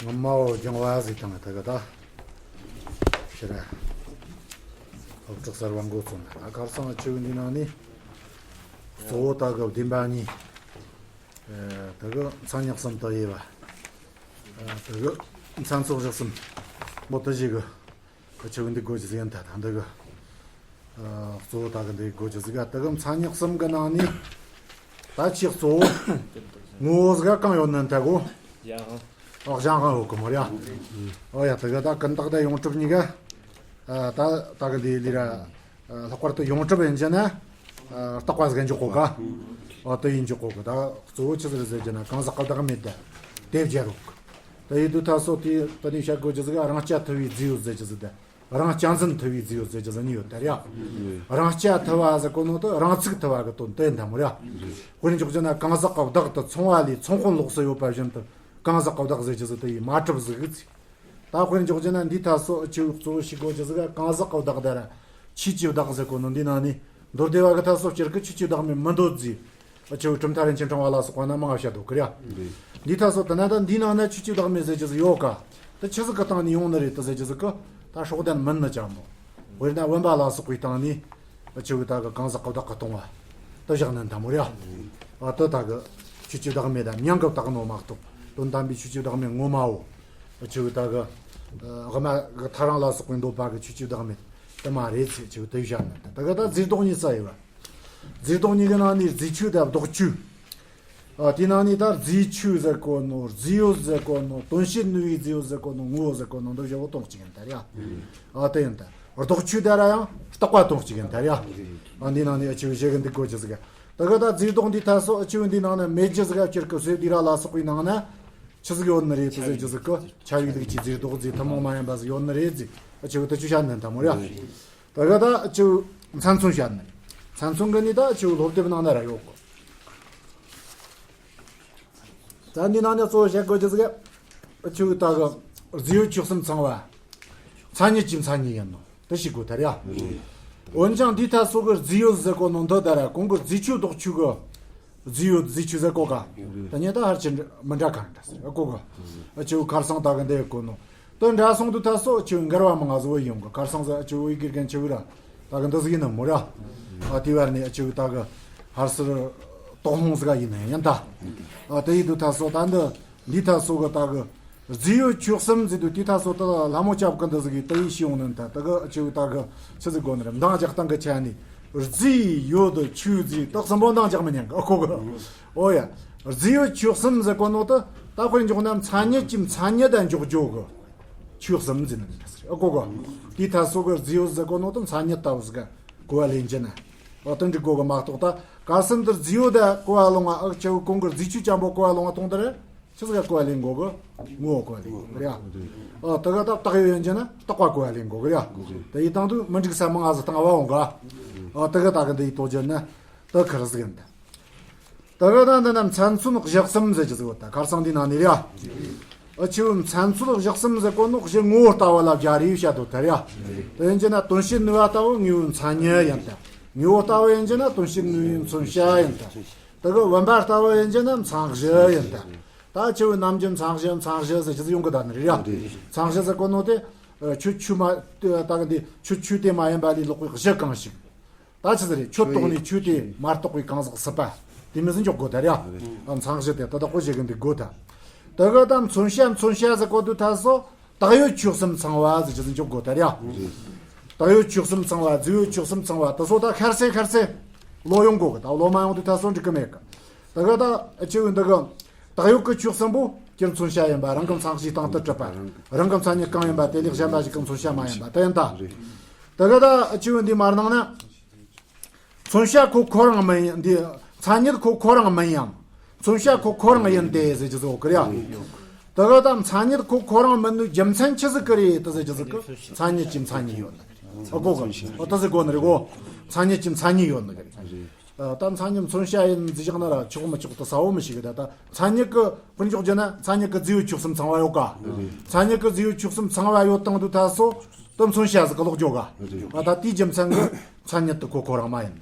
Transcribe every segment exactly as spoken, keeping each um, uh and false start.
སྔོན་མའོ་སྦྱང་བ་ཟིག་དང་ད་གི་ད། ཕྱིར། སློབ་ཕྲུག་གསར་བ་འགོ་བཙུགས་ན་ད་ཁར་སང་ཆེ་བའི་འདི་ནང་ནས། གཙོ་བོ་ད་གི་བདེན་པ་གཉིས། ད་གི་མཚན་ཉིད་གསུམ་དུ་དབྱེ་བ། ད་གི་མཚན་ཚོགས་བཞི་གསུམ། མོ་དུ་བཞི་གི། ཆེ་བའི་འདི་དགོས་ཀྱི་ཟིག་ཡིན་ད་ད་འདི་གི། གཙོ་བོ་ད་གི་འདི་དགོས་ཀྱི་ཟིག་ག་ད་གི་མཚན་ཉིད་གསུམ་གི་ནང་ནས། ད་ཆེས་གཙོ་བོ། ངོ་བོ་ཟིག་ག་གང་ཡོད་ནི་ད་གོ། ཨོ་གཞན་གང་ཡོད་གི་མོ་ར། ཨོ་ཡ་ད་གི་ད་ཀུན་བརྟགས་ད་ཡོངས་གྲུབ་གཉིས་ཀ་ད་ད་གི་འདི་ལི་ར། ལྷག་པར་དུ་ཡོངས་གྲུབ་ཡིན་གྱི་ན། རྟག་པ་ཟིག་འཇོག་གོ་ག་ཨོ་དེ་ཡིན་འཇོག་གོ་གི་ད་གཙོ་བོ་ཆི་ཟིག་རེད་ཟེར་གྱི་ན་གང་ཟག་གི་བདག་མེད་ད། དེ་བརྗེད་རོགས། ད་ཡིད་དུ་ད་སོ་དེ་ད་ནི་བཤད་དགོས་ཀྱི་ཟིག་རང་རྐྱ་ཐུབ་པའི་རྫས་ཡོད་ཟེར་གྱི་ཟིག་ད། རང་རྐྱ་འཛིན་ཐུབ་པའི་རྫས་ཡོད་ཟེར་གྱི་ཟིག་ནི་ཡོད་ད་ར། རང་རྐྱ་ཐུབ་པ་ཟེར་གོ་ནོ་དེ་རང་ཚུགས་ཐུབ་པ་གི་དོན་དེ་འདམ་ར། དཔེར་འཇོག་གྱི་ན་གང་ཟག་གི་བདག་ཏུ་ཚང་བ་ལས་ཚོང་དཔོན་ལོགས་སུ་ཡོད་པ་བཞིན་དུ་གང་ཟག་གི་བདག་ཟེར་གྱི་ཟིག་དེ་ཡིས་མ་གྲུབ་ཟིག་གི་ཚིག་ད་དཔེར་འཇོག་རྒྱུ་ན་འདི་ཐ་སོ་ཨ་ཆེའུ་གཙོ་བོ་ཞིག་གོ་རྒྱུ་ཟིག་ག་གང་ཟག་གི་བདག་དེ་ར། ཆོས་ཀྱི་བདག་ཟེར་གོ་ནོ་འདི་ནང་ནས་མདོ་སྡེ་བ་གི་ཐ་སོ་སྤྱིར་གི་ཆོས་ཀྱི་བདག་མེད་མི་འདོད་རྫས། ཨ་ཆེའུ་གྲུབ་མཐའ་རིན་ཆེན་ཕྲེང་བ་ལ་སོགས་པ་ན་མང་བ་བཤད་འདུག་གི་ར། འདི་ཐ་སོ་དེ་ན་ད་འདི་ནང་ན་ཆོས་ཀྱི་བདག་མེད་ཟེར་རྒྱུ་ཟིག་ཡོད་ག་ད་ཆི་ཟིག་གི་སྟེང་ནས་ཡོང་ནི་རེད་དེ་ཟེར་རྒྱུ་ཟིག་གི་ད་སྲོག་ལྡན་མིན་ནི་ཅང་མོ། དཔེར་ན་བུམ་པ་ལ་སོགས་པའི་སྟེང་ནས། ཨ་ཆེའུ་ད་གི་གང་ཟག་གི་བདག་གི་སྟོང་བ། དེ་བཞག་ནི་འདམ་ར། ཨ་དེ་ད་གི་ཆོས་ཀྱི་བདག་མེད་ད་མྱང་གི་བཏགས་ནོ་མ་གཏོགས་དོན་དམ་པའི་ཆོས་ཀྱི་བདག་མེད་ངོ་མའོ། ཨ་ཆེའུ་ད་གི་ཨ་དབུ་མ་གི་ཐལ་རང་ལ་སོགས་པའི་འདོད་པ་གི་ཆོས་ཀྱི་བདག་མེད་དེ་མ་རེད་ཟེར་ཆེའུ་དེ་བཞག་ནི་ད་གི་ད་རྫས་ལྡོག་གཉིས་ས་ཡོད་པ། རྫས་ལྡོག་གཉིས་ཀྱི་ནང་ནས་རྫས་ཆོས་དང་ལྡོག་ཆོས། ཨ་དེ་ནང་ནས་ད་རྫས་ཆོས་ཟེར་གོ་ནོ་རྫས་ཡོད་ཟེར་གོ་ནོ་དོན་བྱེད་ནུས་པའི་རྫས་ཡོད་ཟེར་གོ་ནོ་ངོ་བོ་ཟེར་གོ་ནོ་འདི་བཞི་བོ་སྟོང་གཅིག་ཡིན་ད་ར། ཨ་དེ་ཡིན་ད་ལྡོག་ཆོས་དེ་ར་ཡང་རྟག་པ་སྟོང་གཅིག་ཡིན་ད་ར། ཨ་འདི་ནང་ནས་ཨ་ཆེའུ་བཞི་གི་འདི་དགོས་རྒྱུ་ཟིག་ག་ད་ག་ད་རྫས་ལྡོག་འདི་ཐ་སོ་ཨ་ཆེའུ་འདི་ནང་ན་མེད་རྒྱུ་ཟིག་ག་སྤྱིར་གི་སོས་དེ་ར་ལ་སོགས་པའི་ནང་ན་ཆི་ཟིག་ཡོད་ནི་རེད་དེ་ཟེར་རྒྱུ་ཟིག་གི་ཆ་བའི་ལུགས་ཀྱི་རྫས་ལྡོག་རྫས་ཐུན་མོང་མ་ཡིན་པ་ཟིག་ཡོད་ནི་རེད་ཟེར་ཨ་ཆེའུ་དེ་ཆོས་བཤད་ནི་འདམ་ར། ད་ག་ད་ཨ་ཆེའུ་མཚན་མཚོན་བཤད་ནི་རེད། མཚན་མཚོན་གི་ནི་ད་ཨ་ཆེའུ་སློབ་དེབ་ནང་ན་ར་ཡོད་གོ་ད་འདི་ནང་ནས་གཙོ་བོ་བཤད་དགོས་རྒྱུ་ཟིག་ག་ཨ་ཆེའུ་ད་གི་རྫས་ཡོད་ཆོས་གསུམ་ཚང་བ། མཚན་ཉིད་ཀྱི་མཚན་ཉིད་ཡིན་ནོ། དེ་ཤེས་དགོས་ད་ར། འོན་ཀྱང་འདི་ཐ་སོ་གི་རྫས་ཡོད་ཟེར་གོ་ནོ་འདི་ད་ར་གོང་གི་རྫས་ཆོས་ལྡོག་ཆོས་གི་རྫས་ཡོད་རྫས་ཆོས་ཟེར་གོ་ག་ད་ཉེ་ད་ཧར་ཆེ་མི་འདྲ་ག་འདྲ་ཟེར་གོ་ག་ཨ་ཆེའུ་ཁར་སང་ད་གི་འདི་གོ་ནོ། དོན་འདྲ་སོང་དུས་ད་སོ་ཨ་ཆེའུ་འགལ་བ་མང་ང་བཟོ་བོ་ཡོང་གི་ཁར་སང་ཟེར་ཨ་ཆེའུ་ཡི་དགེ་རྒན་ཆེ་བོ་ར། ད་གི་འདི་ཟིག་ཡིན་ནི་མོ་ར། ཨ་དེ་བར་ནས་ཨ་ཆེའུ་ད་གི་ཧར་སིར་དོགས་སློང་ཟིག་ག་ཡིན་ནི་ཡིན་ད། ཨ་དེ་ཡིན་དུས་ད་སོ་ད་འདི་འདི་ད་སོ་གི་ད་གི་རྫས་ཡོད་ཆོས་གསུམ་ཟེར་དུས་དེ་ད་སོ་ད་ལྷ་མོ་སྐྱབས་གི་འདི་ཟིག་གི་ད་ཡི་ཤི་ཡོང་ནི་ད་ད་གི་ཨ་ཆེའུ་ད་གི་ཆི་ཟིག་གོ་ནི་རེད་འདང་རྒྱག་སྟངས་གི་ཆ་ནས་རྫས་ཡོད་ཆོས་རྫས་དག་གསུམ་པོ་འདང་རྒྱག་མི་ཉན་གི་ཨ་ཁོ་གི་ཨོ་ཡ། རྫས་ཡོད་ཆོས་གསུམ་ཟེར་གོ་ནོ་ད་ད་དཔེར་འཇོག་ན་མཚན་ཉིད་ཀྱི་མཚན་ཉིད་ད་འཇོག་རྒྱུ་གི་ཆོས་གསུམ་ཟེར་ནི་རེད་ཨ་ཁོ་གི་དེ་ད་སོ་གི་རྫས་ཡོད་ཟེར་གོ་ནོ་ད་མཚན་ཉིད་ལྟ་བུ་ཟིག་ག་གོ་བ་ལེན་རྒྱུ་ན། ཨོ་དེ་འགྲིག་གོ་གི་མ་གཏོགས་ད་ག་སེམས་དེར་རྫས་ཡོད་ད་གོ་བ་ལོང་བ་ཨ་ཆེའུ་གོང་གི་རྫས་ཆོས་ཅན་པོ་གོ་བ་ལོང་བ་གཏོང་དེ་རེད། ཆི་ཟིག་ག་གོ་བ་ལེན་དགོ་གི་ངོ་བོ་གོ་བ་ལེན་དགོ་གི་རེད། ཨོ་དེ་ག་ད་བཏགས་ཡོད་ཡིན་རྒྱུ་ན་རྟག་པ་གོ་བ་ལེན་དགོ་གི་རེད། དེ་ཡི་སྟེང་དུ་མི་འགྲིག་ས་མང་ང་ཟིག་བཏང་བ་འོང་ག་ཨོ་དེ་ག་ད་གི་འདི་ཡི་དོ་རྒྱུ་ན་དེ་ཁར་ཟིག་ཡིན་ད། དེ་ག་ད་འདི་ན་མཚན་མཚོན་གཞི་གསུམ་ཟེར་རྒྱུ་ཟིག་ཡོད་ད་ཁར་སང་འདི་ནང་ནས་རེད། ཨ་ཆེའུ་མཚན་མཚོན་གཞི་གསུམ་ཟེར་གོ་ནོ་གཞི་ངོ་བོ་ལྟ་བུ་ལ་སྦྱར་རེ་བཤད་དོ་ད་རེད། དེ་ཡིན་རྒྱུ་ན་དོན་བྱེད་ནུས་པ་ལྟ་བུ་དངོས་པོའི་མཚན་ཉིད་ཡིན་ད། དངོས་པོ་ལྟ་བུ་ཡིན་རྒྱུ་ན་དོན་བྱེད་ནུས་པའི་མཚོན་བྱ་ཡིན་ད། དེ་གི་བུམ་པ་ལྟ་བུ་ཡིན་རྒྱུ་ན་མཚན་གཞི་ཡིན་ད། ད་ཆེའུ་ནམ་རྒྱུན་མཚན་གཞི་མཚན་གཞི་ཟེར་རྒྱུ་ཟིག་ཡོང་གི་ད་ནི་རེད་ཡ། མཚན་གཞི་ཟེར་གོ་ནོ་དེ། ཆོས་ཆོས་མ། ད་གི་འདི་ཆོས་ཆོས་དེ་མ་ཡིན་པ་ལས་ལོག་པའི་གཞི་གང་ཞིག་ད་ཆི་ཟིག་རེད་ཆོས་རྟོགས་ནས་ཆོས་དེ་མ་རྟོགས་པའི་གང་ཟག་སྲིད་པ། དེ་མི་ཟིག་འཇོག་དགོས་ད་ར། ཨ་མཚན་གཞི་དེ་ད་ལྟ་ཁོ་བྱེད་གི་འདུག་དགོས་ད། དེ་གི་ད་མཚོན་བྱ་མཚོན་བྱ་ཟེར་གོ་དུས་ད་སོ། བཏགས་ཡོད་ཆོས་གསུམ་ཚང་བ་ཟེར་གྱི་ཟིག་འཇོག་དགོས་ད་ར། བཏགས་ཡོད་ཆོས་གསུམ་ཚང་བ་རྫས་ཡོད་ཆོས་གསུམ་ཚང་བ་ད་སོ་ད་ཁར་སེ་ཁར་སེ། ལོ་ཡོང་དགོས་གི་ད་ལོ་མ་ཡོང་དུས་ད་སོ་འགྲིག་གི་མེད་གི་དེ་གི་ད་ཨ་ཆེའུ་འདི་གི་བཏགས་ཡོད་ཀྱི་ཆོས་གསུམ་པོ་སྤྱིར་མཚོན་བྱ་ཡིན་པ་རང་གི་མཚན་གཞིའི་སྟེང་དུ་གྲུབ་པ། རང་གི་མཚན་ཉིད་གང་ཡིན་པ་དེ་ལས་གཞན་པ་ཞིག་གི་མཚོན་བྱ་མ་ཡིན་པ་དེ་ཡིན་ད། དེ་གི་ད་ཨ་ཆེའུ་འདི་མར་ནང་ན། མཚོན་བྱ་ཁོ་ཁོ་རང་མིན་ཡང་འདི། མཚན་ཉིད་ཁོ་ཁོ་རང་མིན་ཡང་། མཚོན་བྱ་ཁོ་ཁོ་རང་ཡིན་ཏེ་ཟེར་གྱི་བཟོ་གི་རེད། དེ་གི་ད་མཚན་ཉིད་ཁོ་ཁོ་རང་མིན་ནོ་རྒྱུ་མཚན་ཆི་ཟིག་གི་རེད་དེ་ཟེར་གྱི་ཟིག་གི་མཚན་ཉིད་ཀྱི་མཚན་ཉིད་ཡོད་ནི་རེད། ཨ་གོ་གི་ཨ་དེ་ཟིག་གོ་ནི་རེད་གོ་མཚན་ཉིད་ཀྱི་མཚན་ཉིད་ཡོད་ནི་གི་རེད། ད་མཚན་ཉིད་མཚོན་བྱ་ཡིན་ཟེར་བཞག་ན་ར་ཆོག་མི་ཆོག་ད་གསལ་བོ་མི་ཤེས་གི་ད་ད་མཚན་ཉིད་ཀྱི་དཔེར་འཇོག་རྒྱུ་ན་མཚན་ཉིད་ཀྱི་རྫས་ཡོད་ཆོས་གསུམ་ཚང་བ་ཡོད་ག་མཚན་ཉིད་ཀྱི་རྫས་ཡོད་ཆོས་གསུམ་ཚང་བ་ཡོད་དང་དུ་ད་སོ། དེ་མཚོན་བྱ་ཟིག་གི་ལོག་འགྱོ་ག་ཨ་ད་དེའི་རྒྱུ་མཚན་གི་མཚན་ཉིད་དེ་ཁོ་ཁོ་རང་མ་ཡིན།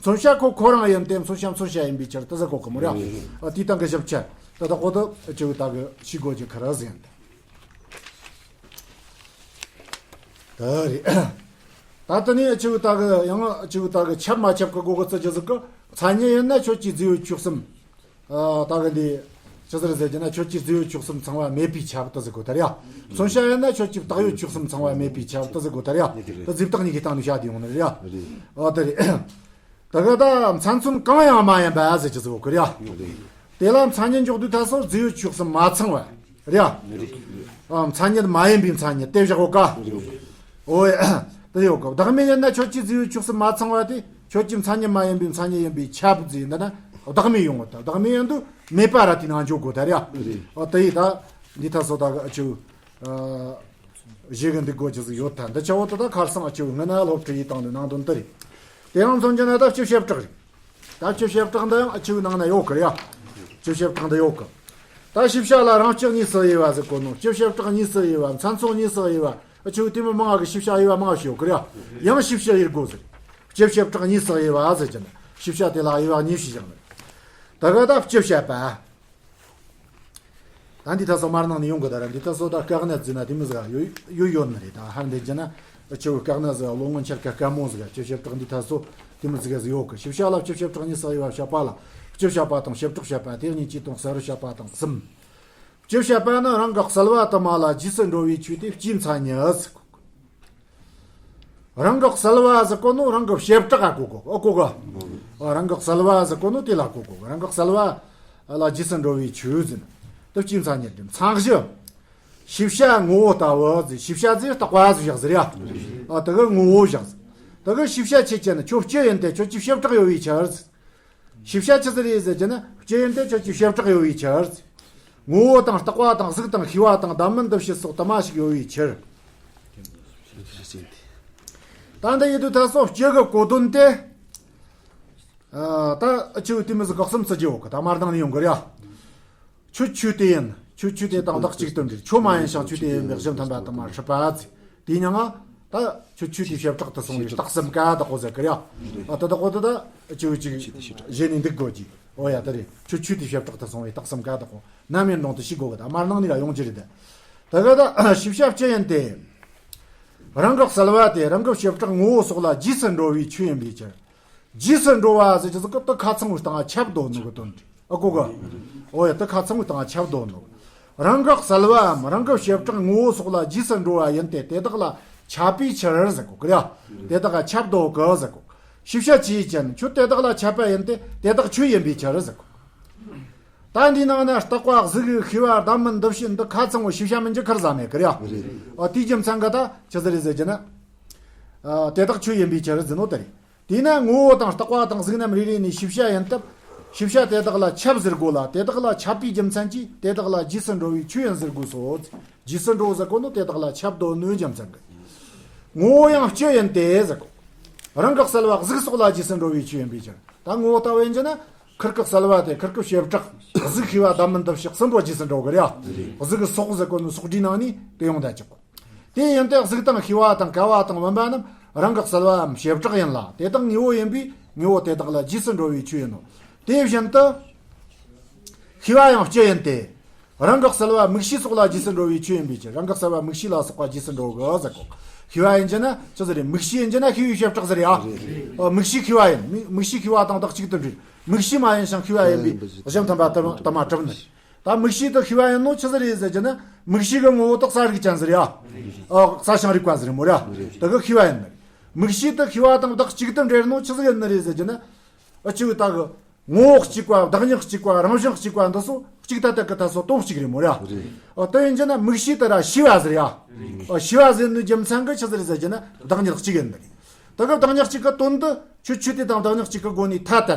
མཚོན་བྱ་ཁོ་ཁོ་རང་ཡིན་ཏེ་མཚོན་བྱ་མཚོན་བྱ་ཡིན་པའི་ཕྱིར་དེ་ཟེར་གོ་གི་མོ་ར། ཨ་དེའི་སྟེང་གི་ཞིབ་ཆ་དེ་དག་གོ་དེ་ཆེ་བའི་ད་གི་ཤི་གོ་གི་ཁ་ར་ཟིག་ཡིན་ཏེ། ཨ་རེད། ད་ལྟ་ནས་ཨ་ཆུ་ད་གི་ཡང་ཨ་ཆུ་ད་གི་ཁྱབ་མ་ཁྱབ་གི་སྒོ་གི་ཙི་ཅི་ཟིག་གི། མཚན་ཉིད་ཡིན་ན་ཁྱོད་ཀྱི་རྫས་ཡོད་ཆོས་གསུམ། ཨ་ད་གི་འདི་ཅི་ཟེར་ཟེར་གྱི་ན། ཁྱོད་ཀྱི་རྫས་ཡོད་ཆོས་གསུམ་ཚང་བ་མེད་པས་ཁྱབ་ད་ཟེར་གོ་ད་རེད་ཡ། མཚོན་བྱ་ཡིན་ན་ཁྱོད་ཀྱི་བཏགས་ཡོད་ཆོས་གསུམ་ཚང་བ་མེད་པས་ཁྱབ་ད་ཟེར་གོ་ད་རེད་ཡ། ད་རྫས་བཏགས་གཉིས་ཀྱི་སྟེང་ནས་བཤད་དེ་ཡོང་ནི་རེད་ཡ། ཨ་ད་རེད། ད་གི་ད་མཚན་མཚོན་གང་ཡང་མ་ཡིན་པ་ཟེར་གྱི་ཟེར་གོ་གི་རེད་ཡ། དེ་ལ་མཚན་ཉིད་འཇོག་དུས་ད་སོ་རྫས་ཡོད་ཆོས་གསུམ་མ་ཚང་བ་རེད་ཡ། ཨ་མཚན་ཉིད་མ་ཡིན་པའི་མཚན་ཉིད་དེ་བཞག་གོ་ཀ། ཨོ་ཡ། དེ་ཡོད་གི། བདག་མེད་ཡིན་ན་ཁྱོད་ཀྱི་རྫས་ཡོད་ཆོས་གསུམ་མ་ཚང་བ་དེ་ཁྱོད་ཀྱི་མཚན་ཉིད་མ་ཡིན་པའི་མཚན་ཉིད་ཡིན་པས་ཁྱབ་ཟེར་འདི་ན་བདག་མེད་ཡོང་གི། ད་བདག་མེད་ཡིན་དུས་མེད་པ་ར་དེ་ནང་འཇོག་གོ་ད་རེད་ཡ། ཨ་དེ་ཡི་ད་འདི་ད་སོ་ད་གི་ཨ་ཆུ། ཨ་གཞི་གི་འདུག་དགོས་ཀྱི་ཟིག་ཡོད་ད། འདི་ཆ་བོ་ད་ད་ཁར་སང་ཨ་ཆུ་སྔ་ན་སློབ་ཁྲིད་ཡི་སྟེང་ནས་ནང་དོན་དེ་རེད། དེ་རང་མཚོན་རྒྱུ་ན་ད་སྤྱི་བྱེ་བྲག་རེད། ད་སྤྱི་བྱེ་བྲག་འདི་ཡང་ཨ་ཆུ་ནང་ན་ཡོད་གི་རེད་ཡ། སྤྱི་བྱེ་བྲག་འདི་ཡོད་གི། ད་ཞིབ་བྱ་ལ་རང་སྤྱི་གཉིས་སུ་དབྱེ་བ་ཟེར་གོ་ནོ། སྤྱི་བྱེ་བྲག་གཉིས་སུ་དབྱེ་བ། མཚན་མཚོན་གཉིས་སུ་དབྱེ་བ། ཨ་ཆུ་དེ་མི་མང་ང་གི་ཞིབ་བྱ་དབྱེ་བ་མང་ཞིག་ཡོད་གི་རེད་ཡ། ཡང་ཞིབ་བྱ་དབྱེ་དགོས་ཟེར། སྤྱི་བྱེ་བྲག་གཉིས་སུ་དབྱེ་བ་ཟེར་གྱི་ན་ཞིབ་བྱ་དེ་ལ་དབྱེ་བ་གཉིས་ཤིག་བཞག་ནི། ད་ག་ད་སྤྱི་བྱེ་བྲག་པ། ད་འདི་ད་སོ་མར་ནང་ནས་ཡོང་གི། ད་ར་འདི་ད་སོ་ད་དཀའ་གནད་བརྩིས་ན་དེ་མི་ཟིག་ཡོད་ཡོད་ཡོད་ནི་རེད། ད་ཧར་འདི་རྒྱུ་ན་ཨ་ཆུ་དཀའ་གནད་ཟིག་ལོ་ངོ་འཆར་ཀ་དཀའ་མོ་ཟིག་སྤྱི་བྱེ་བྲག་འདི་ད་སོ་དེ་མི་ཟིག་ཟིག་ཡོད་གི། ཞིབ་བྱ་ལ་སྤྱི་བྱེ་བྲག་གཉིས་སུ་དབྱེ་བ་བཤད་པ་ལ་སྤྱི་བྱེ་བྲག་པ་དང་བྱེ་བྲག་བཤད་པ། དེ་གཉིས་ཀྱི་དོན་གསལ་བར་བཤད་པ་དང་གསུམ། སྤྱི་བྱེ་བྲག་པ་ནི་རང་གི་གསལ་བ་དུ་མ་ལ་རྗེས་སུ་འགྲོ་བའི་ཆོས་ཏེ་སྤྱིའི་མཚན་ཉིད་ཟེར་གོ། རང་གི་གསལ་བ་ཟེར་གོ་ནོ་རང་གི་བྱེ་བྲག་ག་གོ་གོ། ཨོ་གོ་གོ། རང་གི་གསལ་བ་ཟེར་གོ་ནོ་དེ་ལ་གོ་གོ། རང་གི་གསལ་བ་ལ་རྗེས་སུ་འགྲོ་བའི་ཆོས་ཟེར་ན་དེ་སྤྱིའི་མཚན་ཉིད་དེ། མཚན་གཞི། ཞིབ་བྱ་ངོ་བོ་ལྟ་བུ་ཟེར། ཞིབ་བྱ་ཟེར་བརྟག་པ་ཟེར་བཞག་ཟེར་ཡ། ཨ་དེ་གི་ངོ་བོ་བཞག་ཟེར། དེ་གི་ཞིབ་བྱ་ཆོས་ཅན། ཁྱོད་སྤྱི་ཡིན་ཏེ་ཁྱོད་ཀྱི་བྱེ་བྲག་ཡོད་པའི་ཕྱིར་ཟེར། ཞིབ་བྱ་ཆི་ཟིག་རེད་ཟེར་གྱི་ན། སྤྱི་ཡིན་ཏེ་ཁྱོད་ཀྱི་བྱེ་བྲག་ཡོད་པའི་ཕྱིར། ངོ་བོ་དང་བརྟག་པ་དང་གཟུགས་དང་ཤེས་པ་དང་བདག་མིན་འདུ་བྱེད་སོགས་དུ་མ་ཞིག་ཡོད་པའི་ཕྱིར། ད་འདི་ཡིན་དུས་ད་སོ་སྤྱི་གི་གོ་དོན་དེ། ཨ་ད་ཆུ་དེ་མི་ཟིག་གོ་གསུམ་བརྩི་རྒྱུ་ཡོད་གི། ད་མར་ནང་ནས་ཡོང་གི་རེད་ཡ། ཁྱོད་ཆོས་དེ་ཡིན། ཁྱོད་ཆོས་དེ་དང་བདག་གཅིག་ཏུ་འབྲེལ། ཁྱོད་མ་ཡིན་ཞིང་ཁྱོད་དེ་ཡིན་པའི་གཞི་མཐུན་པ་དུ་མ་སྲིད་པ་ཟེར། དེའི་མྱིང་ང་ད་ཁྱོད་ཆོས་དེ་བྱེ་བྲག་ཏུ་སོང་བའི་རྟགས་གསུམ་ཀ་དག་གོ་ཟེར་གི་རེད་ཡ། ཨ་ད་དག་གོ་དེ་ད་ཆོས་ཅིག་གཞི་ནས་འདུག་དགོས་ཀྱི། ཨོ་ཡ་ད་རེད། ཁྱོད་ཆོས་དེ་བྱེ་བྲག་ཏུ་སོང་བའི་རྟགས་གསུམ་ཀ་དག་གོ། ནམ་ཡིན་རུང་དུ་ཤེས་དགོས་གི། ད་མར་ནང་ནས་ར་ཡོང་རྒྱུ་རེད་དེ། ད་ག་ད་ཞིབ་བྱ་སྤྱི་ཡིན་ཏེ། རང་གི་གསལ་བ་དེ་རང་གི་བྱེ་བྲག་ངོ་བོ་སོགས་ལ་རྗེས་སུ་འགྲོ་བའི་ཆོས་ཡིན་པའི་ཕྱིར། རྗེས་སུ་འགྲོ་བ་ཟེར་གྱི་ཟིག་གི་དེ་ཁ་ཚང་བའི་སྟེང་ཁྱབ་འདུག་ནོ་གི་དོན་རེད། ཨ་གོ་གི། ཨོ་ཡ་དེ་ཁ་ཚང་བའི་སྟེང་ཁྱབ་འདུག་ནོ། རང་གི་གསལ་བའམ་རང་གི་བྱེ་བྲག་ངོ་བོ་སོགས་ལ་རྗེས་སུ་འགྲོ་བ་ཡིན་ཏེ་དེ་དག་ལ་ཁྱབ་པའི་ཕྱིར་ཟེར་གོ་གི་རེད། དེ་དག་ཁྱབ་འདུག་གི་ཟེར་གོ། ཞིབ་བྱ་ཆོས་ཅན། ཁྱོད་དེ་དག་ལ་ཁྱབ་པ་ཡིན་ཏེ་དེ་དག་ཆོས་ཡིན་པའི་ཕྱིར་ཟེར་གོ། ད་འདིའི་ནང་ན་བརྟག་པ། གཟུགས་ཤེས་པ། བདག་མིན་འདུ་བྱེད། འདི་ཁ་ཚང་བོ་ཞིབ་བྱ་མིན་གྱི་ཁར་ཟ་མེད་གི་རེད་ཡ། ཨ་དེའི་རྒྱུ་མཚན་གི་ད་ཆི་ཟིག་རེད་ཟེར་གྱི་ན། ཨ་དེ་དག་ཆོས་ཡིན་པའི་ཕྱིར་ཟེར་ནོ་དེ་རེད། དེས་ན་ངོ་བོ་དང་བརྟག་པ་དང་གཟུགས་རྣམས་རེ་རེ་ནས་ཞིབ་བྱ་ཡིན་སྟབས། ཞིབ་བྱ་དེ་དག་ལ་ཁྱབ་ཟེར་དགོས་ལ། དེ་དག་ལ་ཁྱབ་པའི་རྒྱུ་མཚན་གྱིས་དེ་དག་ལ་རྗེས་སུ་འགྲོ་བའི་ཆོས་ཡིན་ཟེར་དགོས་སོ། རྗེས་སུ་འགྲོ་ཟེར་གོ་ནོ་དེ་དག་ལ་ཁྱབ་འདུག་ནོའི་རྒྱུ་མཚན་གྱིས། ངོ་བོ་ཡང་སྤྱི་ཡིན་ཏེ་ཟེར་གོ། རང་གི་གསལ་བ་གཟུགས་སོགས་ལ་རྗེས་སུ་འགྲོ་བའི་ཆོས་ཡིན་པའི་ཕྱིར། ད་ངོ་བོ་ལྟ་བུ་ཡིན་རྒྱུ་ན། ཁིར་གི་གསལ་བ་དེ་ཁིར་གི་བྱེ་བྲག་གཟུགས་ཤེས་པ་བདག་མིན་འདུ་བྱེད་གསུམ་པོ་རྗེས་སུ་འགྲོ་གི་རེད་ཡ། གཟུགས་སོགས་ཟེར་གོ་ནོ་སོགས་སྒྲའི་ནང་ནས་དེ་ཡོང་བསྡད་ཀྱི་གོ། དེ་ཡིན་ཏེ་གཟུགས་དང་ཤེས་པ་དང་ཀ་བ་དང་བུམ་པ་རྣམས་རང་གི་གསལ་བའམ་བྱེ་བྲག་ཡིན་ལ། དེ་དག་དངོས་པོ་ཡིན་པས་དངོས་པོ་དེ་དག་ལ་རྗེས་སུ་འགྲོ་བའི་ཆོས་ཡིན་ནོ། དེ་བཞིན་དུ་ཤེས་པ་ཡང་སྤྱི་ཡིན་ཏེ། རང་གི་གསལ་བ་མིག་ཤེས་སོགས་ལ་རྗེས་སུ་འགྲོ་བའི་ཆོས་ཡིན་པའི་ཕྱིར། རང་གི་གསལ་བ་མིག་ཤེས་ལ་སོགས་པ་རྗེས་སུ་འགྲོ་གི་ཟེར་གོ། ཤེས་པ་ཡིན་རྒྱུ་ན་ཅི་ཟེར་རེད། མིག་ཤེས་ཡིན་རྒྱུ་ན་ཤེས་པའི་བྱེ་བྲག་ཟེར་ཡ། ཨ་མིག་ཤེས་ཤེས་པ་ཡིན། མིག་མིག་ཤེས་ཤེས་པ་དང་བདག་གཅིག་ཏུ་འབྲེལ། མིག་ཤེས་མ་ཡིན་ཞིང་ཤེས་པ་ཡིན་པས་གཞི་མཐུན་པ་དུ་དུ་མ་གྲུབ་ནི། ད་མིག་ཤེས་དེ་ཤེས་པ་ཡིན་ནོ་ཅི་ཟེར་རེད་ཟེར་རྒྱུ་ན། མིག་ཤེས་ཀྱི་ངོ་བོ་དེ་གསལ་རིག་ཅན་ཟེར་ཡ། ཨ་གསལ་ཞིང་རིག་པ་ཟེར་རེད་མོ་ར། དེ་གི་ཤེས་པ་ཡིན་ནི། མིག་ཤེས་དེ་ཤེས་པ་དང་བདག་གཅིག་ཏུ་འབྲེལ་ནོ་ཅི་ཟིག་ཡིན་ནི་རེད་ཟེར་རྒྱུ་ན། ཨ་ཅིག་ད་གི། ངོ་བོ་གཅིག་པ། བདག་ཉིད་གཅིག་པ། རང་བཞིན་གཅིག་པ་འདི་སོ་གཅིག་ཏག་ཏག་གི་ད་སོ་དོན་གཅིག་རེད་མོ་ར། ཨ་དེ་ཡིན་རྒྱུ་ན་མིག་ཤེས་དེ་ར་ཤེས་པ་ཟེར་ཡ། ཨ་ཤེས་པ་ཟེར་ནི་རྒྱུ་མཚན་གི་ཆི་ཟེར་ཟེར་རྒྱུ་ན་བདག་ཉིད་གཅིག་ཡིན་ནི་རེད། དེ་གི་བདག་ཉིད་གཅིག་གི་དོན་དུ་ཆོས་ཆོས་དེ་དང་བདག་ཉིད་གཅིག་གི་སྒོ་ནས་ཐ་དད་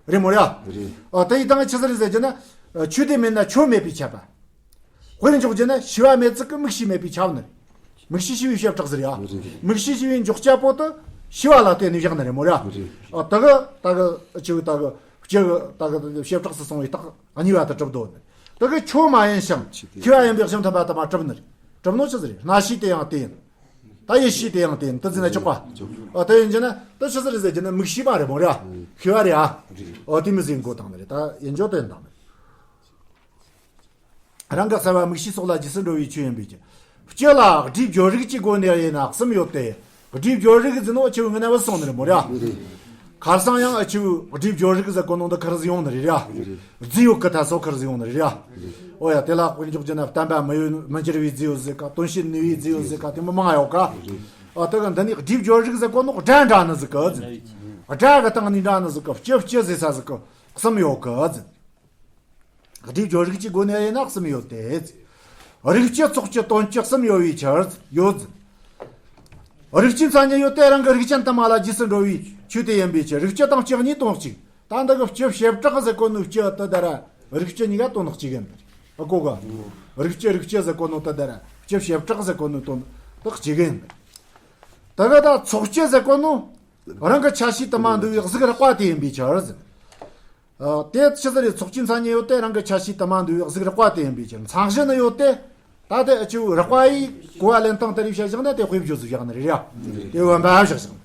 རེད་མོ་ར། ཨ་དེ་ཡི་དང་ཆི་ཟེར་ཟེར་རྒྱུ་ན། ཆོས་དེ་མེད་ན་ཆོས་མེད་པས་ཁྱབ་པ། དཔེར་འཇོག་རྒྱུ་ན་ཤེས་པ་མེད་ཚིག་གི་མིག་ཤེས་མེད་པས་ཁྱབ་ནི། མིག་ཤེས་ཤེས་པའི་བྱེ་བྲག་ཟེར་ཡ། མིག་ཤེས་ཤེས་པའི་འཇོག་བྱ་པོ་དེ་ཤེས་པ་ལ་བརྟེན་ནས་བཞག་ནི་རེད་མོ་ར། ཨ་ད་གི་ད་གི་ཅིག་ད་གི་ཅིག་ད་གི་བྱེ་བྲག་ཏུ་སོང་བའི་རྟགས་གཉིས་པ་དེ་གྲུབ་འདུག་ནི། ད་གི་ཆོས་མ་ཡིན་ཞིང་ཤེས་པ་ཡིན་པའི་གཞི་མཐུན་པ་དུ་མ་གྲུབ་ནི་རེད། གྲུབ་ནོ་ཅི་ཟེར་རེད། རྣ་ཤེས་དེ་ཡང་དེ་ཡིན། ད་ཡིད་ཤེས་དེ་ཡང་དེ་ཡིན། དེ་ཟེར་ན་ཆོག་པ། ཨ་དེ་ཡིན་རྒྱུ་ན་དེ་ཆི་ཟེར་རེད་ཟེར་རྒྱུ་ན་མིག་ཤེས་མ་རེད་མོ་ར། ཤེས་པ་རེད་ཨ། ཨ་དེ་མི་ཟེར་མགོ་བཏང་ནི་རེད། ད་ཡིན་འཇོག་དེ་ཡིན་བཏང་ནི་རེད། རང་གི་གསལ་བ་མིག་ཤེས་སོགས་ལ་རྗེས་སུ་འགྲོ་བའི་ཆོས་ཡིན་པའི་ཕྱིར། སྤྱི་ལ་སྒྲའི་སྦྱོར་རིགས་ཀྱི་སྒོ་ནས་ཡིན་ན་གསུམ་ཡོད་དེ། སྒྲའི་སྦྱོར་རིགས་ཟེར་ནོ་ཆེ་བོ་ངི་ན་བུད་སོང་ནི་རེད་མོ་ར། ཁར་སང་ཡང་ཨ་ཆེ་བོ་སྒྲའི་སྦྱོར་རིགས་ཟེར་གོ་ནོ་འདི་ཁར་ཟིག་ཡོང་ནི་རེད་ར། རྫས་ཡོད་ཀི་ད་སོ་ཁར་ཟིག་ཡོང་ནི་རེད་ར། ཨོ་ཡ་དེ་ལ་དཔེར་འཇོག་རྒྱུ་ན་བསྟན་པ་མི་ཡོད་མི་འགྱུར་བའི་རྫས་ཡོད་ཟེར་ཀ། དོན་བྱེད་ནུས་པའི་རྫས་ཡོད་ཟེར་ཀ། དེ་མོ་མང་ཡོད་ཀ། ཨ་དེ་ག་འདི་ནི་སྒྲའི་སྦྱོར་རིགས་ཟེར་གོ་ནོ་སྒྲ་འདྲ་ནི་ཟིག་གི་ཟིན། སྒྲ་གི་སྟེང་ནས་འདྲ་ནི་ཟིག་གི། སྤྱི་སྤྱི་ཟེར་ས་ཟིག་གི་གསུམ་ཡོད་གི་ཟིན། སྒྲའི་སྦྱོར་རིགས་ཀྱི་སྒོ་ནས་ཡིན་ན་གསུམ་ཡོད་དེ། རིགས་སྤྱི་ཚོགས་སྤྱི་དོན་སྤྱི་གསུམ་ཡོད་པའི་ཕྱིར་ཡོད། རིགས་སྤྱིའི་མཚན་ཉིད་ཡོད་དེ་རང་གི་རིགས་ཅན་དུ་མ་ལ་རྗེས་སུ་འགྲོ་བའི་ཆོས་དེ་ཡིན་པའི་ཕྱིར། རིགས་སྤྱི་དང་སྤྱི་གཉིས་དོན་གཅིག། ད་འདི་གི་སྤྱི་བྱེ་བྲག་ཟེར་གོ་ནོ་སྤྱི་དེ་ད་ར་རིགས་སྤྱི་གཉིས་ཀ་དོན་གཅིག་ཡིན། ཨ་གོ་ག། རིགས་སྤྱི་རིགས་སྤྱི་ཟེར་གོ་ནོ་དེ་ད་ར་སྤྱི་བྱེ་བྲག་ཟེར་གོ་ནོ་དོན་དག་གཅིག་ཡིན། ད་ག་ད་ཚོགས་སྤྱི་ཟེར་གོ་ནོ་རང་གི་ཆ་ཤས་དུ་མ་འདུ་བའི་གཟུགས་རགས་པ་དེ་ཡིན་པའི་ཕྱིར་ཟེར། ཨ། དེ་ཆི་ཟིག་རེད། ཚོགས་ཀྱི་མཚན་ཉིད་ཡོད་དེ་རང་གི་ཆ་ཤས་དུ་མ་འདུ་བའི་གཟུགས་རགས་པ་དེ་ཡིན་པའི་ཕྱིར། མཚན་གཞི་ནི་ཡོད་དེ། ད་དེ་ཨ་ཆེ་བོ་རགས་པ་ཡི་གོ་བ་ལེན་སྟངས་དེ་རིགས་བཤད་བཞག་ན་དེ་དཔེ་བརྗོད་ཟིག་བཞག་ནི་རེད་ཡ། དེ་བུམ་པ་བཞག་བཞག།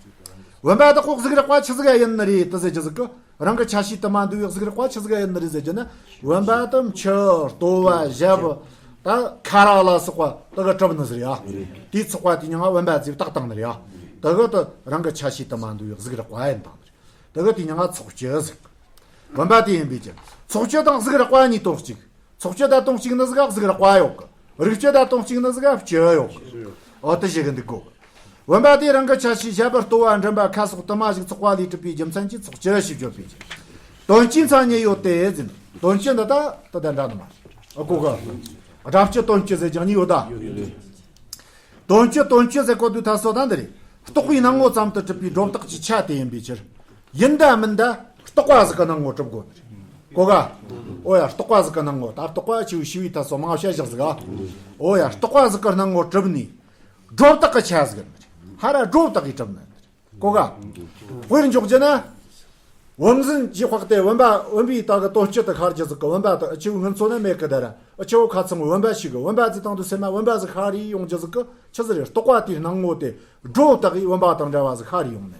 བུམ་པ་དག་གོ་གཟུགས་རགས་པ་ཆི་ཟིག་ཡིན་ནི་རེད་དེ་ཟེར་རྒྱུ་ཟིག་གི། རང་གི་ཆ་ཤས་དུ་མ་འདུ་བའི་གཟུགས་རགས་པ་ཆི་ཟིག་ཡིན་ནི་རེད་ཟེར་རྒྱུ་ན། བུམ་པ་དེ་མཆུ་ལྟོ་བ་ཞབས་ད་ཁ་རག་ལ་སོགས་པ་དེ་གི་གྲུབ་ནི་ཟིག་རེད་ཡ། དེའི་ཚོགས་པ་དེའི་མྱིང་ང་བུམ་པ་ཟེར་བཏགས་བཏང་ནི་རེད་ཡ། དེ་གི་དེ་རང་གི་ཆ་ཤས་དུ་མ་འདུ་བའི་གཟུགས་རགས་པ་ཡིན་བཏང་ནི་རེད། དེ་གི་དེའི་མྱིང་ང་ཚོགས་སྤྱི་ཟེར། བུམ་པ་དེ་ཡིན་པའི་ཕྱིར། ཚོགས་སྤྱི་དང་གཟུགས་རགས་པ་གཉིས་དོན་གཅིག། ཚོགས་སྤྱི་ད་དོན་གཅིག་ནི་ཟིག་ག་གཟུགས་རགས་པ་ཡོད་གི། རིགས་སྤྱི་ད་དོན་གཅིག་ནི་ཟིག་ག་སྤྱི་ཡོད་གི། འོ་དེ་ཞིག་གི་འདུག་གོ། བུམ་པ་དེ་རང་གི་ཆ་ཤས་ཞབས་པ་ལྟོ་བ་མགྲིན་པ་ཁ་སོགས་དུ་མ་ཞིག་ཚོགས་པ་ལས་གྲུབ་པའི་རྒྱུ་མཚན་གྱིས་ཚོགས་སྤྱི་ཞེས་བརྗོད་པའི་ཕྱིར། དོན་སྤྱིའི་མཚན་ཉིད་ཡོད་དེ་ཟེར། དོན་སྤྱི་འདི་ད་ད་ད་འདྲ་ནི་མ་རེད། ཨ་གོ་ག། སྒྲ་སྤྱི་དོན་སྤྱི་ཟེར་རྒྱུ་གཉིས་ཡོད་ད། དོན་སྤྱི་དོན་སྤྱི་ཟེར་གོ་དུས་ད་སོ་ད་འདི་རེད། རྟོག་པའི་སྣང་ངོ་ཙམ་དུ་གྲུབ་པའི་སྒྲོ་བཏགས་ཀྱི་ཆ་དེ་ཡིན་པའི་ཕྱིར། ཡིན་ད་མིན་ད་རྟོག་པ་ཟིག་གི་སྣང་ངོ་གྲུབ་དགོས་ནི་རེད། གོ་ག། ཨོ་ཡ་རྟོག་པ་ཟིག་གི་སྣང་ངོ། ད་རྟོག་པ་ཆེ་བའི་ཤི་བའི་ད་སོ་མང་བཤད་བཞག་ཟིག་ག། ཨོ་ཡ་རྟོག་པ་ཟིག་གི་སྣང་ངོ་གྲུབ་ནི། སྒྲོ་བཏགས་ཀྱི་ཆ་ཟིག་ཡིན་ནི་རེད། ཧ་ར་སྒྲོ་བཏགས་ཀྱིས་གྲུབ་ནི་རེད། གོ་ག། དཔེར་འཇོག་རྒྱུ་ན། བུམ་འཛིན་གྱི་དཔག་སྟེ་བུམ་པ་བུམ་པའི་ད་གི་དོན་སྤྱི་དེ་ཤར་རྒྱུ་ཟིག་གི། བུམ་པ་དེ་ཨ་ཆེ་བོ་ངན་ཚོ་ན་མེད་གི་ད་ར། ཨ་ཆེ་བོ་ཁ་ཚང་བུམ་པ་ཞིག་གི། བུམ་པ་ཟིག་དང་དུ་སེམས་མ་བུམ་པ་ཟིག་ཤར་རེ་ཡོང་རྒྱུ་ཟིག་གི་ཆི་ཟིག་རེད། རྟོག་པ་དེའི་སྣང་ངོ་དེ་སྒྲོ་བཏགས་ཡི་བུམ་པ་དང་འདྲ་བ་ཟིག་ཤར་རེ་ཡོང་ནི།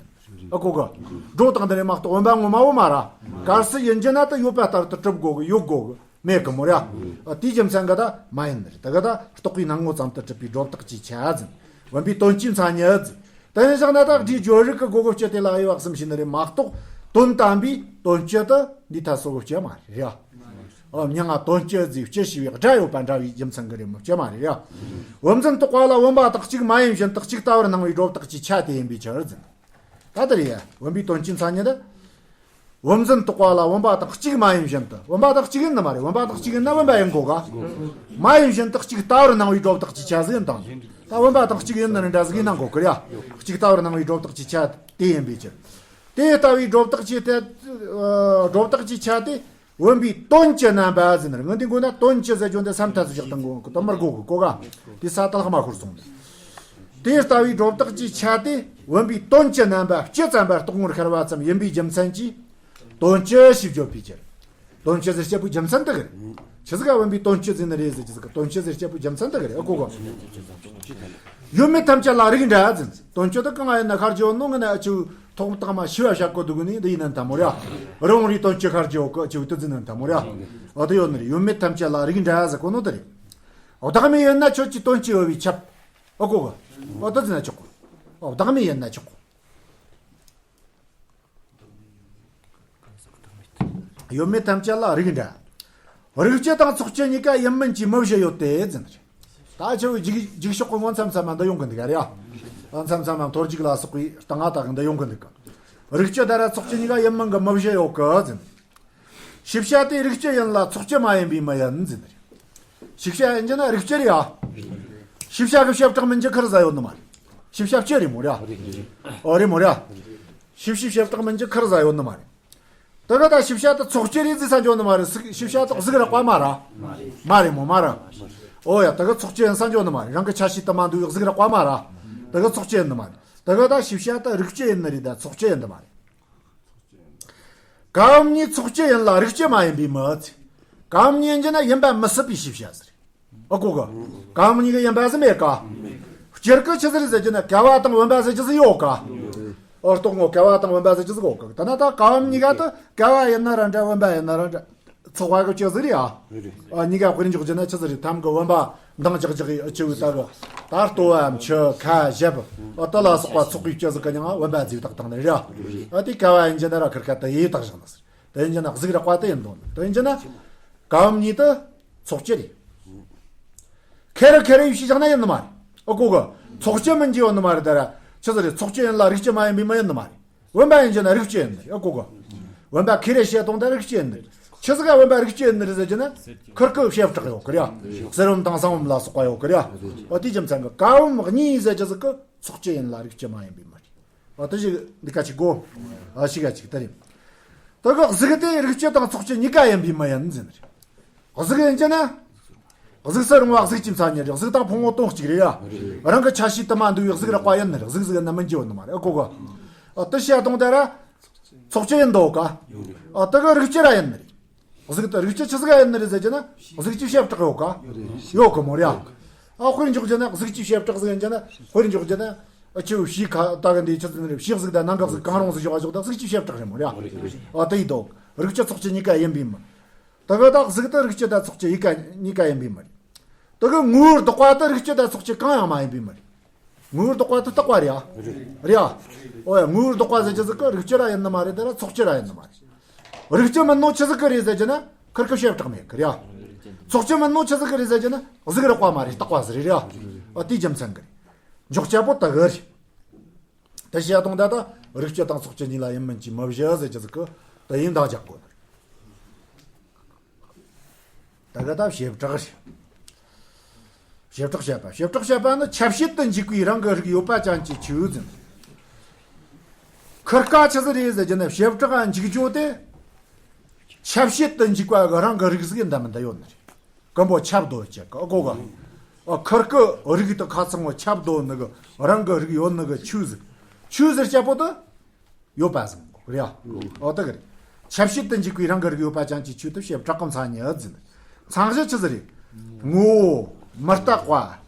ཨ་གོ་གི། སྒྲོ་བཏགས་འདི་རེད་མ་གཏོགས་བུམ་པ་ངོ་མ་བོ་མ་ར། གལ་སྲིད་ཡིན་རྒྱུ་ན་ད་ཡོད་པ་ལྟར་དུ་གྲུབ་དགོ་གི། ཡོད་དགོ་གི། མེད་གི་མོ་ར། ཨ་དེའི་རྒྱུ་མཚན་གི་ད་མ་ཡིན་ནི་རེད། ད་གི་ད་རྟོག་པའི་སྣང་ངོ་ཙམ་དུ་གྲུབ་པའི་སྒྲོ་བཏགས་ཀྱི་ཆ་ཟིན། བུམ་པའི་དོན་སྤྱིའི་མཚན་ཉིད་ཟིན། དེ་ནས་བཞག་ན་ད་སྒྲའི་སྦྱོར་རིགས་ཀྱི་སྒོ་གི་སྤྱི་དེ་ལ་དབྱེ་བ་གསུམ་ཕྱེ་ནི་རེད་མ་གཏོགས་དོན་དམ་པའི་དོན་སྤྱི་དེ་འདི་ད་སོ་གི་སྤྱི་མ་རེད་ཡ། ཨོ་མྱིང་ང་དོན་སྤྱི་ཟེར་སྤྱི་ཞེས་པའི་སྒྲ་ཡོད་པ་འདྲ་བའི་རྒྱུ་མཚན་གི་རེད་མོ། སྤྱི་མ་རེད་ཡ། བུམ་འཛིན་རྟོག་པ་ལ་བུམ་པ་དག་གཅིག་མ་ཡིན་བཞིན་དུ་གཅིག་ལྟ་བུར་སྣང་བའི་སྒྲོ་བཏགས་ཀྱི་ཆ་དེ་ཡིན་པའི་ཕྱིར་ཟིན། ད་དེ་རེད་ཡ། བུམ་པའི་དོན་སྤྱིའི་མཚན་ཉིད་དེ། བུམ་འཛིན་རྟོག་པ་ལ་བུམ་པ་དང་གཅིག་མ་ཡིན་བཞིན་དུ། བུམ་པ་དང་གཅིག་ཡིན་ནི་མ་རེད། བུམ་པ་དང་གཅིག་ཡིན་ན་བུམ་པ་ཡིན་དགོ་ག། མ་ཡིན་བཞིན་དུ་གཅིག་ལྟ་བུར་སྣང་བའི་སྒྲོ་བཏགས་ཀྱི་ཆ་ཟིག་ཡིན་དང་། ད་བུམ་པ་དང་གཅིག་ཡིན་ནི་རེད་འདྲ་ཟིག་ཡིན་ན་དགོ་གི་རེད་ཡ། གཅིག་ལྟ་བུར་སྣང་བའི་སྒྲོ་བཏགས་ཀྱི་ཆ་དེ་ཡིན་པའི་ཕྱིར། དེ་ལྟ་བུའི་སྒྲོ་བཏགས་ཀྱི་དེ། སྒྲོ་བཏགས་ཀྱི་ཆ་དེ་བུམ་པའི་དོན་སྤྱི་རྣམ་པ་ཟེར་ནི་རེད། ངས་འདི་མགོ་ན་དོན་སྤྱི་ཟེར་རྒྱུ་འདི་བསམ་ཐབས་སུ་བཞག་དང་གོ་གི་དོན་མར་གོ་གི་གོ་ག། དེ་ས་ད་ལྷག་མ་ཤོར་སོང་། དེ་ལྟ་བུའི་སྒྲོ་བཏགས་ཀྱི་ཆ་དེ་བུམ་པའི་དོན་སྤྱི་རྣམ་པ་སྤྱི་ཙམ་པ་རྟོག་ངོར་ཤར་བ་ཙམ་ཡིན་པའི་རྒྱུ་མཚན་གྱིས་དོན་སྤྱི་ཞེས་བརྗོད་པའི་ཕྱིར། དོན་སྤྱི་ཟེར་སྤྱད་པོའི་རྒྱུ་མཚན་དེ་གི་རེད། ཆི་ཟིག་ག་བུམ་པའི་དོན་སྤྱི་ཟེར་ནི་རེད་ཟེར་གྱི་ཟིག་གི་དོན་སྤྱི་ཟེར་སྤྱད་པོའི་རྒྱུ་མཚན་དེ་གི་རེད། ཨ་གོ་གོ། ཡོད་མེད་ཐམས་ཅད་ལ་རིགས་འདྲ་ཟེར། དོན་སྤྱི་དེ་གང་ཡིན་ན་ཤར་རྒྱུ་ཡོད་ནོ་ངི་ན་ཨ་ཆུ་ཐོག་མཐའ་མ་ཤི་བ་བཤད་གོ་འདུག་ནི་འདི་ཡིན་ན་འཐམ་མོ་ར། རི་བོང་རིའི་དོན་སྤྱི་ཤར་རྒྱུ་ཡོད་གི་ཨ་ཆུ་དེ་ཟིན་ན་འཐམ་མོ་ར། འོ་དེ་ཡོད་ནི་རེད། ཡོད་མེད་ཐམས་ཅད་ལ་རིགས་འདྲ་ཟེར་གོ་ནོ་དེ་རེད། འོ་བདག་མེད་ཡིན་ན་ཁྱོད་ཀྱི་དོན་སྤྱི་ཡོད་པས་ཁྱབ། ཨ་གོ་གི། འོ་དེ་ཟིན་ན་ཆོག་གོ། འོ་བདག་མེད་ཡིན་ན་ཆོག་གོ། ཡོད་མེད་ཐམས་ཅད་ལ་རིགས་འདྲ། རིགས་སྤྱི་དང་ཚོགས་སྤྱི་གཉིས་ཀ་ཡིན་མིན་གྱི་མི་བཞི་ཡོད་དེ་ཟེར་ནི་རེད། ད་ཆེ་བའི་རྒྱུགས་རྒྱུགས་ཤོག་གི་ངོ་མཚམས་མཚམས་མ་འདི་ཡོང་གི་འདུག་ག་རེད་ཨ། མཚམས་མཚམས་མ་མཐོ་རྒྱུགས་ལ་སོགས་པའི་སྟེང་ང་ད་གི་འདི་ཡོང་གི་འདུག་ག། རིགས་སྤྱི་ད་ར་ཚོགས་སྤྱི་གཉིས་ཀ་ཡིན་མིན་གྱི་མི་བཞི་ཡོད་གི་ཟེར་ནི། ཞིབ་བཤད་དེ་རིགས་སྤྱི་ཡིན་ལ་ཚོགས་སྤྱི་མ་ཡིན་པའི་མི་ཡིན་ཟེར་ནི་རེད། ཞིབ་བཤད་ཡིན་རྒྱུ་ན་རིགས་སྤྱི་རེད་ཨ། ཞིབ་བཤད་གི་བྱེ་བྲག་མིན་རྒྱུ་ཁར་ཟ་ཡོད་ནི་མ་རེད། ཞིབ་བཤད་སྤྱི་རེད་མོ་ར། ཨོ་རེད་མོ་ར། ཞིབ་བཤད་བྱེ་བྲག་མིན་རྒྱུ་ཁར་ཟ་ཡོད་ནི་མ་རེད། དེ་ག་ད་ཞིབ་བཤད་དེ་ཚོགས་སྤྱི་རེད་ཟེར་ས་འཇོག་ནི་མ་རེད། ཞིབ་བཤད་དེ་གཟུགས་རགས་པ་མ་ར། མ་རེད་མོ་མ་ར། ཨོ་ཡ་དེ་ག་ཚོགས་སྤྱི་ཡིན་ས་འཇོག་ནི་མ་རེད། རང་གི་ཆ་ཤས་དུ་མ་འདུས་གཟུགས་རགས་པ་མ་ར། དེ་ག་ཚོགས་སྤྱི་ཡིན་ནི་མ་རེད། དེ་ག་ད་ཞིབ་བཤད་དེ་རིགས་སྤྱི་ཡིན་ནི་རེད་ད་ཚོགས་སྤྱི་ཡིན་ནི་མ་རེད། གང་གཉིས་ཚོགས་སྤྱི་ཡིན་ལ་རིགས་སྤྱི་མ་ཡིན་པའི་མི་ཚེ། གང་གཉིས་ཡིན་རྒྱུ་ན་ཡིན་པ་མི་སྲིད་པའི་ཞིབ་བཤད་ཟེར། ཨ་གོ་ག། གང་གཉིས་ཀ་ཡིན་པ་ཟེར་མེད་ཀ། སྤྱིར་གི་ཆི་ཟིག་རེད་ཟེར་རྒྱུ་ན་ཀ་བ་དང་བུམ་པ་ཟེར་རྒྱུ་ཟིག་ཡོད་ཀ། ཨོ་རྟོག་ངོ་ཀ་བ་དང་བུམ་པ་ཟེར་རྒྱུ་ཟིག་ཡོད་ཀ། ད་ན་ད་གང་གཉིས་ཀ་དུ་ཀ་བ་ཡིན་ན་ར་འདྲ་བུམ་པ་ཡིན་ན་ར་འདྲ། ཚོགས་པ་གི་ཆི་ཟིག་རེད་ཨ། ཨ་གཉིས་ཀ་དཔེར་འཇོག་རྒྱུ་ན་ཆི་ཟིག་རེད། ཐམ་གི་བུམ་པ་ འདང་རྒྱག་རྒྱག་གི་ཨ་ཆུ་བོའི་ད་གི་ད་ལྟོ་བའམ་ཆུ་ཁ་ཞབས་ཨ་ད་ལ་སོགས་པ་ཚོགས་པའི་སྤྱི་ཟིག་གི་མྱིང་ང་བུམ་པ་རྫས་བཏགས་བཏང་ནི་རེད། ཨ་དེ་ཀ་བ་ཡིན་གྱི་ན་ར་ཁིར་ཁ་ད་ཡེ་བཏགས་བཞག་ནི་ཟེར། དེ་ཡིན་གྱི་ན་གཟུགས་རགས་པ་དེ་ཡིན་དོན་དེ་ཡིན་གྱི་ན། ཀ་བུམ་གཉིས་དེ་ཚོགས་སྤྱི་རེད། ཁེ་རེ་ཁེ་རེ་ཡེ་ཤེས་བཞག་ན་ཡིན་ནི་མ་རེད། ཨ་གོ་གི། ཚོགས་སྤྱི་མིན་གྱི་ཡོད་ནི་མ་རེད། ད་ར་ཆི་ཟིག་རེད། ཚོགས་སྤྱི་ཡིན་ལ་རིགས་སྤྱི་མ་ཡིན་པའི་མི་ཡིན་ནི་མ་རེད། བུམ་པ་ཡིན་གྱི་ན་རིགས་སྤྱི་ཡིན་ནི་རེད། ཨ་གོ་གི། བུམ་པ་ཁེ་རེ་བཤད་དོན་དེ་རིགས་སྤྱི་ཡིན་ནི་རེད། ཆི་ཟིག་ག་བུམ་པ་རིགས་སྤྱི་ཡིན་ནི་རེད་ཟེར་གྱི་ན། ཁིར་ཁི་བྱེ་བྲག་ཡོད་གི་རེད། གསེར་བུམ་དང་ཟངས་བུམ་ལ་སོགས་པ་ཡོད་གི་རེད། ཨ་དེའི་རྒྱུ་མཚན་གྱིས་ཀ་བུམ་གཉིས་ཟེར་གྱི་ཟིག་གི་ཚོགས་སྤྱི་ཡིན་ལ་རིགས་སྤྱི་མ་ཡིན་པའི་མི་རེད། ཨ་དེ་ཞིག་འདི་ཀ་ཅིག་གོ། ཨ་ཞིག་ག་ཅིག་ད་རེད། ད་གི་གཟུགས་དེ་རིགས་སྤྱི་དང་ཚོགས་སྤྱི་གཉིས་ཀ་ཡིན་པའི་མི་ཡིན་ཟེར་ནི་རེད། གཟུགས་ཡིན་གྱི་ན། གཟུགས་སུ་རུང་བ་གཟུགས་ཀྱི་མཚན་ཉིད་རེད། གཟུགས་དང་ཕུང་པོ་དོན་གཅིག་རེད་ཡ། རང་གི་ཆ་ཤས་དུ་མ་འདུས་པའི་གཟུགས་རགས་པ་ཡིན་ནི་རེད། གཟུགས་ཟིག་ཡིན་ན་མིན་གྱི་ཡོད་ནི་མ་རེད། ཨ་གོ་གི། ཨ་དེ་བཤད་དོན་དེ་ར། ཚོགས་སྤྱི་ཡིན་འདུག་ག་ཨ་དེ་གི་རིགས་སྤྱི་ར་ཡིན་ནི་རེད། གཟུགས་དེ་རིགས་སྤྱི་ཆི་ཟིག་ག་ཡིན་ནི་རེད་ཟེར་གྱི་ན། གཟུགས་ཀྱི་བྱེ་བྲག་ཡོད་ག་ཡོད་གི་མོ་རེད་ཡ། ཨ་དཔེར་འཇོག་རྒྱུ་ན་གཟུགས་ཀྱི་བྱེ་བྲག་ཟིག་ཡིན་གྱི་ན། དཔེར་འཇོག་རྒྱུ་ན། ཨ་ཆུ་བོའི་ཕྱི་ཁ་ད་གི་འདི་ཆི་ཟིག་ནི་རེད། ཕྱི་གཟུགས་དང་ནང་གི་གཟུགས་གང་རུང་ཟིག་བཞག་བཞག་ད་གཟུགས་ཀྱི་བྱེ་བྲག་རེད་མོ་རེད་ཡ། ཨ་དེ་ཡིན་འདུག་རིགས་སྤྱི་ཚོགས་སྤྱི་གཉིས་ཀ་ཡིན་པའི་མི། ད་གི་ད་གཟུགས་དེ་རིགས་སྤྱི་དང་ཚོགས་སྤྱི་ཡི་ཀ་གཉིས་ཀ་ཡིན་པའི་མི་རེད། ད་གི་ངོ་བོར་ལྡོག་པ་དེ་རིགས་སྤྱི་དང་ཚོགས་སྤྱི་གང་ཡང་མ་ཡིན་པའི་མི་རེད། ངོ་བོར་ལྡོག་པ་དེ་རྟག་པ་རེད་ཡ། རེད་ཡ། ཨོ་ཡ། ངོ་བོར་ལྡོག་པ་ཟེར་གྱི་ཟིག་གི་རིགས་སྤྱི་ར་ཡིན་ནི་མ་རེད། དེ་ར་ཚོགས་སྤྱི་ར་ཡིན་ནི་མ་རེད། རིགས་སྤྱི་མིན་ནོ་ཆི་ཟིག་གི་རེད་ཟེར་གྱི་ན། ཁིར་ཁི་བྱེ་བྲག་མེད་གི་རེད་ཡ། ཚོགས་སྤྱི་མིན་ནོ་ཆི་ཟིག་གི་རེད་ཟེར་གྱི་ན། གཟུགས་རགས་པ་མ་རེད། རྟག་པ་ཟིག་རེད་ཡ། ཨ་དེའི་རྒྱུ་མཚན་གི་རེད། འཇོག་བྱ་པོ་ད་གི་རེད། དེ་བཤད་དོན་ད་ད་རིགས་སྤྱི་དང་ཚོགས་སྤྱི་གཉིས་ལ་ཡིན་མིན་གྱི་མི་བཞི་ཟེར་གྱི་ཟིག་གི་དེ་ཡིན་འདང་རྒྱག་དགོས་ནི་རེད། ད་ག་ད་བྱེ་བྲག་རེད། བྱེ་བྲག་བཤད་པ། བྱེ་བྲག་བཤད་པ་ནི་ཁྱབ་བྱེད་དུ་འཇུག་པའི་རང་གི་རིགས་ཡོད་པ་ཅན་གྱི་ཆོས་ཟེར། ཁིར་ཀ་ཆི་ཟིག་རེད་ཟེར་གྱི་ན། བྱེ་བྲག་འཇུག་རྒྱུ་དེ། ཁྱབ་བྱེད་དུ་འཇུག་པ་གི་རང་གི་རིགས་ཟིག་ཡིན་ད་མིན་ད་ཡོད་ནི་རེད། ཀུན་པོ་ཁྱབ་འདོད་བྱེད་གི་ཨ་གོ་གི། ཨ་ཁིར་ཀི་རིགས་དེ་ཁ་ཚང་བོ་ཁྱབ་འདོད་ནི་གི་རང་གི་རིགས་ཡོད་ནི་གི་ཆོས་ཟིག་ཆོས་ཟེར་བྱ་པོ་དེ་ཡོད་པ་ཟིག་གོ་རེད་ཡ། ཨོ་དེ་གི་རེད། ཁྱབ་བྱེད་དུ་འཇུག་པའི་རང་གི་རིགས་ཡོད་པ་ཅན་གྱི་ཆོས་དེ་བྱེ་བྲག་གི་མཚན་ཉིད་ཟེར། མཚན་གཞི་ཆི་ཟིག་རེད། ངོ་བོ་མི་རྟག་པ།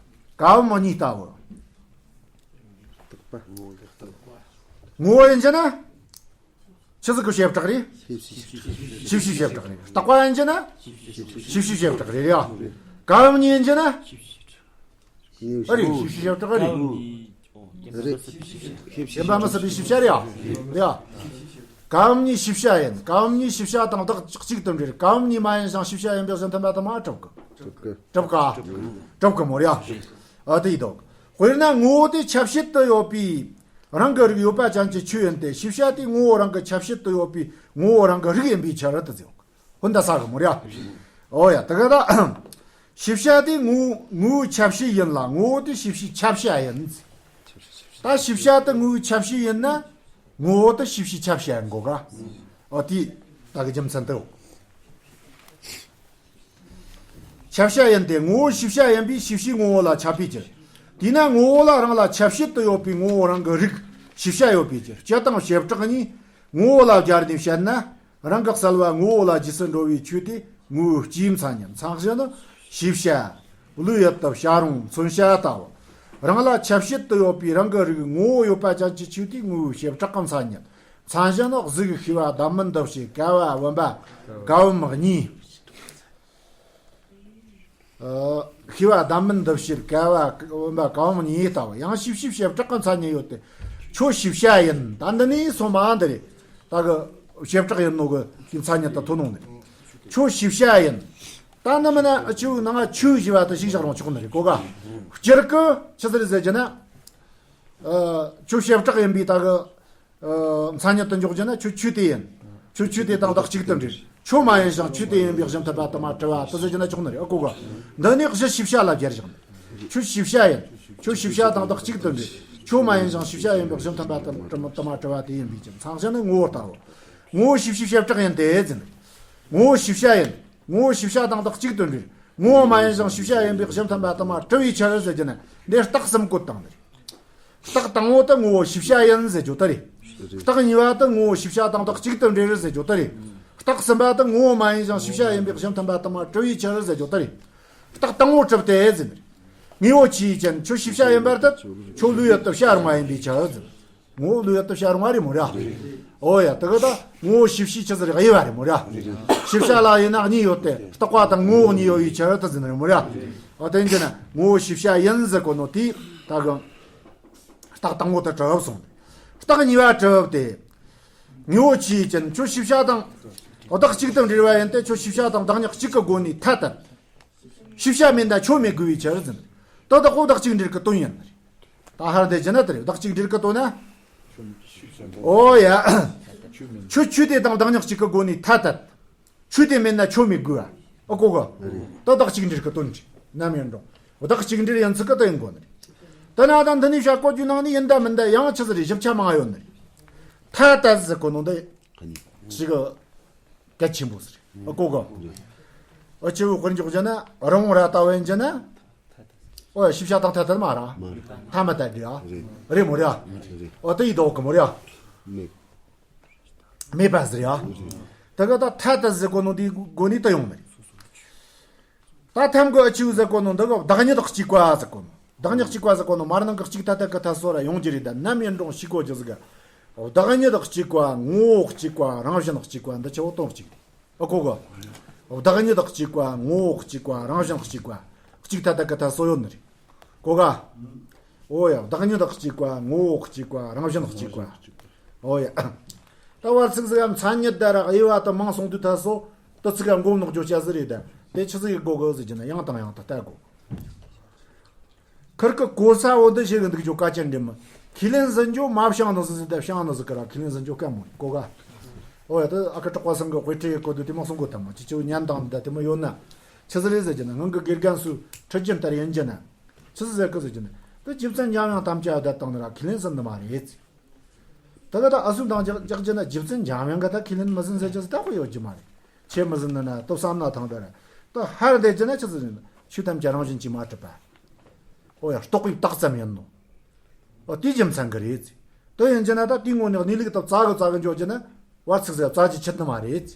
ཀ་བུམ་གཉིས་ལྟ་བུ། ངོ་བོ་ཡིན་གྱི་ན། ཆི་ཟིག་གི་བྱེ་བྲག་རེད། ཤེས་བྱའི་བྱེ་བྲག་རེད། རྟག་པ་ཡིན་གྱི་ན། ཤེས་བྱའི་བྱེ་བྲག་རེད་ཡ། ཀ་བུམ་གཉིས་ཡིན་གྱི་ན། ཨ་རེད། ཤེས་བྱའི་བྱེ་བྲག་རེད། རེད། ཡིན་པ་མི་སྲིད་པའི་ཤེས་བྱ་རེད་ཡ། རེད་ཡ། ཀ་བུམ་གཉིས་ཤེས་བྱ་ཡིན། ཀ་བུམ་གཉིས་ཤེས་བྱ་དང་བདག་གཅིག་ཏུ་འབྲེལ། ཀ་བུམ་གཉིས་མ་ཡིན་ཞིང་ཤེས་བྱ་ཡིན་པའི་གཞི་མཐུན་པ་དུ་མ་གྲུབ་གི། གྲུབ་གི། གྲུབ་གི་མོ་རེད་ཡ། ཨ་དེ་ཡིན་འདུག་དཔེར་ན་ངོ་བོ་དེ་ཁྱབ་བྱེད་དུ་ཡོད་པའི་རང་གི་རིགས་ཡོད་པ་ཅན་གྱི་ཆོས་ཡིན་ཏེ། ཤེས་བྱ་དེ་ངོ་བོ་རང་གི་ཁྱབ་བྱེད་དུ་ཡོད་པའི་ངོ་བོ་རང་གི་རིགས་ཡིན་པའི་ཕྱིར་དུ་ཟེར། ཧོན་ད་ས་གི་མོ་ར། ཨོ་ཡ། ད་ག་ད། ཤེས་བྱ་དེ་ངོ་ངོ་བོའི་ཁྱབ་བྱེད་ཡིན་ལ། ངོ་བོ་དེ་ཤེས་བྱའི་ཁྱབ་བྱ་ཡིན། ད་ཤེས་བྱ་དེ་ངོ་བོའི་ཁྱབ་བྱེད་ཡིན་ན། ངོ་བོ་དེ་ཤེས་བྱའི་ཁྱབ་བྱ་ཡིན་དགོས་ག་ཨོ་དེ་ད་གི་རྒྱུ་མཚན་དེའོ། ཁྱབ་བྱ་ཡིན་ཏེ། ངོ་བོ་ཤེས་བྱ་ཡིན་པས་ཤེས་བྱའི་ངོ་བོ་ལ་ཁྱབ་པའི་ཕྱིར། དེས་ན་ངོ་བོ་ལ་རང་ལ་ཁྱབ་བྱེད་དུ་ཡོད་པའི་ངོ་བོ་རང་གི་རིགས། ཤེས་བྱ་ཡོད་པའི་ཕྱིར། སྤྱི་དང་བྱེ་བྲག་གཉིས་ངོ་བོ་ལ་སྦྱར་ནས་བཤད་ན། རང་གི་གསལ་བ་ངོ་བོ་ལ་རྗེས་སུ་འགྲོ་བའི་ཆོས་དེ་ངོ་བོའི་སྤྱིའི་མཚན་ཉིད། མཚན་གཞི་ནི་ཤེས་བྱ། བློའི་ཡུལ་དུ་བྱ་རུང་མཚོན་བྱ་ལྟ་བུ། རང་ལ་ཁྱབ་བྱེད་དུ་ཡོད་པའི་རང་གི་རིགས་ངོ་བོ་ཡོད་པ་ཅན་གྱི་ཆོས་དེ་ངོ་བོའི་བྱེ་བྲག་གི་མཚན་ཉིད། མཚན་གཞི་ནི་གཟུགས། ཤེས་པ། བདག་མིན་འདུ་བྱེད། ཀ་བ། བུམ་པ། ཀ་བུམ་གཉིས། ཨ། ཤེས་པ། བདག་མིན་འདུ་བྱེད། ཀ་བ། བུམ་པ། ཀ་བུམ་གཉིས་ལྟ་བུ། ཡང་ཤེས་བྱའི་བྱེ་བྲག་གི་མཚན་ཉིད་ཡོད་དེ། ཁྱོད་ཤེས་བྱ་ཡིན། ད་འདི་ནས་སོང་མ་འདི་རེད། ད་གི་བྱེ་བྲག་ཡིན་ནོ་གི་མཚན་ཉིད་དུ་ཐོན་ནོ་ནི། ཁྱོད་ཤེས་བྱ་ཡིན། ད་འདི་མིན་ན་ཁྱོད་ནང་ང་ཆོས་ཞེས་པ་དེ་ཞིག་བཞག་རུང་ཆོག་ནི་རེད་གོ་ག་སྤྱིར་གི་ཆི་ཟིག་རེད་ཟེར་གྱི་ན། ཨ། ཁྱོད་བྱེ་བྲག་ཡིན་པས་ད་གི་ཨ། མཚན་ཉིད་དུ་འཇོག་རྒྱུ་ན་ཁྱོད་ཆོས་དེ་ཡིན། ཁྱོད་ཆོས་དེ་དང་བདག་གཅིག་ཏུ་འབྲེལ། ཁྱོད་མ་ཡིན་ཞིང་ཆོས་དེ་ཡིན་པའི་གཞི་མཐུན་པ་དུ་མ་གྲུབ་པ་དེ་ཟེར་རྒྱུ་ན་ཆོག་ནི་རེད། ཨ་གོ་ག་འདི་ནས་གཞི་ཤེས་བྱ་ལ་སྦྱར་བཞག་ནི། ཁྱོད་ཤེས་བྱ་ཡིན། ཁྱོད་ཤེས་བྱ་དང་བདག་གཅིག་ཏུ་འབྲེལ། ཁྱོད་མ་ཡིན་ཞིང་ཤེས་བྱ་ཡིན་པའི་གཞི་མཐུན་པ་དུ་དུ་མ་གྲུབ་པ་དེ་ཡིན་པའི་ཕྱིར། མཚན་གཞི་ནི་ངོ་བོ་ལྟ་བུ། ངོ་བོ་ཤེས་བྱའི་བྱེ་བྲག་ཡིན་ཏེ་ཟེར་ནི། ངོ་བོ་ཤེས་བྱ་ཡིན། ངོ་བོ་ཤེས་བྱ་དང་བདག་གཅིག་ཏུ་འབྲེལ། ངོ་བོ་མ་ཡིན་ཞིང་ཤེས་བྱ་ཡིན་པའི་གཞི་མཐུན་པ་དུ་མ་གྲུབ་པའི་ཕྱིར་ཟེར་རྒྱུ་ན་འདིར་རྟགས་གསུམ་བཀོད་བཏང་ནི་རེད། རྟགས་དང་པོ་དེ་ངོ་བོ་ཤེས་བྱ་ཡིན་ཟེར་རྒྱུ་དེ་རེད། རྟགས་གཉིས་པ་དེ་ངོ་བོ་ཤེས་བྱ་དང་བདག་གཅིག་ཏུ་འབྲེལ་ཟེར་རྒྱུ་དེ་རེད། རྟགས་གསུམ་པ་དེ་ངོ་བོ་མ་ཡིན་ཞིང་ཤེས་བྱ་ཡིན་པའི་གཞི་མཐུན་པ་དུ་མ་གྲུབ་པའི་ཕྱིར་ཟེར་རྒྱུ་དེ་རེད། རྟགས་དང་པོ་གྲུབ་སྟེ་ཟེར། ངོ་བོ་ཆོས་ཅན། ཁྱོད་ཤེས་བྱ་ཡིན་པར་ཐལ། ཁྱོད་བློའི་ཡུལ་དུ་བྱ་རུང་བ་ཡིན་པའི་ཕྱིར་ཟེར། ངོ་བོ་བློའི་ཡུལ་དུ་བྱ་རུང་བ་རེད་མོ་ར། ཨོ་ཡ། དེ་ག་ད་ངོ་བོ་ཤེས་བྱའི་ཆི་ཟིག་རེད། དབྱེ་བ་རེད་མོ་ར། ཤེས་བྱ་ལ་དབྱེ་ན་གཉིས་ཡོད་དེ། རྟག་པ་དང་ངོ་བོ་གཉིས་ཡོད་པའི་ཕྱིར་དུ་ཟེར་ནི་རེད་མོ་ར། ཨ་དེ་ཡིན་ན་ངོ་བོ་ཤེས་བྱ་ཡིན་ཟེར་གོ་ནོ་དེ་ད་གི་རྟགས་དང་པོ་དེ་གྲུབ་སོང་། རྟགས་གཉིས་པ་གྲུབ་སྟེ། དངོས་པོ་ཆོས་ཅན། ཁྱོད་ཤེས་བྱ་དང་བདག་གཅིག་ཏུ་འབྲེལ་བ་ཡིན་ཏེ། ཁྱོད་ཤེས་བྱ་དང་བདག་ཉིད་གཅིག་གི་སྒོ་ནས་ཐ་དད། ཤེས་བྱ་མེད་ན་ཁྱོད་མེད་དགོས་པའི་ཕྱིར་ཟེར། ད་བདག་པོ་བདག་གཅིག་འབྲེལ་གྱི་དོན་ཡིན། ད་ཧར་དེ་བྱས་ན་དེ་རེད། བདག་གཅིག་འབྲེལ་གྱི་དོན་ན། ཨོ་ཡ། ཁྱོད་ཆོས་དེ་དང་བདག་ཉིད་གཅིག་གི་སྒོ་ནས་ཐ་དད། ཆོས་དེ་མེད་ན་ཁྱོད་མེད་དགོས་པ། ཨ་གོ་གི། ད་བདག་གཅིག་འབྲེལ་གྱི་དོན་རེད། ནམ་ཡིན་རུང་བདག་གཅིག་འབྲེལ་ཡིན་ཚུལ་གྱི་དོན་ཡིན་དགོས་ནི་རེད། ད་ན་ད་འདི་ནས་བྱ་བཀོད་རྒྱུ་ནང་ནས་ཡིན་ད་མིན་ད་ཡང་ཆི་ཟིག་རེད། ཞིབ་ཆ་མང་ཡོད་ནི་རེད། ཐ་དད་ཟེར་གོ་ནོ་འདི་ཞིག་གལ་ཆེན་པོ་ཟིག་རེད། ཨ་གོ་གི། ཨ་ཆེ་བོ་དཔེར་འཇོག་བྱས་ན་རི་བོང་རྭ་ལྟ་བུ་ཡིན་བྱས་ན། ཨོ་ཤེས་བྱ་དང་ཐ་དད་མ་རེད། ཐ་མ་དད་རེད་ཨ། རེད་མོ་རེད་ཨ། ཨོ་དེ་ཡི་དོག་གི་མོ་རེད་ཨ། མེད་པ་ཟེར་ཡ། དེ་ག་ད་ཐ་དད་ཟེར་གོ་ནོ་དེའི་སྒོ་ནས་ད་ཡོང་མེད། ད་ཐམ་གི་ཨ་ཆུ་ཟེར་གོ་ནོ་འདི་ག་བདག་ཉིད་གཅིག་པ་ཟེར་གོ་ནོ། བདག་ཉིད་གཅིག་པ་ཟེར་གོ་ནོ་མར་ནང་གི་གཅིག་ཐ་དད་ཀྱི་ཐད་སོ་ར་ཡོང་རྒྱུ་རེད། ད་ནམ་ཡིན་རུང་ཤེས་གོ་རྒྱུ་ཟིག་ག་བདག་ཉིད་གཅིག་པ། ངོ་བོ་གཅིག་པ། རང་བཞིན་གཅིག་པ། འདི་ཆེ་བོ་དོན་གཅིག་རེད། ཨ་གོ་ག་བདག་ཉིད་གཅིག་པ། ངོ་བོ་གཅིག་པ། རང་བཞིན་གཅིག་པ། གཅིག་ཐ་དད་ཀྱི་ཐད་སོ་ཡོད་ནི་རེད། གོ་ག་ཨོ་ཡ། བདག་ཉིད་གཅིག་པ། ངོ་བོ་གཅིག་པ། རང་བཞིན་གཅིག་པ། ཨོ་ཡ། ད་བར་ཚིག་ཟིག་གམ་མཚན་ཉིད་ད་ར་དབྱེ་བ་དུ་མང་སོང་དུས་ཐ་སོ་དུ་ཚིག་ག་མགོ་ནག་བརྗོད་བྱ་ཟིག་རེད། ད་དེ་ཆི་ཟིག་གི་གོ་གི་ཟེར་གྱི་ན་ཡང་དང་ཡང་དུ་ལྟ་དགོས། ཁིར་ཀི་གོ་ས་འོ་འདི་ཞིག་གི་འདུག་རྒྱུ་དཀའ་ཅན་འདྲེ་མི། ཁས་ལེན་ཟིན་རྒྱུ་མ་བྱང་ནི་ཟིག་ཟིག་ད་བྱང་ནི་ཟིག་གི་ར་ཁས་ལེན་ཟིན་རྒྱུ་དཀའ་མོ་རེད། གོ་ག་ཨོ་ཡ། ད་ཨ་ཁུ་གྲགས་པ་སང་གི་དཔེ་ཁྲིད་གོ་དུས་དེ་མོ་གསུང་གོ་ཐལ་མོ། ཅི་ཅི་ཉན་དང་ད་དེ་མོ་ཡོད་ན། ཆི་ཟིག་རེད་ཟེར་གྱི་ན་ངང་གི་དགེ་རྒན་སུ་ཁྲིད་རྒྱུ་ལྟར་ཡིན་གྱི་ན། ཆི་ཟིག་ཟེར་གི་ཟེར་གྱི་ན། ད་རྗེ་བཙུན་འཇམ་དབྱངས་དམ་བཅའ་བ་དང་ར་ཁས་ལེན་ཟིན་ནི་མ་རེད། ད་ག་ད་ཨ་སུ་དང་རྒྱག་རྒྱག་རྒྱུ་ན་རྗེ་བཙུན་འཇམ་དབྱངས་ག་ད་ཁས་ལེན་མི་ཟིན་ཟེར་རྒྱུ་ཟིག་ད་ཁོ་ཡོད་རྒྱུ་མ་རེད། ཆེ་མི་ཟིན་ནི་ན་ལྟོ་བསམ་ན་ཐང་ད་ར། ད་ཧར་བསྡད་རྒྱུ་ན་ཆི་ཟིག་ཟེར་ན་ཆོས་ཐམས་ཅད་རང་བཞིན་གྱིས་མ་གྲུབ་པ། ཨོ་ཡ། རྟོག་པའི་བཏགས་ཙམ་ཡིན་ནོ། ཨོ་དེའི་རྒྱུ་མཚན་གི་རེད། དེ་ཡིན་རྒྱུ་ན་ད་དེའི་ངོ་ནས་གནས་ལུགས་དེ་བཙལ་གི་བཙལ་གི་འཇོག་རྒྱུ་ན་བར་ཚིག་ཟེར་བཙལ་རྒྱུ་ཆེད་དུ་མ་རེད།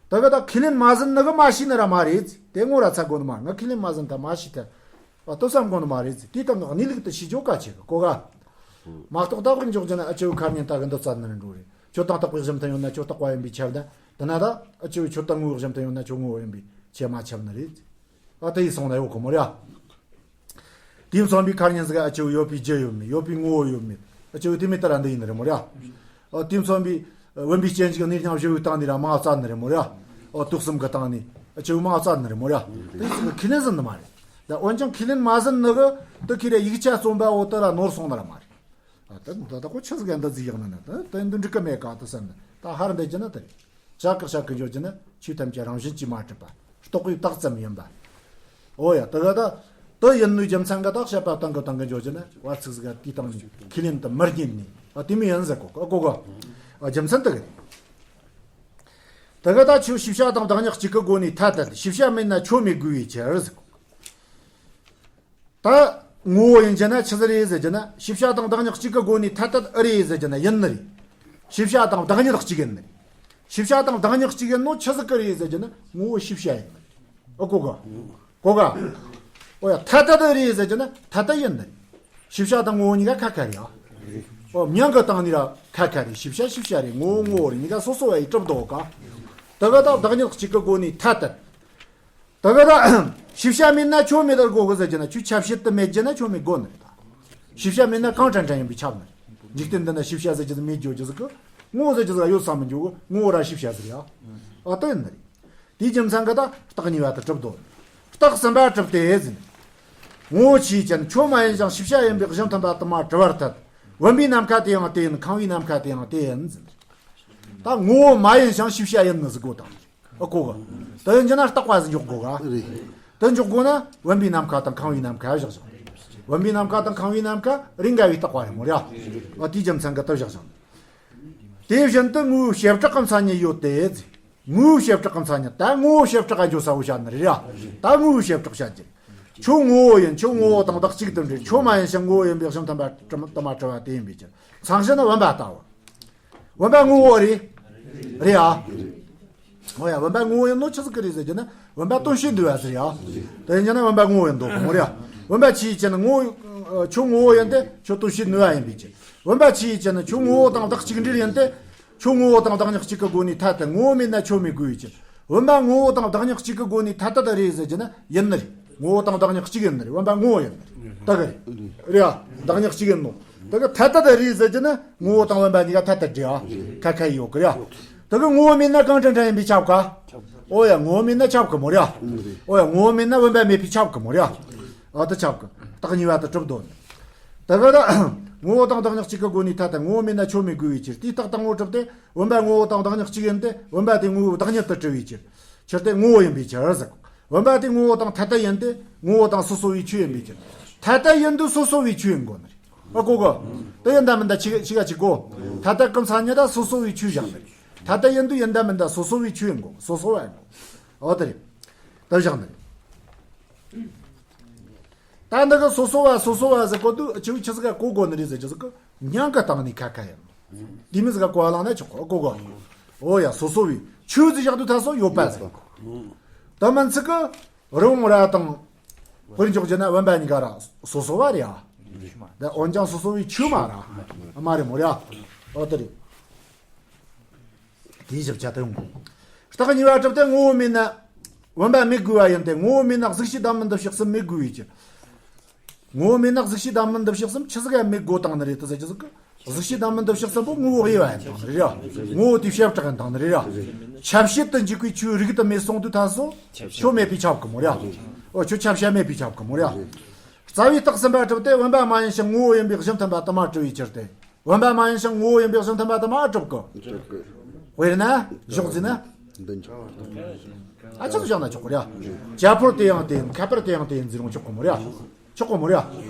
ད་ག་ད་ཁས་ལེན་མ་ཟིན་ནི་གི་མ་ཤེས་ནི་ར་མ་རེད། དེ་ངོ་ར་ཚ་དགོས་ནི་མ། ང་ཁས་ལེན་མ་ཟིན་ད་མ་ཤེས་ད། ཨ་ལྟོ་བསམ་དགོས་ནི་མ་རེད། དེའི་སྟེང་གི་གནས་ལུགས་དེ་ཤེས་རྒྱུ་གལ་ཆེ་གི། གོ་ག་མ་གཏོགས་ད་བར་འཇོག་རྒྱུ་ན་ཨ་ཆེ་བོ་ཁ་ཉན་ད་གི་འདི་བཙལ་ནི་རེད་འགྲོ་རེད། ཁྱོད་དང་རྟག་པའི་གཞི་མཐུན་ཡོད་ན་ཁྱོད་རྟག་པ་ཡིན་པས་ཁྱབ་ད། དེ་ན་ད་ཨ་ཆེ་བོ་ཁྱོད་དང་ངོ་བོའི་གཞི་མཐུན་ཡོད་ན་ཁྱོད་ངོ་བོ་ཡིན་པས་ཁྱབ་མ་ཁྱབ་ནི་རེད། ཨ་དེ་ཡིས་སོང་ན་ཡོད་གི་མོ་ར། དེ་མཚོན་པའི་ཁ་ཉན་ཟིག་ཨ་ཆེ་བོ་ཡོད་པའི་རྒྱུ་ཡོད་མེད། ཡོད་པའི་ངོ་བོ་ཡོད་མེད། ཨ་ཆེ་བོ་དེ་མེད་ད་ར་འདི་ཡིན་ནི་རེད་མོ་ར། ཨ་དེ་མཚོན་པའི་བུམ་པའི་སྐྱེ་འཇིག་གནས་རྐྱང་བཞི་བོའི་སྟེང་ནས་ར་མ་བཙལ་ནི་རེད་མོ་ར། ཨ་དུག་གསུམ་གི་སྟེང་ནས་ཨ་ཆེ་བོ་མ་བཙལ་ནི་རེད་མོ་ར། དེ་ཟིག་ཁས་ལེན་ཟིན་ནི་མ་རེད། ད་འོན་ཀྱང་ཁས་ལེན་མ་ཟིན་ནི་གི་དུ་ཁས་ལེན་ཡིག་ཆ་རྩོམ་པ་བོ་དུ་ར་ནོར་སོང་ནི་ར་མ་རེད། ཨ་ད་ད་ད་ཁོ་ཆི་ཟིག་ཡང་འདི་ཟིག་ཡག་ན་ན་ད་ད་འདི་འགྲིག་གི་མེད་ག་ད་བསམ་ན། ད་ཧར་འདི་རྒྱུ་ན་དེ་རེད། བྱ་གག་བྱ་གི་འཇོག་རྒྱུ་ན་ཆོས་ཐམས་ཅད་རང་བཞིན་གྱིས་མ་གྲུབ་པ། རྟོག་པའི་བཏགས་ཙམ་ཡིན་པ། ཨོ་ཡ། དེ་ག་ད་དེ་ཡིན་ནོའི་རྒྱུ་མཚན་ག་ད་བཤད་པ་བཏང་གི་བཏང་གི་འཇོག་རྒྱུ་ན་བར་ཚིག་ཟིག་ག་དེའི་སྟེང་ནས་ཁས་ལེན་དུ་མི་རྙེད་ནས། ཨ་དེ་མོ་ཡིན་ཟེར་གོ་གོ་གོ་གོ། ཨ་རྒྱུ་མཚན་དེ་གི་རེད། དེ་ག་ད་ཁྱོད་ཤེས་བྱ་དང་བདག་ཉིད་གཅིག་གི་སྒོ་ནས་ཐ་དད། ཤེས་བྱ་མེད་ན་ཁྱོད་མེད་དགོས་པའི་ཕྱིར་ཟེར་གོ། ད་ངོ་བོ་ཡིན་རྒྱུ་ན་ཆི་ཟིག་རེད་ཟེར་རྒྱུ་ན། ཤེས་བྱ་དང་བདག་ཉིད་གཅིག་གི་སྒོ་ནས་ཐ་དད་ཨེ་རེད་ཟེར་རྒྱུ་ན་ཡིན་ནི་རེད། ཤེས་བྱ་དང་བདག་ཉིད་གཅིག་ཡིན་ནི་རེད། ཤེས་བྱ་དང་བདག་ཉིད་གཅིག་ཡིན་ནོ་ཆི་ཟིག་གི་རེད་ཟེར་རྒྱུ་ན་ངོ་བོ་ཤེས་བྱ་ཡིན་ནི་རེད། ཨ་གོ་ག་གོ་ག་ཨོ་ཡ། ཐ་དད་ཨེ་རེད་ཟེར་རྒྱུ་ན་ཐ་དད་ཡིན་ནི་རེད། ཤེས་བྱ་དང་ངོ་བོ་གཉིས་ཀ་ཁ་ཁ་རེད་ཨ། ཨོ་མྱང་གི་སྟེང་ནས་ར་ཁ་ཁ་རེད། ཤེས་བྱ་ཤེས་བྱ་རེད། ངོ་བོ་ངོ་བོ་རེད། གཉིས་ཀ་སོ་སོ་བ་ཡི་གྲུབ་འདུག་ག་དེ་ག་ད་བདག་ཉིད་གཅིག་གི་སྒོ་ནས་ཐ་དད། ད་ག་ད་ཤེས་བྱ་མེད་ན་ཁྱོད་མེད་དར་གོ་གི་ཟེར་རྒྱུ་ན། ཁྱོད་ཁྱབ་བྱེད་དུ་མེད་རྒྱུ་ན་ཁྱོད་མེད་དགོས་ནི་རེད་ད། ཤེས་བྱ་མེད་ན་གང་དྲན་དྲན་ཡིན་པས་ཁྱབ་ནི་རེད། འཇིག་རྟེན་འདི་ན་ཤེས་བྱ་ཟེར་རྒྱུ་ཟིག་མེད་རྒྱུ་རྒྱུ་ཟིག་གི། ངོ་བོ་ཟེར་རྒྱུ་ཟིག་ཡོད་བསམ་མི་འགྱོ་གི། ངོ་བོ་ར་ཤེས་བྱ་ཟིག་རེད་ཨ། ཨ་དེ་ཡིན་ནི་རེད། དེའི་རྒྱུ་མཚན་གི་ད་རྟགས་གཉིས་པ་དེ་གྲུབ་དོ། རྟགས་གསུམ་པ་གྲུབ་སྟེ་ཟེར། ངོ་བོ་ཆོས་ཅན། ཁྱོད་མ་ཡིན་ཞིང་ཤེས་བྱ་ཡིན་པས་གཞི་མཐུན་པ་དུ་མ་གྲུབ་པར་ཐལ། བུམ་པའི་ནམ་མཁའ་དེ་ཡང་དེ་ཡིན། ཁང་བའི་ནམ་མཁའ་དེ་ཡང་དེ་ཡིན་ཟེར། ད་ངོ་བོ་མ་ཡིན་ཞིང་ཤེས་བྱ་ཡིན་ནི་ཟེར་དགོས་དང་། ཨ་གོ་གི། དེ་ཡིན་རྒྱུ་ན་རྟག་པ་ཟིག་འཇོག་དགོས་ག་རེད། དེ་འཇོག་དགོས་ན་བུམ་པའི་ནམ་མཁའ་དང་ཁང་བའི་ནམ་མཁའ་བཞག་བཞག་བུམ་པའི་ནམ་མཁའ་དང་ཁང་བའི་ནམ་མཁའ་རེས་འགའ་བའི་རྟག་པ་རེད་མོ་ར། ཨ་དེའི་རྒྱུ་མཚན་གི་དེ་བཞག་བཞག་དེ་བཞིན་དུ་ངོ་བོའི་བྱེ་བྲག་གི་མཚན་ཉིད་ཡོད་དེ་ཟེར། ངོ་བོའི་བྱེ་བྲག་གི་མཚན་ཉིད། ད་ངོ་བོའི་བྱེ་བྲག་ག་འཇོག་ས་བོ་བཤད་ནི་རེད་ཡ། ད་ངོ་བོའི་བྱེ་བྲག་བཤད་རྒྱུ། ཁྱོད་ངོ་བོ་ཡིན། ཁྱོད་ངོ་བོ་དང་བདག་གཅིག་ཏུ་འབྲེལ། ཁྱོད་མ་ཡིན་ཞིང་ངོ་བོ་ཡིན་པས་གཞི་མཐུན་པ་དུ་མ་གྲུབ་པ་དེ་ཡིན་པའི་ཕྱིར། མཚན་གཞི་ནི་བུམ་པ་ལྟ་བུ། བུམ་པ་ངོ་བོ་རེད། རེད་ཡ། འོ་ཡ། བུམ་པ་ངོ་བོ་ཡིན་ནོ་ཆི་ཟིག་གི་རེད་ཟེར་རྒྱུ་ན་བུམ་པ་དོན་བྱེད་ནུས་པ་ཟེར་ཡ། དེ་ཡིན་རྒྱུ་ན་བུམ་པ་ངོ་བོ་ཡིན་འདུག་གི་མོ་རེད་ཡ། བུམ་པ་ཆོས་ཅན། ངོ་བོ་ཁྱོད་ངོ་བོ་ཡིན་ཏེ་ཁྱོད་དོན་བྱེད་ནུས་པ་ཡིན་པའི་ཕྱིར། བུམ་པ་ཆོས་ཅན། ཁྱོད་ངོ་བོ་དང་བདག་གཅིག་འབྲེལ་ཡིན་ཏེ། ཁྱོད་ངོ་བོ་དང་བདག་ཉིད་གཅིག་གི་སྒོ་ནས་ཐ་དད། ངོ་བོ་མེད་ན་ཁྱོད་མེད་དགོས་པའི་ཕྱིར། བུམ་པ་ངོ་བོ་དང་བདག་ཉིད་གཅིག་གི་སྒོ་ནས་ཐ་དད་རེད་ཟེར་རྒྱུ་ན་ཡིན་ནི་རེད། ངོ་བོ་དང་བདག་ཉིད་གཅིག་ཡིན་ནི་རེད། བུམ་པ་ངོ་བོ་ཡིན་ནི་རེད། ད་གི་རེད། རེད་ཨ། བདག་ཉིད་གཅིག་ཡིན་ནོ། ད་གི་ཐ་དད་རེད་ཟེར་གྱི་ནི་ངོ་བོ་དང་བུམ་པ་གཉིས་ཀ་ཐ་དད་རེད་ཨ། ཁ་ཁ་ཡོད་གི་རེད་ཨ། ད་གི་ངོ་བོ་མེད་ན་གང་དྲན་དྲན་ཡིན་པས་ཁྱབ་ག་ཨོ་ཡ། ངོ་བོ་མེད་ན་ཁྱབ་གི་མོ་རེད་ཨ། ཨོ་ཡ། ངོ་བོ་མེད་ན་བུམ་པ་མེད་པས་ཁྱབ་གི་མོ་རེད་ཨ། ཨ་ད་ཁྱབ་གི། རྟགས་གཉིས་པ་དེ་གྲུབ་དོ། ད་གི་ད་ངོ་བོ་དང་བདག་ཉིད་གཅིག་གི་སྒོ་ནས་ཐ་དད་ངོ་བོ་མེད་ན་ཆོས་མེད་དགོས་པའི་ཕྱིར། དེའི་རྟགས་དང་པོ་གྲུབ་སྟེ་བུམ་པ་ངོ་བོ་དང་བདག་ཉིད་གཅིག་ཡིན་ཏེ། བུམ་པ་དེ་ངོ་བོའི་བདག་ཉིད་དུ་གྲུབ་པའི་ཕྱིར། ཕྱིར་དེ་ངོ་བོ་ཡིན་པའི་ཕྱིར་ཟེར། བུམ་པ་དེ་ངོ་བོ་དང་ཐ་དད་ཡིན་ཏེ། ངོ་བོ་དང་སོ་སོ་བའི་ཆོས་ཡིན་པའི་ཕྱིར། ཐ་དད་ཡིན་དུས་སོ་སོ་བའི་ཆོས་ཡིན་དགོས་ནི་རེད། ཨ་གོ་གོ། དེ་ཡིན་ད་མིན་ད་ཆི་ཆི་ག་ཆི་གོ། ཐ་དད་ཀུན་ཚང་ཉིད་ད་སོ་སོ་བའི་ཆོས་བཞག་ནི་རེད། ཐ་དད་ཡིན་དུས་ཡིན་ད་མིན་ད་སོ་སོ་བའི་ཆོས་ཡིན་དགོས། སོ་སོ་བ་ཡིན་དགོས། ཨོ་དེ་རེད། དེ་བཞག་ནི་རེད། ད་འདི་གི་སོ་སོ་བ་སོ་སོ་བ་ཟེར་གོ་དུས་ཆི་ཆི་ཟིག་ག་གོ་དགོས་ནི་རེད་ཟེར་གྱི་ཟིག་གི་མྱིང་གི་སྟེང་ནས་ཁ་ཁ་ཡིན། དེ་མིན་ཟིག་ག་གོ་བ་བླངས་ན་ཆོག་གོ་གོ་གོ། ཨོ་ཡ། སོ་སོ་བའི་ཆོས་ཟིག་བཞག་དུས་ད་སོ་ཡོད་པ་ཟིག་དེ་མིན་ཚིག་གི་རི་བོང་རྭ་དང་དཔེར་འཇོག་རྒྱུ་ན་བུམ་པ་གཉིས་ཀ་ར་སོ་སོ་བ་རེད་ཨ། ད་འོན་ཀྱང་སོ་སོ་བའི་ཆོས་མ་ར་མ་རེད་མོ་རེད་ཨ། ཨོ་དེ་རེད། དེའི་ཞིབ་ཆ་དེ་ཡོང་གི། རྟགས་གཉིས་པ་གྲུབ་སྟེ་ངོ་བོ་མེད་ན་བུམ་པ་མེད་དགོས་པ་ཡིན་ཏེ། ངོ་བོ་མེད་ན་གཟུགས་ཤེས་བདག་མིན་འདུ་བྱེད་གསུམ་མེད་དགོས་པའི་ཕྱིར། ངོ་བོ་མེད་ན་གཟུགས་ཤེས་བདག་མིན་འདུ་བྱེད་གསུམ་ཆི་ཟིག་ག་མེད་དགོས་བཏང་ནི་རེད་དེ་ཟེར་གྱི་ཟིག་གི་གཟུགས་ཤེས་བདག་མིན་འདུ་བྱེད་གསུམ་པོ་ངོ་བོ་དབྱེ་བ་ཡིན་བཏང་ནི་རེད་ཡ། ངོ་བོ་དེ་བྱེ་བྲག་ཡིན་བཏང་ནི་རེད་ཡ། ཁྱབ་བྱེད་དུ་འཇུག་པའི་ཆོས་རིག་ཏུ་མེད་སོང་དུས་ད་སོ་ཆོས་མེད་པས་ཁྱབ་གི་མོ་རེད་ཡ། ཨོ་ཁྱོད་ཁྱབ་བྱ་མེད་པས་ཁྱབ་གི་མོ་རེད་ཡ། རྩ་བའི་རྟགས་གསུམ་པ་གྲུབ་སྟེ་བུམ་པ་མ་ཡིན་ཞིང་ངོ་བོ་ཡིན་པའི་གཞི་མཐུན་པ་དུ་མ་གྲུབ་པའི་ཕྱིར་ཏེ། བུམ་པ་མ་ཡིན་ཞིང་ངོ་བོ་ཡིན་པའི་གཞི་མཐུན་པ་དུ་མ་གྲུབ་གི། དཔེར་ན་གཞོགས་ཟིན་ན། ཨ་ཅག་བཞག་ན་ཆོག་གི་རེད། རྒྱ་ཕོར་དེ་ཡང་དེ་ཡིན། ཁ་པར་དེ་ཡང་དེ་ཡིན་ཟེར་རུང་ཆོག་གི་མོ་རེད། ཆོག་གི་མོ་རེད།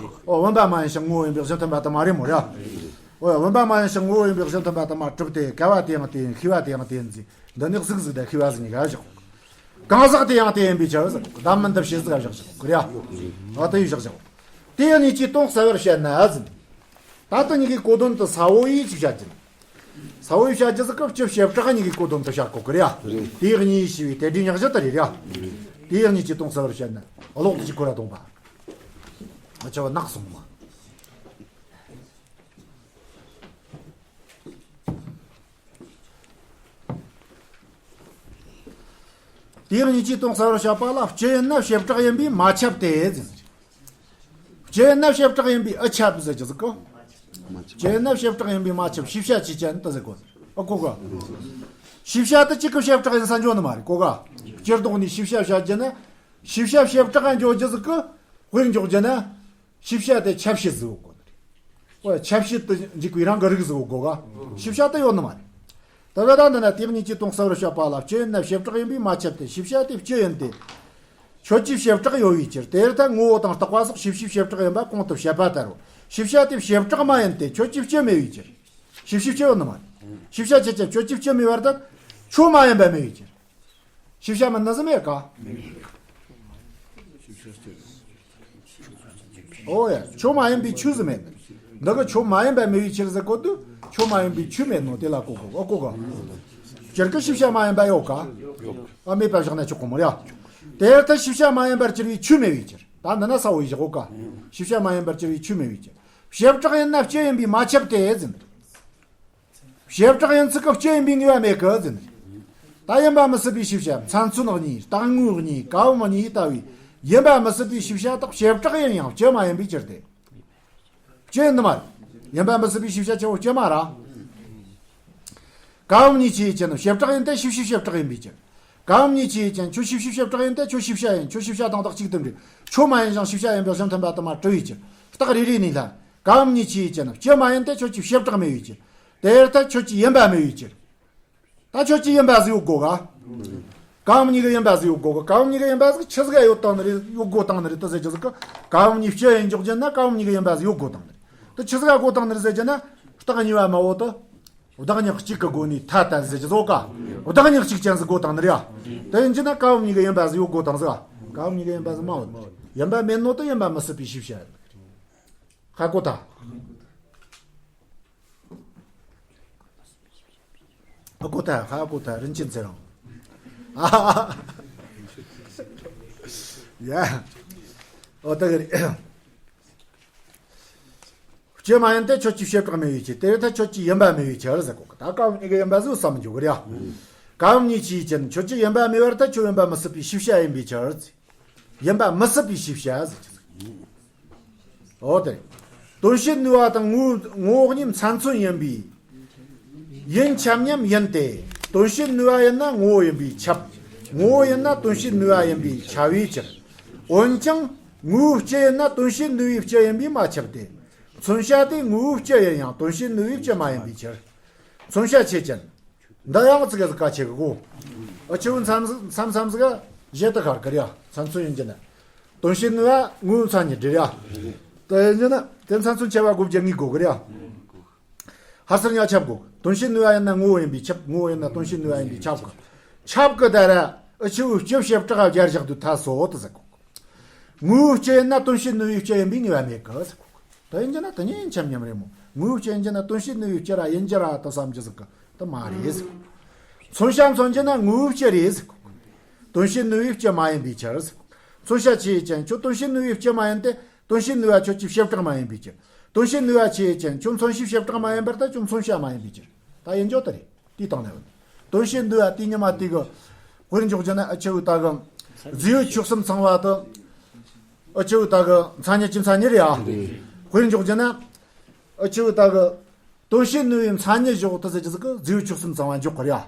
ཨོ་བུམ་པ་མ་ཡིན་ཞིང་ངོ་བོ་ཡིན་པའི་གཞི་མཐུན་པ་དུ་མ་རེད་མོ་རེད། ཨོ་བུམ་པ་མ་ཡིན་ཞིང་ངོ་བོ་ཡིན་པའི་གཞི་མཐུན་པ་དུ་མ་གྲུབ་སྟེ་ཀ་བ་དེ་ཡང་དེ་ཡིན། ཤེས་པ་དེ་ཡང་དེ་ཡིན་ཟེར། འདི་ནི་གཟུགས་གཟུགས་དང་ཤེས་པ་གཟུགས་གཉིས་ཀ་བཞག་གང་ཟག་དེ་ཡང་དེ་ཡིན་པའི་ཕྱིར་ཟེར། བདག་མིན་འདུ་བྱེད་ཟིག་བཞག་བཞག་གི་རེད། ཨ་དེ་ཡིས་བཞག་བཞག་དེ་ཡང་གཉིས་ཀྱིས་སྟོང་གསལ་བར་བཤད་ན་ཟིན། ད་ལྟ་གཉིས་ཀའི་གོ་དོན་དུ་ས་བོ་ཡིས་ཅིག་བཤད་ཀྱིན། ས་བོ་ཡིས་བཤད་ཀྱི་ཟིག་གི་སྤྱི་བྱེ་བྲག་གཉིས་ཀའི་གོ་དོན་དུ་བཤད་གོ་གི་རེད། དེ་ཡང་གཉིས་ཞེས་པའི་དེ་འདྲའི་ཉག་གཞི་དེ་རེད་རེད། དེ་ཡང་གཉིས་ཀྱིས་སྟོང་གསལ་བར་བཤད་ན་གློག་ཏུ་ཅིག་ཁོ་ར་གཏོང་པ། ཨ་ཆ་བ་ནག་སོང་བ། དེ་ཡང་གཉིས་ཀྱིས་སྟོང་གསལ་བར་བཤད་པ་ལ་སྤྱི་ཡིན་ན་བྱེ་བྲག་ཡིན་པས་མ་ཁྱབ་སྟེ་ཟེར། སྤྱི་ཡིན་ན་བྱེ་བྲག་ཡིན་པས་ཨི་ཁྱབ་ཟེར་གྱི་ཟིག་གོ། སྤྱི་ཡིན་ན་བྱེ་བྲག་ཡིན་པས་མ་ཁྱབ། ཤེས་བྱ་ཆོས་ཅན་དུ་ཟེར་གོ། ཨ་གོ་གོ། ཤེས་བྱ་དེ་གཅིག་གི་བྱེ་བྲག་ཡིན་ས་འཇོག་ནི་མ་རེད་གོ་ག་སྤྱིར་བཏང་ནས་ཤེས་བྱ་བྱ་རྒྱུ་ན། ཤེས་བྱ་བྱེ་བྲག་འཇོག་རྒྱུ་ཟིག་གི། དཔེར་འཇོག་རྒྱུ་ན། ཤེས་བྱ་དེ་ཁྱབ་བྱེད་ཟིག་གོ་ནི་རེད། ཨོ་ཁྱབ་བྱེད་དུ་འཇུག་པའི་རང་གི་རིགས་ཟིག་གོ་ག་ཤེས་བྱ་དེ་ཡོད་ནི་མ་རེད། ད་བ་ད་འདི་ན་དེ་གཉིས་ཀྱིས་སྟོང་གསལ་བར་བཤད་པ་ལ་སྤྱི་ཡིན་ན་བྱེ་བྲག་ཡིན་པས་མ་ཁྱབ་སྟེ། ཤེས་བྱ་དེ་སྤྱི་ཡིན་ཏེ། ཁྱོད་ཀྱི་བྱེ་བྲག་ཡོད་པའི་ཕྱིར། དེར་ཐལ་ངོ་བོ་དང་རྟག་པ་སོགས་ཤེས་བྱའི་བྱེ་བྲག་ཡིན་པ་གོང་དུ་བཤད་པ་ལྟར་རོ། ཤེས་བྱ་དེ་བྱེ་བྲག་མ་ཡིན་ཏེ་ཁྱོད་ཀྱི་སྤྱི་མེད་པའི་ཕྱིར། ཤེས་བྱའི་སྤྱི་ཡོད་ནི་མ་རེད། ཤེས་བྱ་ཆོས་ཅན་ཁྱོད་ཀྱི་སྤྱི་མེད་པར་ཐལ། ཁྱོད་མ་ཡིན་པ་མེད་པའི་ཕྱིར། ཤེས་བྱ་མིན་ནི་ཟིག་མེད་ག་ཨོ་ཡ། ཁྱོད་མ་ཡིན་པའི་ཆོས་ཟིག་མེད། འདི་གི་ཁྱོད་མ་ཡིན་པ་མེད་པའི་ཕྱིར་ཟེར་གོ་དུས་ཁྱོད་མ་ཡིན་པའི་ཆོས་མེད་ནོ་དེ་ལ་གོ་གོ་ཨོ་གོ་ག་སྤྱིར་གི་ཤེས་བྱ་མ་ཡིན་པ་ཡོད་ག་ཨ་མེད་པ་བཞག་ན་ཆོག་གོ་མོ་ར། དེར་ཐལ་ཤེས་བྱ་མ་ཡིན་པར་གྱུར་པའི་ཆོས་མེད་པའི་ཕྱིར། ད་འདི་ན་ས་བོ་ཡིས་བཞག་གོ་ག་ཤེས་བྱ་མ་ཡིན་པར་གྱུར་པའི་ཆོས་མེད་པའི་ཕྱིར། བྱེ་བྲག་ཡིན་ན་སྤྱི་ཡིན་པས་མ་ཁྱབ་སྟེ་ཟེར། བྱེ་བྲག་ཡིན་ཚུལ་གྱི་སྤྱི་ཡིན་པའི་ངེས་པ་མེད་གི་ཟེར། ད་ཡིན་པ་མི་སྲིད་པའི་ཤེས་བྱ་མཚན་མཚོན་གཉིས་རྟག་དངོས་གཉིས་ཀའོ་མི་གཉིས་ལྟ་བུའི་ཡིན་པ་མི་སྲིད་པའི་ཤེས་བྱ་དག་བྱེ་བྲག་ཡིན་ཡང་སྤྱི་མ་ཡིན་པའི་ཕྱིར་ཏེ། སྤྱི་ཡིན་ནི་མ་རེད། ཡིན་པ་མི་སྲིད་པའི་ཤེས་བྱ་ཆེ་བོ་སྤྱི་མ་ར། ཀའོ་མི་གཉིས་ཆོས་ཅན་བྱེ་བྲག་ཡིན་ཏེ་ཤེས་བྱའི་བྱེ་བྲག་ཡིན་པའི་ཕྱིར། ཀའོ་མི་གཉིས་ཆོས་ཅན་ཁྱོད་ཤེས་བྱའི་བྱེ་བྲག་ཡིན་ཏེ་ཁྱོད་ཤེས་བྱ་ཡིན། ཁྱོད་ཤེས་བྱ་དང་བདག་གཅིག་ཏུ་འབྲེལ། ཁྱོད་མ་ཡིན་ཞིང་ཤེས་བྱ་ཡིན་པའི་གཞི་མཐུན་པ་དུ་མ་གྲུབ་པའི་ཕྱིར། རྟགས་རེ་རེ་ནས་ལྷན། ཀའོ་མི་གཉིས་ཆོས་ཅན་སྤྱི་མ་ཡིན་ཏེ་ཁྱོད་ཀྱི་བྱེ་བྲག་མེད་པའི་ཕྱིར། དེར་ཐལ་ཁྱོད་ཀྱི་ཡིན་པ་མེད་པའི་ཕྱིར། ད་ཁྱོད་ཀྱི་ཡིན་པ་ཟིག་ཡོད་དགོས་ག་ཀའོ་མི་གཉིས་ཀྱི་ཡིན་པ་ཟིག་ཡོད་དགོས་ག་ཀའོ་མི་གཉིས་ཀྱི་ཡིན་པ་ཟིག་ཆི་ཟིག་ཡོད་བཏང་ནི་རེད། ཡོད་དགོས་བཏང་ནི་རེད་དུ་ཟེར་རྒྱུ་ཟིག་གི་ཀའོ་མི་གཉིས་སྤྱི་ཡིན་འཇོག་རྒྱུ་ན་ཀའོ་མི་གཉིས་ཀྱི་ཡིན་པ་ཟིག་ཡོད་དགོས་བཏང་ནི་རེད། དུ་ཆི་ཟིག་ཡོད་དགོས་བཏང་ནི་རེད་ཟེར་རྒྱུ་ན། རྟགས་གཉིས་པ་མ་འོ་དུ། བདག་ཉིད་གཅིག་གི་སྒོ་ནས་ཐ་དད་ཟེར་རྒྱུ་ཟིག་ག་བདག་ཉིད་གཅིག་ཅན་ཟིག་དགོས་བཏང་ནི་རེད། དེ་ཡིན་རྒྱུ་ན་ཀའོ་མི་གཉིས་ཀྱི་ཡིན་པ་ཟིག་ཡོད་དགོས་བཏང་ཟིག་ཀའོ་མི་གཉིས་ཀྱི་ཡིན་པ་ཟིག་མ་འོ། ཡིན་པ་མེད་ནོ་དུ་ཡིན་པ་མི་སྲིད་པའི་ཤེས་བྱ་ཡིན། ཧ་གོ་ཐལ། ཧ་གོ་ཐལ། ཧ་གོ་ཐལ། རིན་ཆེན་ཚེ་རིང་། ཡ། ཨོ་ད་གི་རེད། སྤྱི་མ་ཡིན་ཏེ་ཁྱོད་ཀྱི་བྱེ་བྲག་མེད་པའི་ཕྱིར། དེ་ཡོད་ཐལ་ཁྱོད་ཀྱི་ཡིན་པ་མེད་པའི་ཕྱིར་ཟེར་གོ་གི་ད་ཀའོ་མི་གཉིས་ཀྱི་ཡིན་པ་ཟིག་བསམ་འཇོག་གི་རེད། ཀའོ་མི་གཉིས་ཆོས་ཅན་ཁྱོད་ཀྱི་ཡིན་པ་མེད་པར་ཐལ་ཁྱོད་ཡིན་པ་མི་སྲིད་པའི་ཤེས་བྱ་ཡིན་པའི་ཕྱིར། ཡིན་པ་མི་སྲིད་པའི་ཤེས་བྱ་ཟེར་གྱི་འདུག་འོ་དེ། དོན་བྱེད་ནུས་པ་དང་ངོ་བོ་ངོ་བོ་གཉིས་མཚན་མཚོན་ཡིན་པས། ཡིན་ཁྱབ་མཉམ་ཡིན་ཏེ། དོན་བྱེད་ནུས་པ་ཡིན་ན་ངོ་བོ་ཡིན་པས་ཁྱབ། ངོ་བོ་ཡིན་ན་དོན་བྱེད་ནུས་པ་ཡིན་པས་ཁྱབ་པའི་ཕྱིར། འོན་ཀྱང་ངོ་བོའི་སྤྱི་ཡིན་ན་དོན་བྱེད་ནུས་པའི་སྤྱི་ཡིན་པས་མ་ཁྱབ་སྟེ། མཚོན་བྱ་དེ་ངོ་བོའི་སྤྱི་ཡིན་ཡང་དོན་བྱེད་ནུས་པའི་སྤྱི་མ་ཡིན་པའི་ཕྱིར། མཚོན་བྱ་ཆོས་ཅན། འདི་ཡང་ཙི་གེ་ཟིག་གལ་ཆེ་གི་གོ། འུ་ཆོ་མཚམས་མཚམས་མཚམས་ཟིག་གཞི་དུ་ཁར་ཀི་རེད་ཡ། མཚམས་མཚོན་ཡིན་གྱི་ན། དོན་བྱེད་ནུས་པ་ངོ་བོ་མཚན་ཉིད་རེད་ཡ། དེ་ཡིན་གྱི་ན་དེ་མཚམས་མཚོན་ཆེ་བ་དགོས་རྒྱུ་ངེས་དགོས་གི་རེད་ཡ། ཧར་སར་ཡང་ཁྱབ་དགོས། དོན་བྱེད་ནུས་པ་ཡིན་ན་ངོ་བོ་ཡིན་པས་ཁྱབ། ངོ་བོ་ཡིན་ན་དོན་བྱེད་ནུས་པ་ཡིན་པས་ཁྱབ་གི། ཁྱབ་གི་ད་ར་འུ་ཆོ་སྤྱི་བྱེ་བྲག་སྦྱར་བཞག་དུས་ཐ་སོ་དུ་ཟེར་གོ། ངོ་བོའི་སྤྱི་ཡིན་ན་དོན་བྱེད་ནུས་པའི་སྤྱི་ཡིན་པས་ངེས་པ་མེད་གི་ཟེར་གོ། དེ་ཡིན་གྱི་ན་དེ་གཉིས་ཡིན་ཁྱབ་མཉམ་རེད་མོ། ངོ་བོའི་སྤྱི་ཡིན་གྱི་ན་དོན་བྱེད་ནུས་པའི་སྤྱི་ར་ཡིན་གྱི་ར་དུ་བསམ་གྱི་ཟིག་གི་དེ་མ་རེད་ཟེར་གོ། མཚོན་བྱ་མཚོན་གྱི་ན་ངོ་བོའི་སྤྱི་རེད་ཟེར་གོ། དོན་བྱེད་ནུས་པའི་སྤྱི་མ་ཡིན་པའི་ཕྱིར་ཟེར་གོ། མཚོན་བྱ་ཆོས་ཅན། ཁྱོད་དོན་བྱེད་ནུས་པའི་སྤྱི་མ་ཡིན་ཏེ། དོན་བྱེད་ནུས་པ་ཁྱོད་ཀྱི་བྱེ་བྲག་མ་ཡིན་པའི་ཕྱིར། དོན་བྱེད་ནུས་པ་ཆོས་ཅན། ཁྱོད་མཚོན་བྱའི་བྱེ་བྲག་མ་ཡིན་པར་ཐལ། ཁྱོད་མཚོན་བྱ་མ་ཡིན་པའི་ཕྱིར། ད་ཡིན་རྒྱུ་དེ་རེད། དེའི་སྟེང་ནས་དོན་བྱེད་ནུས་པ་དེ་ཉི་མ་དེ་གི་དཔེར་འཇོག་རྒྱུ་ན་འུ་ཆོ་ད་གི་རྫས་ཡོད་ཆོས་གསུམ་ཚང་བ་དེ་འུ་ཆོ་ད་གི་མཚན་ཉིད་ཀྱི་མཚན་ཉིད་རེད་ཡ། དཔེར་འཇོག་རྒྱུ་ན་འུ་ཆོ་ད་གི་དོན་བྱེད་ནུས་པའི་མཚན་ཉིད་བཞག་དེ་ཟེར་གྱི་ཟིག་གི་རྫས་ཡོད་ཆོས་གསུམ་ཚང་བ་འཇོག་གི་རེད་ཡ།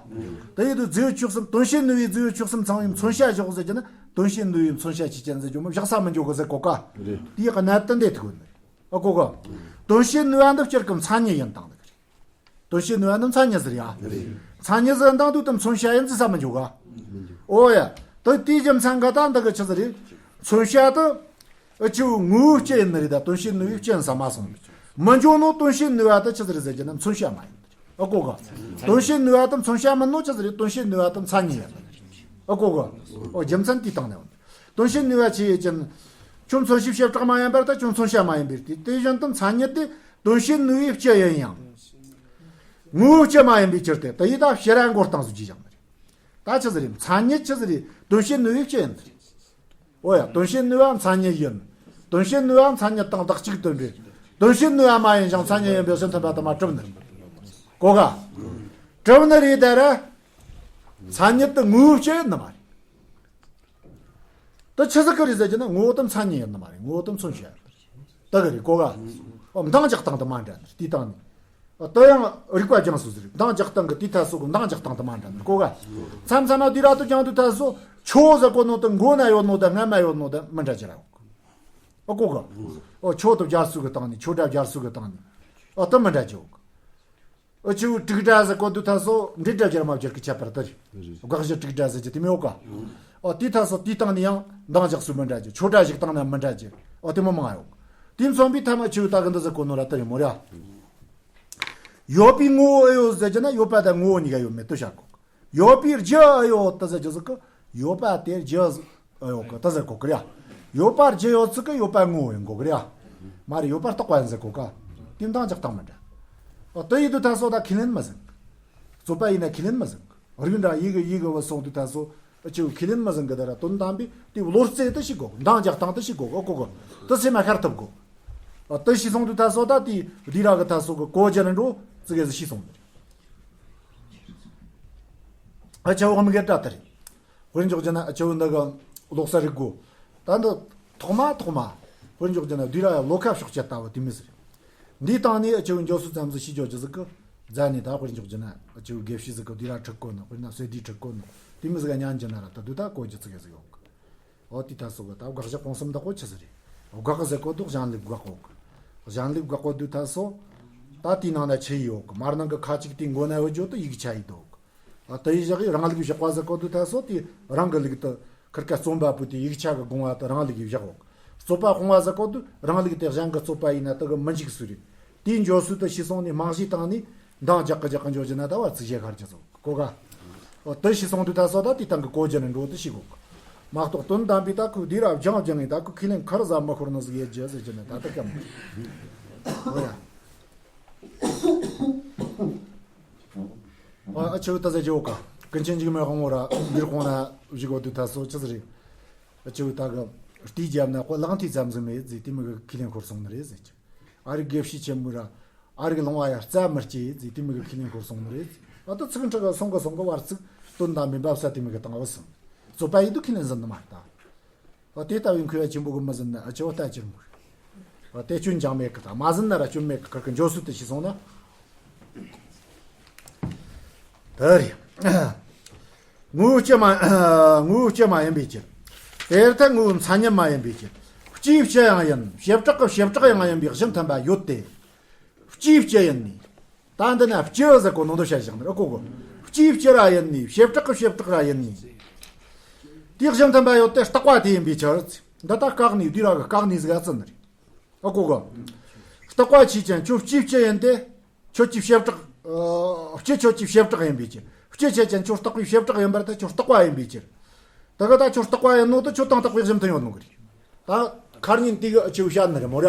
དེ་ཡིན་དུས་རྫས་ཡོད་ཆོས་གསུམ། དོན་བྱེད་ནུས་པའི་རྫས་ཡོད་ཆོས་གསུམ་ཚང་བའི་མཚོན་བྱ་བཞག་ཟེར་གྱི་ན་དོན་བྱེད་ནུས་པའི་མཚོན་བྱ་ཆོས་ཅན་ཟེར་རྒྱུ་མོ་བཞག་ས་མི་འཇོག་གི་ཟེར་གོ་ཀ། རེད། དེའི་གནད་དོན་དེ་ཐུག་ནི་རེད། ཨ་གོ་གི། དོན་བྱེད་ནུས་པ་འདི་སྤྱིར་གི་མཚན་ཉིད་ཡིན་སྟངས་འདི་རེད། དོན་བྱེད་ནུས་པ་འདི་མཚན་ཉིད་ཟེར་ཡ། རེད། མཚན་ཉིད་ཟེར་སྟངས་དུས་དེ་མཚོན་བྱ་ཡིན་ཟེར་ས་མི་འཇོག་ག། མི་འཇོག་ཨོ་ཡ། དེ་དེའི་རྒྱུ་མཚན་ག་ད་འདི་གི་ཆི་ཟིག་རེད། མཚོན་བྱ་དེ་འུ་ཆོའི་ངོ་བོའི་སྤྱི་ཡིན་ནི་རེད། ད་དོན་བྱེད་ནུས་པའི་སྤྱི་ཡིན་ས་མ་སོང་། མི་འཇོག་ནོ་དོན་བྱེད་ནུས་པ་དེ་ཆི་ཟིག་རེད་ཟེར་གྱི་ན་མཚོན་བྱ་མ་ཡིན། ཨ་གོ་གི། དོན་བྱེད་ནུས་པ་དེ་མཚོན་བྱ་མིན་ནོ་ཆི་ཟིག་རེད། དོན་བྱེད་ནུས་པ་དེ་མཚན་ཉིད་ཡིན། ཨ་གོ་གི། ཨོ་རྒྱུ་མཚན་དེའི་སྟེང་ནས་ཡོང་། དོན་བྱེད་ནུས་པ་ཆོས་ཅན། ཁྱོད་མཚོན་བྱའི་བྱེ་བྲག་མ་ཡིན་པར་ཐལ། ཁྱོད་མཚོན་བྱ་མ་ཡིན་པའི་དེ་དེ་བཞིན་དུ་མཚན་ཉིད་དེ་དོན་བྱེད་ནུས་པའི་སྤྱི་ཡིན་ཡང་། ངོ་བོའི་སྤྱི་མ་ཡིན་པའི་ཕྱིར་ཏེ། དེ་ཡིས་ད་ཕྱི་ར་མགོ་བཏང་སུ་ཅི་བཞག་ནི་རེད། ད་ཆི་ཟིག་རེད། མཚན་ཉིད་ཆི་ཟིག་རེད། དོན་བྱེད་ནུས་པའི་སྤྱི་ཡིན་ནི་རེད། ཨོ་ཡ། དོན་བྱེད་ནུས་པ་མཚན་ཉིད་ཡིན། དོན་བྱེད་ནུས་པ་མཚན་ཉིད་དང་བདག་གཅིག་ཏུ་འབྲེལ། དོན་བྱེད་ནུས་པ་མ་ཡིན་ཞིང་མཚན་ཉིད་ཡིན་པའི་ཕྱིར་མཐུན་པ་དུ་མ་གྲུབ་ནི། གོ་ག། གྲུབ་ནི་རེད་ད་ར། མཚན་ཉིད་དེ་ངོ་བོའི་སྤྱི་ཡིན་ནི་མ་རེད། དེ་ཆི་ཟིག་གི་རེད་ཟེར་གྱི་ན་ངོ་བོ་དེ་མཚན་ཉིད་ཡིན་ནི་མ་རེད། ངོ་བོ་དེ་མཚོན་བྱ་ཡིན་ནི་རེད། དེ་གི་རེད་གོ་ག། ཨོ་འདང་རྒྱག་སྟངས་དེ་མ་འདྲ་ནི་རེད། དེའི་སྟེང་ནས། ཨོ་དེ་ཡང་རིགས་པ་སྦྱངས་སུ་ཟེར། འདང་རྒྱག་སྟངས་གི་དེའི་ཐད་སོ་གི་འདང་རྒྱག་སྟངས་དེ་མ་འདྲ་ནི་རེད་གོ་ག། མཚམས་མཚམས་ན་དུས་ར་དུ་སྦྱང་དུས་ཐད་སོ་ཆོས་ཟེར་གོ་ནོ་དེ་མགོ་ན་ཡོད་ནོ་དེ་སྔ་མ་ཡོད་ནོ་དེ་མི་འདྲ་ཅི་ར་ཡོད་གི། ཨོ་གོ་ག། ཨོ་ཆོས་དེ་སྦྱར་སུ་གི་སྟེང་ནས། ཆོས་སྒྲ་སྦྱར་སུ་གི་སྟེང་ནས། ཨོ་དེ་མི་འདྲ་ཅི་ཡོད་གི། ཨ་ཆུ་དྲུག་སྒྲ་ཟེར་གོ་དུས་ཐ་སོ་འབྲེལ་སྒྲ་སྦྱར་མ་སྦྱར་གི་ཁྱད་པར་དེ་རེད། དགག་གཞི་དྲུག་སྒྲ་ཟེར་གྱི་དེ་མི་ཡོད་ཀ། ཨ་དེའི་ཐ་སོ་དེའི་སྟེང་ནས་ཡང་འདང་རྒྱག་སུ་མི་འདྲ་གྱི། ཆོས་སྒྲ་ཞིག་བཏང་ན་མི་འདྲ་གྱི། ཨ་དེ་མོ་མང་ཡོད། དེ་མཚོན་པའི་ཐ་མ་ཆུ་ད་གི་འདི་ཟེར་གོ་ནོ་ར་དེ་རེད་མོ་ར། ཡོད་པའི་ངོ་བོ་ཨེ་ཡོད་ཟེར་གྱི་ན་ཡོད་པ་དང་ངོ་བོ་གཉིས་ཀ་ཡོད་མེད་དུ་བཤད་གོ། ཡོད་པའི་རྒྱུ་ཨེ་ཡོད་དུ་ཟེར་གྱི་ཟིག་གི། ཡོད་པ་དེ་རྒྱུ་ཨེ་ཡོད་གི་དུ་ཟེར་གོ་གི་ར། ཡོད་པ་རྒྱུ་ཡོད་ཚིག་གི་ཡོད་པ་ངོ་བོ་ཡིན་གོ་གི་ར། མ་རེད་ཡོད་པ་རྟོག་པ་ཡིན་ཟེར་གོ་ཀ། དེ་འདང་རྒྱག་སྟངས་མི་འདྲ། ཨོ་དེ་ཡིན་དུས་ཐ་སོ་ད་ཁས་ལེན་མི་ཟིན། རྩོད་པ་ཡིན་ན་ཁས་ལེན་མི་ཟིན། རིགས་འདྲ་ཡི་གེ་ཡི་གེ་བ་སོང་དུས་ཐ་སོ་ཨ་ཆུ་ཁས་ལེན་མི་ཟིན་གི་ད་ར། དོན་དམ་པའི་དེ་བློ་རྩེ་དུ་ཤེས་དགོ། འདང་རྒྱག་སྟངས་དུ་ཤེས་དགོ། ཨོ་གོ་གོ་དུ་སེམས་མ་ཤར་ཐུབ་དགོ། ཨོ་དུ་ཤེས་སོང་དུས་ཐ་སོ་ད་དེ་འདི་ར་གི་ཐ་སོ་གི་གོ་རྒྱུ་ནི་འགྲོ་ཙི་གེ་ཟིག་ཤེས་སོང་ནི་རེད། ཨ་ཆ་བོ་མི་གེ་ཏྲ་ད་རེད། དཔེར་འཇོག་རྒྱུ་ན་ཨ་ཆ་བོ་འདི་གི་ལོག་ས་རིག་གོ། ད་འདི་ཐོག་མ་ཐོག་མ་དཔེར་འཇོག་རྒྱུ་ན་འདི་ར་ཡ་ལོ་ཁ་ཕྱོགས་ཆད་ལྟ་བུ་དེ་མི་ཟེར། འདིའི་སྟེང་ནས་ཨ་ཆ་བོ་འཇོག་སུ་ཙམ་ཟིག་ཤེས་འཇོག་རྒྱུ་ཟིག་གི་རྫ་ནས་ད་དཔེར་འཇོག་རྒྱུ་ན་ཨ་ཆ་བོ་དགེ་བཤེས་ཟིག་གི་འདི་ར་ཁྲིད་གོ་ནི། དཔེར་ན་སོས་དེ་ཁྲིད་གོ་ནི་དེ་མི་ཟིག་ག་ཉན་རྒྱུ་ན་ར་ད་འདི་ད་གོ་རྒྱུ་ཙི་གེ་ཟིག་ཡོང་གི། ཨོ་དེ་ད་སོ་གི་ད་དགག་བཞག་སྤོང་གསུམ་དག་གོ་ཆི་ཟིག་རེད། དགག་ཟེར་གོ་དུ་གཞན་ལུགས་དགག་གོ་གི། གཞན་ལུགས་དགག་གོ་དུ་ད་སོ། ད་དེའི་ནང་ན་ཆི་ཡོད་གི། མར་ནང་གི་ཁ་ཅིག་དེའི་མགོ་ན་བུ་ཇོ་དུ་ཡིག་ཆ་ཡི་དོ་གི། ཨ་དེ་ཡི་བཞག་ཡི་རང་ལུགས་བཞག་པ་ཟེར་གོ་དུ་ད་སོ་དེ་རང་གི་ལུགས་དུ་ཁིར་ཀ་རྩོམ་པ་པོ་དེ་ཡིག་ཆ་གི་དགོངས་པ་དུ་རང་ལུགས་ཡི་བཞག་གོ་གི། རྩོད་པ་སྤོང་བ་ཟེར་གོ་དུ་རང་ལུགས་དེ་གཞན་གི་རྩོད་པ་ཡིན་ན་དུ་གི་མི་འཇིག་སུ་རེད། དེའི་འཇོག་སུ་དུ་ཤི་སོང་ནས་རྨང་གཞིའི་སྟེང་ནས་འདང་རྒྱག་གི་རྒྱག་གི་འཇོག་རྒྱུ་ན་ད་བར་ཚིག་བཞེས་ཁར་གྱི་སོ། གོ་ག། ཨོ་དེ་ཤི་སོང་དུས་ད་སོ་ད་དེ་དང་གི་གོ་རྒྱུ་ནི་འགྲོ་དུ་ཤི་གོ་ག། མ་གཏོགས་དོན་དམ་པའི་ད་ཁུ་དེ་ར་སྦྱང་སྦྱང་ངེ་ད་ཁུ་ཁས་ལེན་ཁར་ཟ་མ་ཤོར་ནི་ཟིག་ཡེ་རྒྱུ་ཟེར་རྒྱུ་ནི་ད་ད་ཀམ། ཨོ་ཡ། ཨ་ཨ་ཆུ་ད་ཟེར་རྒྱུ་ག། ཀུན་མཁྱེན་འཇིགས་མེད་དབང་མོ་ར་འདིར་ཁོང་ན་བཞུགས་གོ་དུས་ད་སོ་ཆི་ཟིག་རེད། ཨ་ཆུ་ད་གི་རྟིས་རྒྱབ་ན་ཁོ་ལག་མཐིལ་ཙམ་ཟིག་མེད་ཟིག་དེ་མི་གི་ཁས་ལེན་ཤོར་སོང་ནི་རེད་ཟེར་རྒྱུ། ཨ་རིག་དགེ་བཤེས་ཆེན་པོ་ར། ཨ་རིག་ལོང་བ་ཡ་རྩ་མི་སྐྱེ་ཟིག་དེ་མི་གི་ཁས་ལེན་ཤོར་སོང་ནི་རེད། ཨ་ད་ཚིག་ཁྲི་ག་སོང་ག་སོང་ག་བར་ཚིག་དོན་དམ་པའི་འབབ་ས་དེ་མི་གི་བཏང་བ་སོང་། རྩོད་པ་ཡིན་དུ་ཁས་ལེན་ཟིན་ནི་མ་རེད་ད། ཨ་དེ་ལྟ་བུའི་མཁས་པ་ཆེན་པོ་གི་མི་ཟིན་ན་ཨ་ཆེ་བ་ལྟ་ཅི་རུང་། ཨ་དེ་སྐྱོན་ཅང་མེད་གི། ད་མ་ཟིན་ན་ར་སྐྱོན་མེད་གི། ཁིར་གི་འཇོག་སྲོལ་དེ་ཤེས་སོང་ན། དེ་རེད། ངོ་བོ་སྤྱི་མ། ངོ་བོ་སྤྱི་མ་ཡིན་པའི་ཕྱིར། དེར་ཐལ་ངོ་བོ་མཚན་ཉིད་མ་ཡིན་པའི་ཕྱིར། སྤྱིའི་སྤྱི་ཡང་ཡིན། བྱེ་བྲག་གི་བྱེ་བྲག་ཡང་ཡིན་པའི་གཞི་མཐུན་པ་ཡོད་དེ། སྤྱིའི་སྤྱི་ཡིན་ནི། ད་འདི་ན་སྤྱི་ཟེར་གོ་ནོ་འདི་བཤད་བཞག་ནི་རེད་གོ་གོ། སྤྱིའི་སྤྱི་ར་ཡིན་ནི། བྱེ་བྲག་གི་བྱེ་བྲག་ར་ཡིན་ནི། དེའི་གཞི་མཐུན་པ་ཡོད་དེ་རྟག་པ་དེ་ཡིན་པའི་ཕྱིར། འདི་ད་བཀག་ནི་འདི་ར་གི་བཀག་ནི་ཟིག་ཨ་ཙི་ནི་རེད། ཨ་གོ་གོ། རྟག་པ་ཆོས་ཅན། ཁྱོད་སྤྱིའི་སྤྱི་ཡིན་ཏེ། ཁྱོད་ཀྱི་བྱེ་བྲག་ཨ། སྤྱི་ཁྱོད་ཀྱི་བྱེ་བྲག་ཡིན་པའི་ཕྱིར། སྤྱི་ཆོས་ཅན། ཁྱོད་རྟག་པའི་བྱེ་བྲག་ཡིན་པར་ཐལ། ཁྱོད་རྟག་པ་ཡིན་པའི་ཕྱིར། ད་ག་ད་ཁྱོད་རྟག་པ་ཡིན་ནོ་ད་ཁྱོད་དང་རྟག་པའི་གཞི་མཐུན་ཡོད་ནོ་གི་རེད། ད་ཁར་ཉིན་དེ་གི་ཨ་ཆེའུ་བཤད་ནི་རེད་མོ་ར།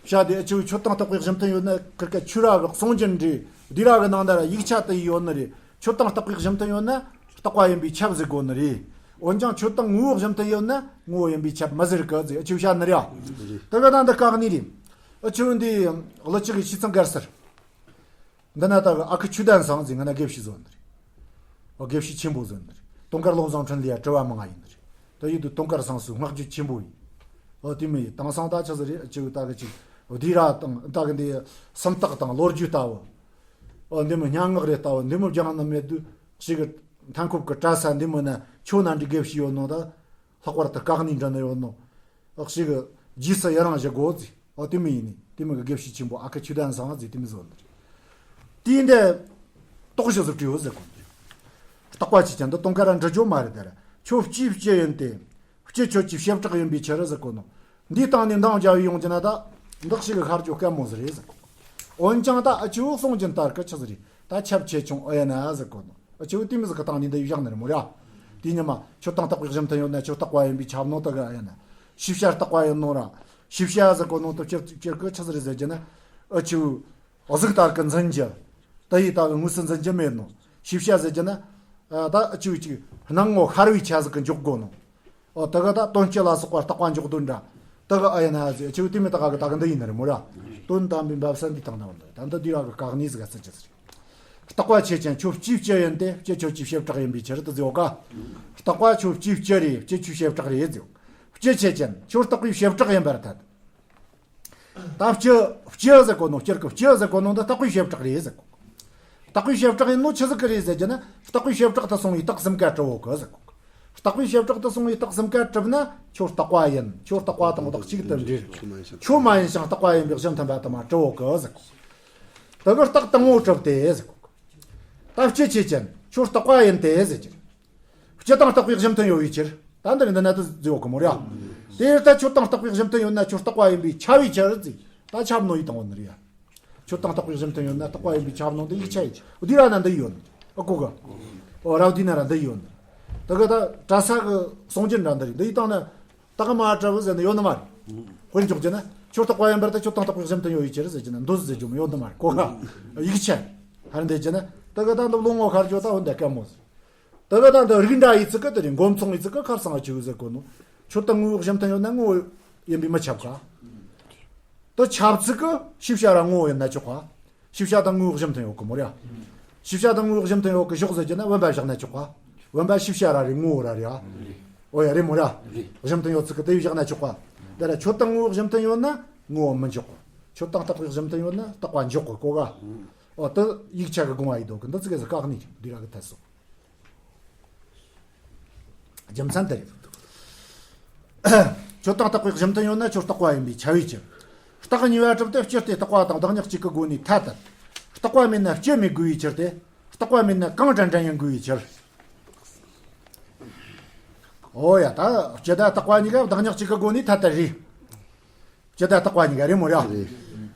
བཤད་དེ་ཨ་ཆེའུ་ཁྱོད་དང་རྟག་པའི་གཞི་མཐུན་ཡོད་ན་ཁིར་ཀ་ཆོས་ར་གི་གསུང་རྒྱུན་རེད། འདི་ར་གི་ནང་ད་ར་ཡིག་ཆ་དེ་ཡོད་ནི་རེད། ཁྱོད་དང་རྟག་པའི་གཞི་མཐུན་ཡོད་ན་རྟག་པ་ཡིན་པས་ཁྱབ་ཟེར་གོ་ནི་རེད། འོན་ཀྱང་ཁྱོད་དང་ངོ་བོ་གཞི་མཐུན་ཡོད་ན་ངོ་བོ་ཡིན་པས་ཁྱབ་མི་ཟེར་གི་ཟེར་ཨ་ཆེའུ་བཤད་ནི་རེད། ད་ག་ད་འདི་བཀག་ནི་རེད། ཨ་ཆེའུ་འདི་ཀླུ་ཆུ་གི་ཆོས་ཚང་གར་ཟེར། འདི་ན་ད་གི་ཨ་ཁུ་ཆོས་ལྡན་སང་ཟེར་ང་ན་དགེ་བཤེས་བཟོ་ནི་རེད། ཨོ་དགེ་བཤེས་ཆེན་པོ་བཟོ་ནི་རེད། དུང་དཀར་བློ་བཟང་འཕྲིན་ལས་ཡ་དྲི་བ་མང་ང་ཡིན་ནི་རེད། ད་ཡིད་དུ་དུང་དཀར་སང་སུ་བསྔགས་བརྗོད་ཆེན་པོ་ཡིན། ཨོ་དེ་མི་ཡིན་དེང་སང་ད་ཆི་ཟིག་རེད། ཨ་ཆེའུ་ད་གི་ཅིག་བསྡུས་ར་དང་ད་གི་འདི་སུམ་རྟགས་དང་ལོ་རྒྱུས་ལྟ་བུ། ཨོ་འདི་མི་སྙན་ངག་རེད་ལྟ་བུ་འདི་མི་སྦྱང་ནི་མེད་དུས་ཞིག་གི་མཐའ་འཁོབ་གི་གྲྭ་ས་འདི་མི་ན་ཆོས་ན་འདྲི་དགེ་བཤེས་ཡོད་ནོ་ད། ལྷག་པར་དུ་བཀག་ནི་འདྲ་ནི་ཡོད་ནོ། ཨག་ཞིག་གི་རྗེས་སུ་ཡི་རང་བྱེད་དགོས་ཟེར། ཨོ་དེ་མི་ཡིན་ནི་དེ་མི་གི་དགེ་བཤེས་ཆེན་པོ་ཨ་ཁུ་ཆོས་ལྡན་སང་ཟེར་དེ་མི་བཟོ་ནི་རེད། དེའི་འདི་རྟོགས་བྱེད་ཟེར་བྲིས་ཡོད་ཟེར་གོ་ནི་རེད། རྟག་པ་ཆོས་ཅན། འདི་དུང་དཀར་ར་འབྲི་རྒྱུ་མ་རེད་དེ་ར། ཁྱོད་སྤྱིའི་སྤྱི་ཡིན་ཏེ། སྤྱི་ཁྱོད་ཀྱི་བྱེ་བྲག་ཡིན་པའི་ཕྱིར་ཟེར་གོ་ནོ། འདིའི་སྟེང་ནས་འདང་རྒྱབ་ཡོང་རྒྱུ་ན་ད། འདག་ཞིག་གི་ཤར་རྒྱུ་དཀའ་མོ་ཟིག་རེད་ཟེར་གོ། འོན་ཀྱང་ད་ཨ་ཆེའུ་གསུང་རྒྱུན་ལྟར་གི་ཆི་ཟིག་རེད། ད་ཁྱབ་ཆེ་ཆུང་ཨེ་ཡིན་ན་ཟེར་གོ་ནོ། ཨ་ཆེའུ་དེ་མི་ཟིག་གི་སྟེང་ནས་འདི་བཞག་ནི་རེད་མོ་ར། དེ་ཉི་མ་ཁྱོད་དང་རྟག་པའི་གཞི་མཐུན་ཡོད་ན་ཁྱོད་རྟག་པ་ཡིན་པས་ཁྱབ་ནོ་ད་གི་ཨེ་ཡིན་ན། ཤེས་བྱ་རྟག་པ་ཡིན་ནོ་ར། ཤེས་བྱ་ཟེར་གོ་ནོ་ད་སྤྱིར་སྤྱིར་གི་ཆི་ཟིག་རེད་ཟེར་རྒྱུ་ན། ཨ་ཆེའུ། གཟུགས་ལྟར་གི་འཛིན་རྒྱུ། དེ་ཡི་ལྟ་བུའི་དངོས་སུ་འཛིན་རྒྱུ་མེད་ནོ། ཤེས་བྱ་ཟེར་རྒྱུ་ན། ཨ་ད་ཨ་ཆེའུ་ཅིག་སྣང་ངོ་ཤར་བའི་ཆ་ཟིག་གི་འཇོག་དགོ་ནོ། ཨོ་ད་གི་ད་དོན་སྤྱི་ལ་སོགས་པ་རྟག་པ་འཇོག་དོན་འདྲ། ད་གི་ཨེ་ཡིན་ན་ཟེར་ཨ་ཆེའུ་དེ་མི་ད་ག་གི་ད་གི་འདི་ཡིན་ནི་རེད་མོ་ར། དོན་དམ་པའི་འབབ་ས་འདི་དང་ནང་འདི་ད་འདི་དུས་ར་གི་བཀག་ནི་ཟིག་ག་ཚིག་ཅི་ཟེར། རྟག་པ་ཆོས་ཅན། ཁྱོད་སྤྱིའི་སྤྱི་ཡིན་ཏེ། སྤྱི་ཁྱོད་ཀྱི་བྱེ་བྲག་ཡིན་པའི་ཕྱིར་དུ་ཟེར་ག། རྟག་པ་ཁྱོད་སྤྱིའི་སྤྱི་རེད། སྤྱི་ཁྱོད་བྱེ་བྲག་རེད་ཟེར། སྤྱི་ཆོས་ཅན། ཁྱོད་རྟག་པའི་བྱེ་བྲག་ཡིན་པར་ཐལ། ད་སྤྱི། སྤྱི་ཟེར་གོ་ནོ་སྤྱིར་གི་སྤྱི་ཟེར་གོ་ནོ་འདི་རྟག་པའི་བྱེ་བྲག་རེད་ཟེར་གོ། རྟག་པའི་བྱེ་བྲག་ཡིན་ནོ་ཆི་ཟིག་གི་རེད་ཟེར་རྒྱུ་ན། རྟག་པའི་བྱེ་བྲག་ཏུ་སོང་བའི་རྟགས་གསུམ་ཀ་གྲུབ་བོ་གི་ཟེར་གོ། རྟག་པའི་བྱེ་བྲག་ཏུ་སོང་བའི་རྟགས་གསུམ་ཀ་གྲུབ་ན་ཁྱོད་རྟག་པ་ཡིན། ཁྱོད་རྟག་པ་དང་བདག་གཅིག་ཏུ་འབྲེལ། ཁྱོད་མ་ཡིན་ཞིང་རྟག་པ་ཡིན་པའི་གཞི་མཐུན་པ་དུ་མ་གྲུབ་བོ་གི་ཟེར་གོ། དེ་གི་རྟགས་དང་པོ་གྲུབ་སྟེ་ཟེར་གོ། ད་སྤྱི་ཆོས་ཅན། ཁྱོད་རྟག་པ་ཡིན་ཏེ་ཟེར་གྱི། སྤྱི་དང་རྟག་པའི་གཞི་མཐུན་ཡོད་པའི་ཕྱིར། ད་འདིར་འདི་ན་དུ་ཟེར་བ་གི་མོ་ར། དེ་ལྟར་ཁྱོད་དང་རྟག་པའི་གཞི་མཐུན་ཡོད་ན་ཁྱོད་རྟག་པ་ཡིན་པས་ཁྱབ་པའི་ཕྱིར་ཟེར། ད་ཁྱབ་ནོ་ཡིན་དང་བོ་ནི་རེད་ཡ། ཁྱོད་དང་རྟག་པའི་གཞི་མཐུན་ཡོད་ན་རྟག་པ་ཡིན་པས་ཁྱབ་ནོ་འདི་ཡིག་ཆ་ཡིན། འདི་ར་ན་འདི་ཡོད་ནི། ཨ་གོ་ག། ཨོ་ར་བ་འདི་ན་ར་འདི་ཡོད་ནི། ད་ག་ད་གྲྭ་ས་གི་གསུང་རྒྱུན་ར་འདི་རེད། འདི་ཡི་སྟེང་ན། རྟགས་མ་གྲུབ་ཟེར་ནི་ཡོད་ནི་མ་རེད། དཔེར་འཇོག་རྒྱུ་ན་ཁྱོད་རྟག་པ་ཡིན་པར་ཐལ། ཁྱོད་དང་རྟག་པའི་གཞི་མཐུན་ཡོད་པའི་ཕྱིར་ཟེར་རྒྱུ་ན་འདུ་ཟེར་རྒྱུ་མོ་ཡོད་ནི་མ་རེད་གོ་ག། ཡིག་ཆ་ཧར་འདེད་རྒྱུ་ན་ད་ག་ད་འདི་ལོ་ངོ་ཤར་རྒྱུ་ད་འོ་འདི་དཀའ་མོ་ཟེར། ད་ག་ད་འདི་རིགས་འདྲ་ཡི་ཚིག་གི་དེ་རེད། མགོ་མཚུངས་ཡི་ཚིག་གི་ཁར་སང་ཆུ་ཟེར་གོ་ནོ། ཁྱོད་དང་ངོ་བོའི་གཞི་མཐུན་ཡོད་ན་ངོ་བོ་ཡིན་པས་མི་ཁྱབ་ག། ད་ཁྱབ་ཚིག་གི་ཤེས་བྱ་ར་ངོ་བོ་ཡིན་ན་ཆོག་ག། ཤེས་བྱ་དང་ངོ་བོའི་གཞི་མཐུན་ཡོད་གི་མོ་ར། ཤེས་བྱ་དང་ངོ་བོའི་གཞི་མཐུན་ཡོད་གི་ཞོག་ཟེར་རྒྱུ་ན་བུམ་པ་བཞག་ན་ཆོག་ག། བུམ་པ་ཤེས་བྱ་ར་རེད། ངོ་བོ་ར་རེད་ཨ། ཨོ་ཡ་རེད་མོ་ར། གཞི་མཐུན་ཡོད་ཚིག་གི་དེ་བཞག་ན་ཆོག་ག། དེ་ར་ཁྱོད་དང་ངོ་བོའི་གཞི་མཐུན་ཡོད་ན་ངོ་བོ་མི་འཇོག་གི། ཁྱོད་དང་རྟག་པའི་གཞི་མཐུན་ཡོད་ན་རྟག་པ་འཇོག་གི་གོ་ག། ཨོ་དེ་ཡིག་ཆ་གི་དགོངས་པ་ཡིན་དོ་གི། འདི་ཚིག་གི་ཟེར་བཀག་ནི་འདི་ར་གི་ཐལ་སོ། རྒྱུ་མཚན་དེ་རེད། ཁྱོད་དང་རྟག་པའི་གཞི་མཐུན་ཡོད་ན་ཁྱོད་རྟག་པ་ཡིན་པས་ཁྱབ་པའི་ཕྱིར། རྟགས་གཉིས་པ་གྲུབ་སྟེ་སྤྱི་སྟེ་རྟག་པ་དང་བདག་ཉིད་གཅིག་གི་སྒོ་ནས་ཐལ་ལྟར། རྟག་པ་མེད་ན་སྤྱི་མེད་དགོས་པའི་ཕྱིར་ཏེ། རྟག་པ་མེད་ན་གང་འདྲ་འདྲ་ཡང་དགོས་པའི་ཕྱིར། ཨོ་ཡ་ད་སྤྱི་དང་རྟག་པ་གཉིས་ཀ་བདག་ཉིད་གཅིག་གི་སྒོ་ནས་ཐལ་ལྟར་རེད། སྤྱི་དང་རྟག་པ་གཉིས་ཀ་རེད་མོ་ར། རེད།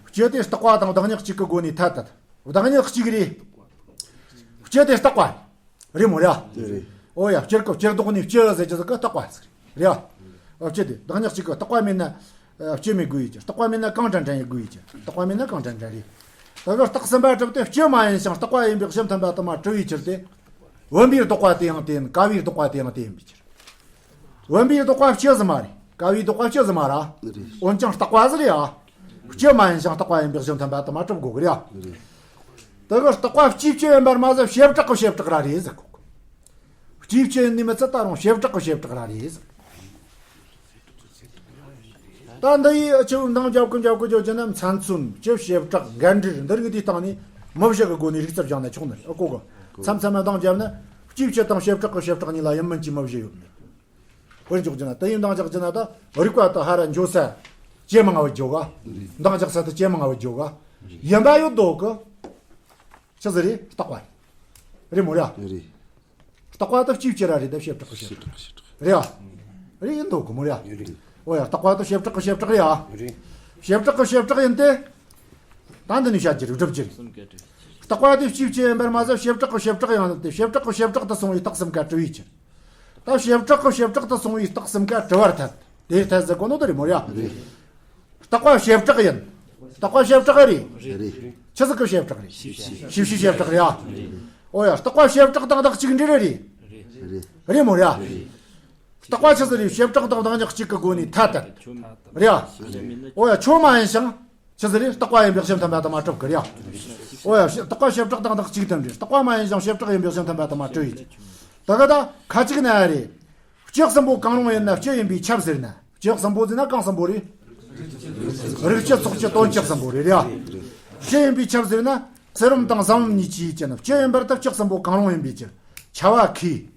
སྤྱི་དེ་རྟག་པ་དང་བདག་ཉིད་གཅིག་གི་སྒོ་ནས་ཐལ་ལྟར། བདག་ཉིད་གཅིག་རེད། སྤྱི་དེ་རྟག་པ། རེད་མོ་ར། དེ་རེད། ཨོ་ཡ་སྤྱིར་གི་སྤྱིར་བཏོག་ནས་སྤྱི་ཟེར་རྒྱུ་ཟིག་གི་རྟག་པ་ཟིག་རེད་ཡ། ཨོ་སྤྱི་དེ་བདག་ཉིད་གཅིག་གི་རྟག་པ་མེད་ན། ཨ་སྤྱི་མེད་དགོས་པའི་ཕྱིར། རྟག་པ་མེད་ན་གང་འདྲ་འདྲ་ཡང་དགོས་པའི་ཕྱིར། རྟག་པ་མེད་ན་གང་འདྲ་འདྲ་རེད། ད་གི་རྟགས་གསུམ་པ་གྲུབ་སྟེ་སྤྱི་མ་ཡིན་ཞིང་རྟག་པ་ཡིན་པའི་གཞི་མཐུན་པ་དུ་མ་གྲུབ་པའི་ཕྱིར་ཏེ། བུམ་པའི་ལྡོག་པ་དེ་ཡང་དེ་ཡིན། ཀ་བའི་ལྡོག་པ་དེ་ཡང་དེ་ཡིན་པའི་ཕྱིར། བུམ་པའི་ལྡོག་པ་སྤྱི་ཟིག་མ་རེད། ཀ་བའི་ལྡོག་པ་སྤྱི་ཟིག་མ་རེད། འོན་ཀྱང་རྟག་པ་ཟིག་རེད་ཨ། སྤྱི་མ་ཡིན་ཞིང་རྟག་པ་ཡིན་པའི་གཞི་མཐུན་པ་དུ་མ་གྲུབ་དགོས་གི་རེད་ཨ། ད་གི་རྟག་པ་སྤྱིའི་སྤྱི་ཡིན་པར་མ་ཟད་བྱེ་བྲག་གི་བྱེ་བྲག་ར་རེད་ཟེར་གོ། སྤྱིའི་སྤྱི་ཡིན་ནི་མི་ཚད་ད་རུང་བྱེ་བྲག་གི་བྱེ་བྲག་ར་རེད་ཟེར། ད་འདི་ཡིས་ཨ་ཆེ་བོ་འདང་རྒྱབ་གི་རྒྱབ་གི་རྒྱབ་ཀྱི་ན་མཚན་མཚོན་སྤྱི་བྱེ་བྲག་འགལ་འབྲེལ་འདི་རིགས་དེའི་སྟེང་ནས་མི་བཞི་གི་སྒོ་ནས་རིགས་རྩལ་སྦྱངས་ན་ཆོག་ནི་རེད། ཨ་གོ་གི། མཚམས་མཚམས་མ་འདང་རྒྱབ་ན་སྤྱིའི་སྤྱི་དང་བྱེ་བྲག་གི་བྱེ་བྲག་གཉིས་ལ་ཡིན་མིན་གྱི་མི་བཞི་ཡོད་ནི་རེད། དཔེར་འཇོག་རྒྱུ་ན་དེ་ཡིན་འདང་རྒྱག་རྒྱུ་ན་ད་རིགས་པ་དང་ཧ་ར་འཇོག་ས་ཇེ་མང་བ་འཇོག་ག་འདང་རྒྱག་ས་དེ་ཇེ་མང་བ་འཇོག་ག་ཡིན་པ་ཡོད་དོ་གི། ཆི་ཟིག་རེད། རྟག་པ་རེད་མོ་ར། རེད། རྟག་པ་དང་སྤྱིའི་སྤྱི་ར་རེད། ད་བྱེ་བྲག་གི་བྱེ་བྲག་རེད་ཡ། རེད་ཡིན་དོ་གི་མོ་ར། རེད། ཨོ་ཡ། རྟག་པ་དང་བྱེ་བྲག་གི་བྱེ་བྲག་རེད་ཡ། རེད། བྱེ་བྲག་གི་བྱེ་བྲག་ཡིན་ཏེ། ད་འདི་ནས་བཤད་རྒྱུ་རེད། སྒྲུབ་རྒྱུ་རེད། རྟག་པ་དེ་སྤྱིའི་སྤྱི་ཡིན་པར་མ་ཟད་བྱེ་བྲག་གི་བྱེ་བྲག་ཡང་ཡིན་ཏེ། བྱེ་བྲག་གི་བྱེ་བྲག་ཏུ་སོང་བའི་རྟགས་གསུམ་ཀ་གྲུབ་པའི་ཕྱིར། ད་བྱེ་བྲག་གི་བྱེ་བྲག་ཏུ་སོང་བའི་རྟགས་གསུམ་ཀ་གྲུབ་པར་ཐལ། དེའི་ཐལ་ཟེར་གོ་ནོ་དེ་རེད་མོ་ར། རེད། རྟག་པ་བྱེ་བྲག་ཡིན། རྟག་པ་བྱེ་བྲག་རེད། རེད། ཆི་ཟིག་གི་བྱེ་བྲག་རེད། ཤེས་བྱའི་བྱེ་བྲག་རེད་ཡ། ཨོ་ཡ། རྟག་པ་བྱེ་བྲག་དང་བདག་གཅིག་འབྲེལ་རེད། རེད། རེད་མོ་ར། རྟག་པ་ཆི་ཟིག་རེད། བྱེ་བྲག་དང་བདག་ཉིད་གཅིག་གི་སྒོ་ནས་ཐལ་ཐལ། རེད་ཡ། ཨོ་ཡ། ཆོས་མ་ཡིན་ཞིང་ཆི་ཟིག་རེད། རྟག་པ་ཡིན་པའི་གཞི་མཐུན་པ་དུ་མ་གྲུབ་གི་རེད་ཡ། ཨོ་ཡ། རྟག་པ་བྱེ་བྲག་དང་བདག་གཅིག་ཏུ་འབྲེལ། རྟག་པ་མ་ཡིན་ཞིང་བྱེ་བྲག་ཡིན་པའི་གཞི་མཐུན་པ་དུ་མ་གྲུབ་ཡིན་གྱི། ད་ག་ད་ཁ་ཅིག་ན་རེད། སྤྱི་གསུམ་པོ་གང་རུང་ཡིན་ན་སྤྱི་ཡིན་པས་ཁྱབ་ཟེར་ན། སྤྱི་གསུམ་པོ་ཟེར་ན་གང་གསུམ་པོ་རེད། རིགས་སྤྱི་ཚོགས་སྤྱི་དོན་སྤྱི་གསུམ་པོ་རེད་ར། སྤྱི་ཡིན་པས་ཁྱབ་ཟེར་ན་ཚུལ་རིམ་དང་གཟིངས་རིམ་གཉིས་ཀྱིས་ཀྱང་སྤྱི་ཡིན་པར་ཐལ། སྤྱི་གསུམ་པོ་གང་རུང་ཡིན་པའི་ཕྱིར། ཁྱབ་པ་ཁས།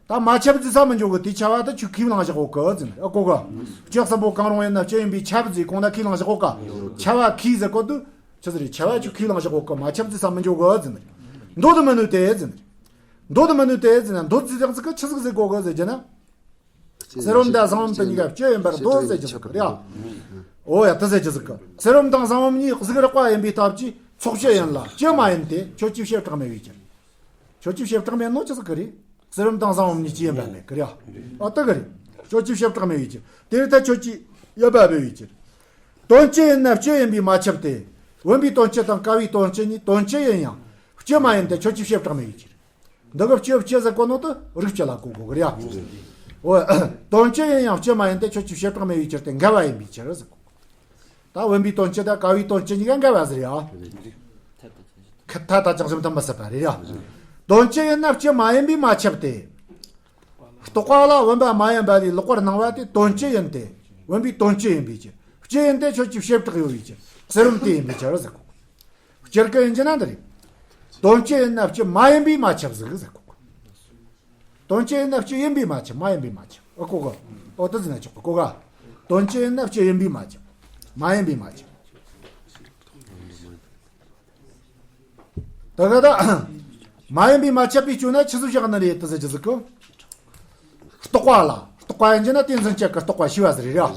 ད་མ་ཁྱབ་ཟེར་ས་མི་འཇོག་གི། དེ་ཁྱབ་པ་ད་ཁྱོད་ཁས་བླངས་བཞག་གོ་གི་ཟེར་ན། ཨ་གོ་གི། སྤྱི་གསུམ་པོ་གང་རུང་ཡིན་ན་སྤྱི་ཡིན་པས་ཁྱབ་ཟེར་གོང་ན་ཁས་བླངས་བཞག་གོ་ག་ཁྱབ་པ་ཁས་ཟེར་གོ་དུས་ཆི་ཟིག་རེད། ཁྱབ་པ་ཁྱོད་ཁས་བླངས་བཞག་གོ་གི། མ་ཁྱབ་ཟེར་ས་མི་འཇོག་གི་ཟེར་ན། མདོ་དུ་མི་གནོད་དེ་ཟེར་ན། མདོ་དུ་མི་གནོད་དེ་ཟེར་ན་མདོ་ཟེར་ཡག་ཟིག་གི་ཆི་ཟིག་ཟེར་གོ་གི་ཟེར་རྒྱུ་ན། ཚུལ་རིམ་དང་གཟིངས་རིམ་དུ་གཉིས་ཀ་སྤྱི་ཡིན་པར་འདོད་ཟེར་རྒྱུ་ཟིག་གི་རེད། ཨོ་ཡ། དེ་ཟེར་རྒྱུ་ཟིག་གི། ཚུལ་རིམ་དང་གཟིངས་རིམ་གཉིས་གཟུགས་རགས་པ་ཡིན་པའི་སྟབས་ཀྱིས་ཚོགས་སྤྱི་ཡིན་ལ་སྤྱི་མ་ཡིན་ཏེ། ཁྱོད་ཀྱི་བྱེ་བྲག་མེད་པའི་ཕྱིར། ཁྱོད་ཀྱི་བྱེ་བྲག་མེད་ནོ་ཆི་ཟིག་གི་རེད། ཚུལ་རིམ་དང་གཟིངས་རིམ་གཉིས་ཀྱི་ཡིན་པ་མེད་གི་རེད། ཨ་དེ་གི་རེད། ཁྱོད་ཀྱི་བྱེ་བྲག་མེད་པའི་ཕྱིར། དེར་ཐལ། ཁྱོད་ཀྱི་ཡིན་པ་མེད་པའི་ཕྱིར། དོན་སྤྱི་ཡིན་ན་སྤྱི་ཡིན་པས་མ་ཁྱབ་སྟེ། བུམ་པའི་དོན་སྤྱི་དང་ཀ་བའི་དོན་སྤྱི་གཉིས་དོན་སྤྱི་ཡིན་ཡང་སྤྱི་མ་ཡིན་ཏེ། ཁྱོད་ཀྱི་བྱེ་བྲག་མེད་པའི་ཕྱིར། འདི་གི་སྤྱི་སྤྱི་ཟེར་གོ་ནོ་དེ་རིགས་སྤྱི་ལ་གོ་དགོས་གི་རེད་ཡ། འོ། དོན་སྤྱི་ཡིན་ཡང་སྤྱི་མ་ཡིན་ཏེ། ཁྱོད་ཀྱི་བྱེ་བྲག་མེད་པའི་ཕྱིར་ཏེ་འགལ་བ་ཡིན་པའི་ཕྱིར་ཟེར་གོ། ད་བུམ་པའི་དོན་སྤྱི་དང་ཀ་བའི་དོན་སྤྱི་གཉིས་ཀ་འགལ་བ་ཟེར་ཡ། ཁ་ཐ་ད་ཅང་གཞི་མཐུན་མི་སྲིད་པ་རེད་ཡ། དོན་སྤྱི་ཡིན་ན་སྤྱི་མ་ཡིན་པས་མ་ཁྱབ་སྟེ། རྟོག་པ་ལ་བུམ་པ་མ་ཡིན་པ་ལས་ལོག་པར་སྣང་བ་དེ་དོན་སྤྱི་ཡིན་ཏེ། བུམ་པའི་དོན་སྤྱི་ཡིན་པའི་ཕྱིར། སྤྱི་ཡིན་ཏེ། ཁྱོད་ཀྱི་བྱེ་བྲག་ཡོད་པའི་ཕྱིར། ཚུལ་རིམ་དེ་ཡིན་པའི་ཕྱིར་ཟེར་གོ། སྤྱིར་གི་ཡིན་གྱི་ན་འདི་རེད། དོན་སྤྱི་ཡིན་ན་སྤྱི་མ་ཡིན་པས་མ་ཁྱབ་ཟིག་ཟེར་གོ། དོན་སྤྱི་ཡིན་ན་སྤྱི་ཡིན་པས་མ་ཁྱབ། མ་ཡིན་པས་མ་ཁྱབ། ཨོ་གོ་གོ། ཨོ་དེ་ཟེར་ན་ཆོག་གི་གོ་ག། དོན་སྤྱི་ཡིན་ན་སྤྱི་ཡིན་པས་མ་ཁྱབ། མ་ཡིན་པས་མ་ཁྱབ། ད་ག་ད། མ་ཡིན་པས་མ་ཁྱབ་པའི་སྐྱོན་ན་ཆི་ཟིག་བཞག་ནི་རེད་དེ་ཟེར་རྒྱུ་ཟིག་གི། རྟོག་པ་ལ། རྟོག་པ་ཡིན་གྱི་ན་དེ་འཛིན་སྤྱད་གི་རྟོག་པ་ཞེས་པ་ཟིག་རེད་ར།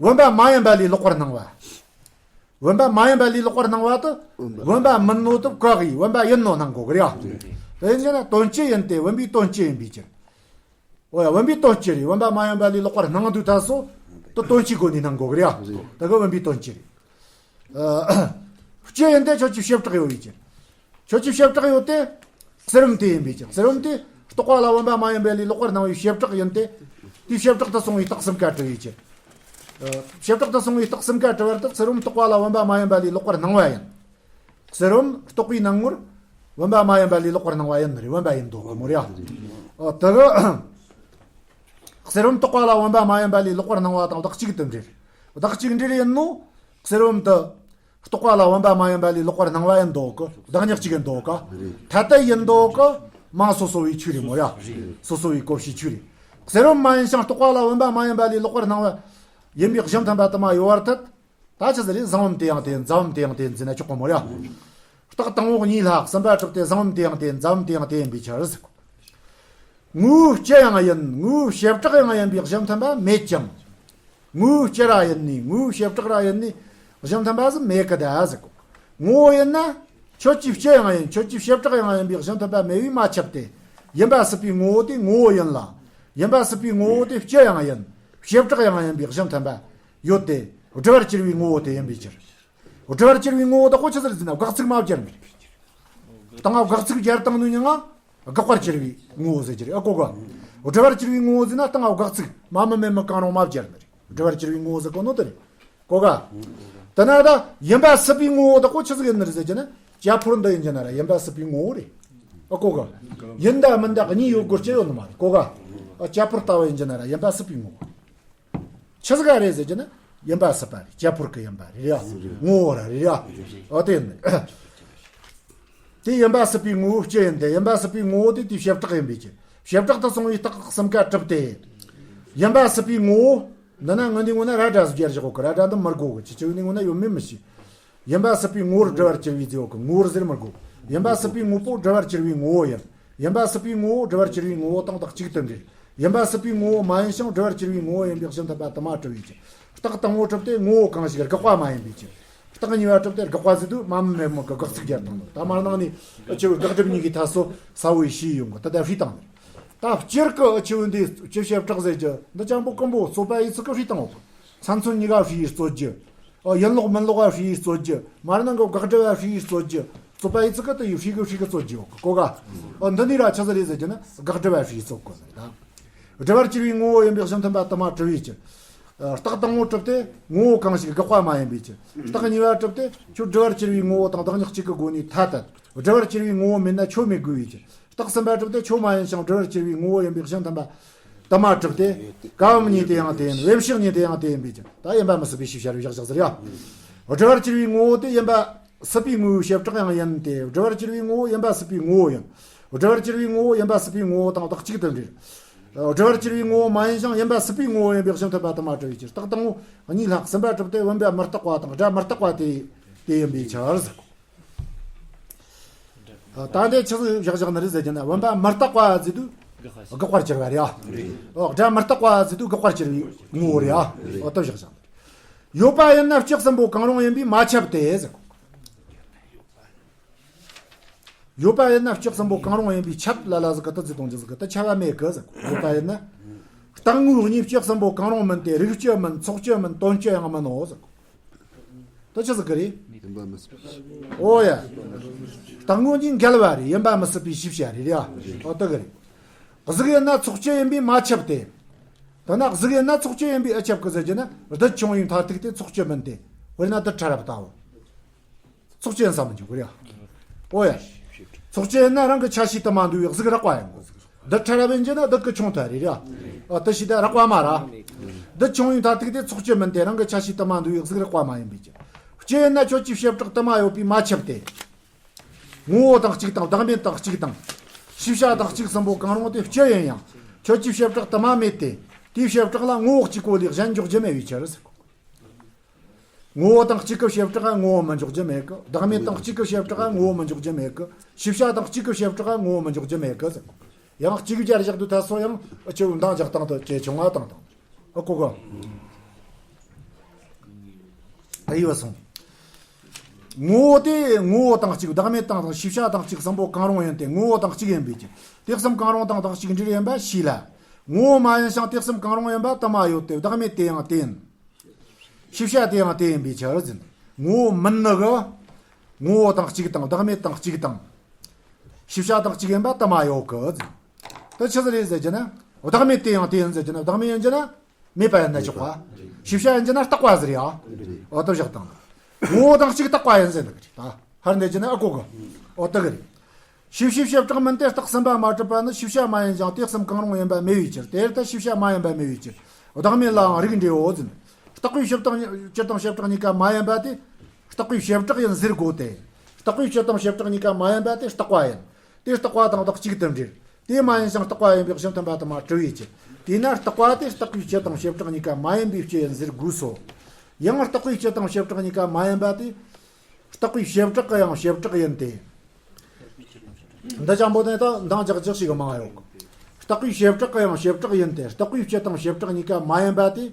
བུམ་པ་མ་ཡིན་པ་ལས་ལོག་པར་སྣང་བ། བུམ་པ་མ་ཡིན་པ་ལས་ལོག་པར་སྣང་བ་དེ། བུམ་པ་མིན་ནོ་དེ་བཀག་གིས་བུམ་པ་ཡིན་ནོ་སྣང་གོ་གི་རེད་ཡ། དེ་ཡིན་ན་དོན་སྤྱི་ཡིན་ཏེ། བུམ་པའི་དོན་སྤྱི་ཡིན་པའི་ཕྱིར། འོ་ཡ། བུམ་པའི་དོན་སྤྱི་རེད། བུམ་པ་མ་ཡིན་པ་ལས་ལོག་པར་སྣང་དུས་ད་སོ། དེ་དོན་སྤྱིའི་སྒོ་ནས་སྣང་གོ་གི་རེད་ཡ། དེ་གི་བུམ་པའི་དོན་སྤྱི་རེད། ཨ། སྤྱི་ཡིན་ཏེ་ཁྱོད་ཀྱི་བྱེ་བྲག་ཡོད་པའི་ཕྱིར། ཁྱོད་ཀྱི་བྱེ་བྲག་ཡོད་དེ། ཚུལ་རིམ་དེ་ཡིན་པའི་ཕྱིར། ཚུལ་རིམ་དེ་རྟོག་པ་ལ་བུམ་པ་མ་ཡིན་པ་ལས་ལོག་པར་སྣང་བའི་བྱེ་བྲག་ཡིན་ཏེ། དེའི་བྱེ་བྲག་ཏུ་སོང་བའི་རྟགས་གསུམ་ཀ་གྲུབ་པའི་ཕྱིར། ཨ། བྱེ་བྲག་ཏུ་སོང་བའི་རྟགས་གསུམ་ཀ་གྲུབ་པར་ཐལ། ཚུལ་རིམ་རྟོག་པ་ལ་བུམ་པ་མ་ཡིན་པ་ལས་ལོག་པར་སྣང་བ་ཡིན། ཚུལ་རིམ་རྟོག་པའི་སྣང་ངོར་བུམ་པ་མ་ཡིན་པ་ལས་ལོག་པར་སྣང་བ་ཡིན་ནི་རེད། བུམ་པ་ཡིན་དོ་གི་མོ་རེད་ཡ། ཨོ་དེ་གི། ཚུལ་རིམ་རྟོག་པ་ལ་བུམ་པ་མ་ཡིན་པ་ལས་ལོག་པར་སྣང་བ་དང་བདག་གཅིག་ཏུ་འབྲེལ། བདག་གཅིག་འབྲེལ་ཡིན་ནོ། ཚུལ་རིམ་དེ། རྟོག་པ་ལ་བུམ་པ་མ་ཡིན་པ་ལས་ལོག་པར་སྣང་བ་ཡིན་དོ་གི། བདག་ཉིད་གཅིག་ཡིན་དོ་གི། ཐ་དད་ཡིན་དོ་གི། མ་སོ་སོ་བའི་ཆོས་རེད་མོ་ཡ། སོ་སོ་བའི་གོ་བྱའི་ཆོས་རེད། ཚུལ་རིམ་མ་ཡིན་ཞིང་རྟོག་པ་ལ་བུམ་པ་མ་ཡིན་པ་ལས་ལོག་པར་སྣང་བ་ཡིན་པའི་གཞི་མཐུན་པ་དུ་མ་ཡོད་པར་ཐལ། ད་ཆི་ཟིག་རེད། གཟིངས་བུམ་དེ་ཡང་དེ་ཡིན། རྫ་བུམ་དེ་ཡང་དེ་ཡིན་ཟེར་ན་ཆོག་གི་མོ་ཡ། རྟགས་དང་པོ་གཉིས་ལྷག་གསུམ་པ་གྲུབ་སྟེ། གཟིངས་བུམ་དེ་ཡང་དེ་ཡིན། རྫ་བུམ་དེ་ཡང་དེ་ཡིན་པའི་ཕྱིར་ཟེར་གོ། ངོ་བོའི་སྤྱི་ཡང་ཡིན། ངོ་བོའི་བྱེ་བྲག་ཡང་ཡིན་པའི་གཞི་མཐུན་པ་མེད་ཀྱང་། ངོ་བོའི་སྤྱི་ར་ཡིན་ནི། ངོ་བོའི་བྱེ་བྲག་ར་ཡིན་ནི། གཞི་མཐུན་པ་ཟིག་མེད་ཀི་ད་ཟེར་གོ། ངོ་བོ་ཡིན་ན། ཁྱོད་ཀྱི་སྤྱི་ཡང་ཡིན། ཁྱོད་ཀྱི་བྱེ་བྲག་ཡང་ཡིན་པའི་གཞི་མཐུན་པ་མེད་པས་མ་ཁྱབ་སྟེ། ཡིན་པ་སྲིད་པའི་ངོ་བོ་དེ་ངོ་བོ་ཡིན་ལ། ཡིན་པ་སྲིད་པའི་ངོ་བོ་དེ་སྤྱི་ཡང་ཡིན། བྱེ་བྲག་ཡང་ཡིན་པའི་གཞི་མཐུན་པ་ཡོད་དེ། སྒྲུབ་པར་བྱེད་པའི་ངོ་བོ་དེ་ཡིན་པའི་ཕྱིར། སྒྲུབ་པར་བྱེད་པའི་ངོ་བོ་དེ་ཁོ་ཆི་ཟིག་རེད་ཟེར་ན་དགག་ཚིག་མ་སྦྱར་ནི་རེད། ད་ང་དགག་ཚིག་སྦྱར་བཏང་ནི་ཡིན་ན་དགག་པར་བྱེད་པའི་ངོ་བོ་ཟེར་གྱི་རེད། ཨ་གོ་ག། སྒྲུབ་པར་བྱེད་པའི་ངོ་བོ་ཟེར་ན་ད་ང་དགག་ཚིག་མ་མི་མེད་མི་གང་རུང་མ་སྦྱར་ནི་རེད། སྒྲུབ་པར་བྱེད་པའི་ངོ་བོ་ཟེར་གོ་ནོ་དེ་རེད། གོ་ག། དེ་ན་ད་ཡིན་པ་སྲིད་པའི་ངོ་བོ་དེ་ཁོ་ཆི་ཟིག་ཡིན་ནི་རེད་ཟེར་གྱི་ན། བྱ་འཕུར་འདི་ཡིན་གྱི་ན་ར་ཡིན་པ་སྲིད་པའི་ངོ་བོ་རེད། ཨ་གོ་ག། ཡིན་དང་མིན་དང་གཉིས་ཡོད་དགོས་རྒྱུ་ཡོད་ནི་མ་རེད། གོ་ག། ཨ་བྱ་འཕུར་ལྟ་བུ་ཡིན་གྱི་ན་ར་ཡིན་པ་སྲིད་པའི་ངོ་བོ། ཆི་ཟིག་ག་རེད་ཟེར་གྱི་ན། ཡིན་པ་སྲིད་པ་རེད། ཁྱད་པར་གི་ཡིན་པ་རེད་ཡ། ངོ་བོ་ར་རེད་ཡ། འོ་དེ་ཡིན། དེ་ཡིན་པ་སྲིད་པའི་ངོ་བོ་སྤྱི་ཡིན་ཏེ། ཡིན་པ་སྲིད་པའི་ངོ་བོ་དེ་དེའི་བྱེ་བྲག་ཡིན་པའི་ཕྱིར། བྱེ་བྲག་ཏུ་སོང་བའི་རྟགས་གསུམ་ཀ་གྲུབ་སྟེ། ཡིན་པ་སྲིད་པའི་ངོ་བོ། འདི་ན་ངོ་འདི་ངོ་ན་ར་སྒྲ་སུ་རྒྱར་བཞག་གོ་གི། ར་སྒྲ་འདི་མི་དགོ་གི། ཅི་ཅི་འདི་ངོ་ན་ཡོད་མེད་མི་ཤེས། ཡིན་པ་སྲིད་པའི་ངོ་བོར་བསྒྲུབ་པར་གྱུར་པའི་ཟེར་གོ་གི། ངོ་བོར་ཟེར་མི་དགོ། ཡིན་པ་སྲིད་པའི་ངོ་བོ་བསྒྲུབ་པར་གྱུར་པའི་ངོ་བོ་ཡིན། ཡིན་པ་སྲིད་པའི་ངོ་བོ་བསྒྲུབ་པར་གྱུར་པའི་ངོ་བོ་དང་བདག་གཅིག་ཏུ་འབྲེལ། ཡིན་པ་སྲིད་པའི་ངོ་བོ་མ་ཡིན་ཞིང་བསྒྲུབ་པར་གྱུར་པའི་ངོ་བོ་ཡིན་པའི་གཞི་མཐུན་པ་དུ་མ་གྲུབ་པའི་ཕྱིར། རྟགས་དང་པོ་གྲུབ་སྟེ་ངོ་བོ་གང་ཞིག་དགག་པ་མ་ཡིན་པའི་ཕྱིར། རྟགས་གཉིས་པ་གྲུབ་སྟེ་དགག་པ་ཟེར་དུས་མ་མི་མེད་མོ་གི་དགག་ཚིག་སྦྱར་དང་ནོ། ད་མར་ནང་ནས་ཨ་ཆེ་བོ་དགག་སྒྲུབ་གཉིས་ཀྱི་ཐད་སོ་ས་བོའི་ཤེས་ཡོང་གི། ད་ལྟ་བྲིས་བཏང་ནི། ད་སྤྱིར་གི་ཨ་ཆེ་བོ་འདི་སྤྱི་བྱེ་བྲག་ཟེར་གྱི་འདི་ཅང་པོ་ཀུན་པོ་རྩོད་པ་ཡི་ཚིག་གི་བྲིས་བཏང་འོ། ས་མཚོན་གཉིས་ཀ་བྲིས་ཡི་རྩོད་རྒྱུ། ཨོ། ཡིན་ལོག་མིན་ལོག་ག་བྲིས་རྩོད་རྒྱུ། མར་ནང་གི་དགག་སྒྲུབ་བ་བྲིས་རྩོད་རྒྱུ། རྩོད་པ་ཡི་ཚིག་གི་དུ་ཡི་བྲིས་གི་བྲིས་གི་རྩོད་རྒྱུ་ཡོད་གི་གོ་ག། ཨོ། འདི་ནི་ར་ཆི་ཟིག་རེད་ཟེར་རྒྱུ་ན་དགག་སྒྲུབ་བ་བྲིས་རྩོད་གོ་ནི་རེད་ད། བསྒྲུབ་པར་གྱུར་པའི་ངོ་བོ་ཡིན་པའི་གཞི་མཐུན་པ་དུ་མ་གྲུབ་པའི་ཕྱིར། རྟགས་དང་པོ་གྲུབ་སྟེ་ངོ་བོ་གང་ཞིག་དགག་པ་མ་ཡིན་པའི་ཕྱིར། རྟགས་གཉིས་པ་གྲུབ་སྟེ་ཁྱོད་བསྒྲུབ་པར་གྱུར་པའི་ངོ་བོ་དང་བདག་ཉིད་གཅིག་གི་སྒོ་ནས་ཐ་དད། བསྒྲུབ་པར་གྱུར་པའི་ངོ་བོ་མེད་ན་ཁྱོད་མེད་དགོས་པའི་ཕྱིར། རྟགས་གསུམ་པ་གྲུབ་སྟེ་ཁྱོད་མ་ཡིན་ཞིང་བསྒྲུབ་པར་གྱུར་པའི་ངོ་བོ་ཡིན་པའི་གཞི་མཐུན་པ་དུ་མ་གྲུབ་སྟེ། ཀ་བ་མི་གཉིས་དེ་ཡང་དེ་ཡིན། བེ་བཤེགས་གཉིས་དེ་ཡང་དེ་ཡིན་པའི་ཕྱིར། ད་ཡིན་པ་མི་སྲིད་པའི་ཕྱིར་བཤད་པའི་བཞག་ཟེར་ཡ། བསྒྲུབ་པར་གྱུར་པའི་ངོ་བོ་དེ་ཡིན་པ་སྲིད་པའི་ངོ་བོའི་བྱེ་བྲག་ཡང་ཡིན་ཏེ། བསྒྲུབ་པར་གྱུར་པའི་ངོ་བོ་ཡིན་པ་སྲིད་པའི་ངོ་བོ་ཡིན། བསྒྲུབ་པར་གྱུར་པའི་ངོ་བོ་ཡིན་པ་སྲིད་པའི་ངོ་བོ་དང་བདག་གཅིག་ཏུ་འབྲེལ། བསྒྲུབ་པར་གྱུར་པའི་ངོ་བོ་མ་ཡིན་ཞིང་ཡིན་པ་སྲིད་པའི་ངོ་བོ་ཡིན་པའི་གཞི་མཐུན་པ་དུ་མ་གྲུབ་པའི་ཕྱིར། རྟགས་དང་པོ་གཉིས་ལྷག་གསུམ་པ་གྲུབ་སྟེ་བུམ་པ་མི་རྟག་པ་དང་སྒྲ་མི་རྟག་པ་དེ་དེ་ཡིན་པའི་ཕྱིར་ཟེར། ད་འདི་ཆི་ཟིག་བཞག་བཞག་ནི་རེད་ཟེར་གྱི་ན། བུམ་པ་མི་རྟག་པ་ཟེར་དུས་དགག་པར་གྱུར་པ་རེད་ཨ། ཨོ། སྒྲ་མི་རྟག་པ་ཟེར་དུས་དགག་པར་གྱུར་པའི་ངོ་བོ་རེད་ཨ། ཨོ། ད་བཞག་བཞག་ནི་རེད། ཡོད་པ་ཡིན་ན་སྤྱི་གསུམ་པོ་གང་རུང་ཡིན་པས་མ་ཁྱབ་སྟེ་ཟེར། ཡོད་པ་ཡིན་ན་སྤྱི་གསུམ་པོ་གང་རུང་ཡིན་པས་ཁྱབ་ལ་ལ་ཟིག་གི་ཏི་ཙི་གཏོང་རྒྱུ་ཟིག་གི་ཏི་ཁྱབ་པ་མེད་གི་ཟེར། ཡོད་པ་ཡིན་ན། རྟག་དངོས་གཉིས་སྤྱི་གསུམ་པོ་གང་རུང་མིན་ཏེ་རིགས་སྤྱི་མིན་ཚོགས་སྤྱི་མིན་དོན་སྤྱི་ཡང་མིན་ནོ་ཟེར། ད་ཆི་ཟིག་གི་རེད། ཡིན་པ་མི་སྲིད་པའི་ཕྱིར། ཨོ་ཡ། རྟག་དངོས་གཉིས་འགལ་བ་རེད། ཡིན་པ་མི་སྲིད་པའི་ཕྱིར་བཤད་རེད་ཡ། ཨོ་ད་གི་རེད། གཟུགས་ཡིན་ན་ཚོགས་སྤྱི་ཡིན་པས་མ་ཁྱབ་སྟེ། ད་ན་གཟུགས་ཡིན་ན་ཚོགས་སྤྱི་ཡིན་པས་ཨེ་ཁྱབ་གི་ཟེར་གྱི་ན། རྡུལ་ཆུང་བའི་མཐར་ཐུག་དེ་ཚོགས་སྤྱི་མིན་ཏེ། དཔེར་ན་རྡུལ་ཕྲ་རབ་ལྟ་བུ། ཚོགས་སྤྱི་ཡིན་ས་མི་འཇུག་གི་རེད། ཨོ་ཡ། ཚོགས་སྤྱི་ཡིན་ན་རང་གི་ཆ་ཤས་དུ་མ་འདུས་པའི་གཟུགས་རགས་པ་ཡིན་དགོས། རྡུལ་ཕྲ་རབ་ཡིན་གྱི་ན་རྡུལ་གི་ཆུང་མཐའ་རེད་ར། ཨ་དེ་ཤེས་ད་རགས་པ་མ་ར། རྡུལ་ཆུང་བའི་མཐར་ཐུག་དེ་ཚོགས་སྤྱི་མིན་ཏེ། རང་གི་ཆ་ཤས་དུ་མ་འདུས་པའི་གཟུགས་རགས་པ་མ་ཡིན་པའི་ཕྱིར། སྤྱི་ཡིན་ན་ཁྱོད་ཀྱི་བྱེ་བྲག་དུ་མ་ཡོད་པས་མ་ཁྱབ་སྟེ། ངོ་བོ་དང་གཅིག་དང་བདག་མེད་དང་གཅིག་དང་། ཤེས་བྱ་དང་གཅིག་གསུམ་པོ་གང་རུང་དེ་སྤྱི་ཡིན་ཡང་ཁྱོད་ཀྱི་བྱེ་བྲག་དུ་མ་མེད་དེ། དེའི་བྱེ་བྲག་ལ་ངོ་བོ་གཅིག་པོ་ལས་གཞན་འཇོག་རྒྱུ་མེད་པའི་ཕྱིར་ཟེར། ངོ་བོ་དང་གཅིག་གི་བྱེ་བྲག་ངོ་བོ་མི་འཇོག་རྒྱུ་མེད་གི། བདག་མེད་དང་གཅིག་གི་བྱེ་བྲག་ངོ་བོ་མི་འཇོག་རྒྱུ་མེད་གི། ཤེས་བྱ་དང་གཅིག་གི་བྱེ་བྲག་ངོ་བོ་མི་འཇོག་རྒྱུ་མེད་གི་ཟེར། ཡང་གཅིག་སྦྱར་བཞག་དུས་ད་སོ་ཡང་ཨ་ཆེ་བོ་འདང་རྒྱག་སྟངས་དུ་ཇེ་ཆུང་བ་བཏང་དང་། ཨ་གོ་གི། ཨ་ཡི་བ་སོང་། ངོ་བོ་དེ་ངོ་བོ་དང་གཅིག་བདག་མེད་དང་དང་ཤེས་བྱ་དང་གཅིག་གསུམ་པོ་གང་རུང་ཡིན་ཏེ། ངོ་བོ་དང་གཅིག་ཡིན་པའི་ཕྱིར། དེ་གསུམ་གང་རུང་དང་དང་གཅིག་འབྲེལ་ཡིན་པ་ཤེས་ལ། ངོ་བོ་མ་ཡིན་ཞིང་དེ་གསུམ་གང་རུང་ཡིན་པ་དུ་མ་ཡོད་དེ། བདག་མེད་དེ་ཡང་དེ་ཡིན། ཤེས་བྱ་དེ་ཡང་དེ་ཡིན་པའི་ཕྱིར་ཟེར། ངོ་བོ་མིན་ནི་གི། ངོ་བོ་དང་གཅིག་དང་བདག་མེད་དང་གཅིག་དང་། ཤེས་བྱ་དང་གཅིག་ཡིན་པ་དུ་མ་ཡོད་གི་ཟེར། དེ་ཆི་ཟིག་རེད་ཟེར་གྱི་ན། བདག་མེད་དེ་ཡང་དེ་ཡིན་ཟེར་གྱི་ན། བདག་མེད་ཡིན་གྱི་ན། མེད་པ་ཡིན་ན་ཆོག་པ། ཤེས་བྱ་ཡིན་གྱི་ན་རྟག་པ་ཟེར་ཡ། འོ་ད་བཞག་དང་། ངོ་བོ་དང་གཅིག་རྟག་པ་ཡིན་ཟེར་འདུག་གི་རེད་ད། ཧར་འདེད་ཀྱི་ན་ཨ་གོ་གི། འོ་ད་གི་རེད། ཤེས་བྱའི་བྱེ་བྲག་མིན་ཏེ་རྟགས་གསུམ་པ་མ་གྲུབ་པ་ནི་ཤེས་བྱ་མ་ཡིན་ཞིང་དེ་གསུམ་གང་རུང་ཡིན་པ་མེད་པའི་ཕྱིར། དེར་ཐལ་ཤེས་བྱ་མ་ཡིན་པ་མེད་པའི་ཕྱིར། བདག་མེད་ལའང་རིགས་འགྲེའོ་ཟེར། རྟག་པའི་བྱེ་བྲག་སྤྱི་དང་བྱེ་བྲག་གཉིས་ཀ་མ་ཡིན་པ་དེ། རྟག་པའི་བྱེ་བྲག་ཡིན་ཟེར་དགོས་ཏེ། རྟག་པའི་སྤྱི་དང་བྱེ་བྲག་གཉིས་ཀ་མ་ཡིན་པ་དེ་རྟག་པ་ཡིན། དེ་རྟག་པ་དང་བདག་གཅིག་ཏུ་འབྲེལ། དེ་མ་ཡིན་ཞིང་རྟག་པ་ཡིན་པའི་གཞི་མཐུན་པ་དུ་མ་གྲུབ་པའི་ཕྱིར། དེས་ན་རྟག་པ་དེ་རྟག་པའི་སྤྱི་དང་བྱེ་བྲག་གཉིས་ཀ་མ་ཡིན་པའི་སྤྱི་ཡིན་ཟེར་དགོས་སོ། ཡང་རྟག་པའི་སྤྱི་དང་བྱེ་བྲག་གཉིས་ཀ་མ་ཡིན་པ་དེ། རྟག་པའི་བྱེ་བྲག་གི་ཡང་བྱེ་བྲག་ཡིན་ཏེ། འདི་ཅང་པོ་དེ་དག་འདང་རྒྱག་རྒྱག་ཞིག་གི་མང་ཡོད་གི། རྟག་པའི་བྱེ་བྲག་གི་ཡང་བྱེ་བྲག་ཡིན་ཏེ། རྟག་པའི་སྤྱི་དང་བྱེ་བྲག་གཉིས་ཀ་མ་ཡིན་པ་དེ།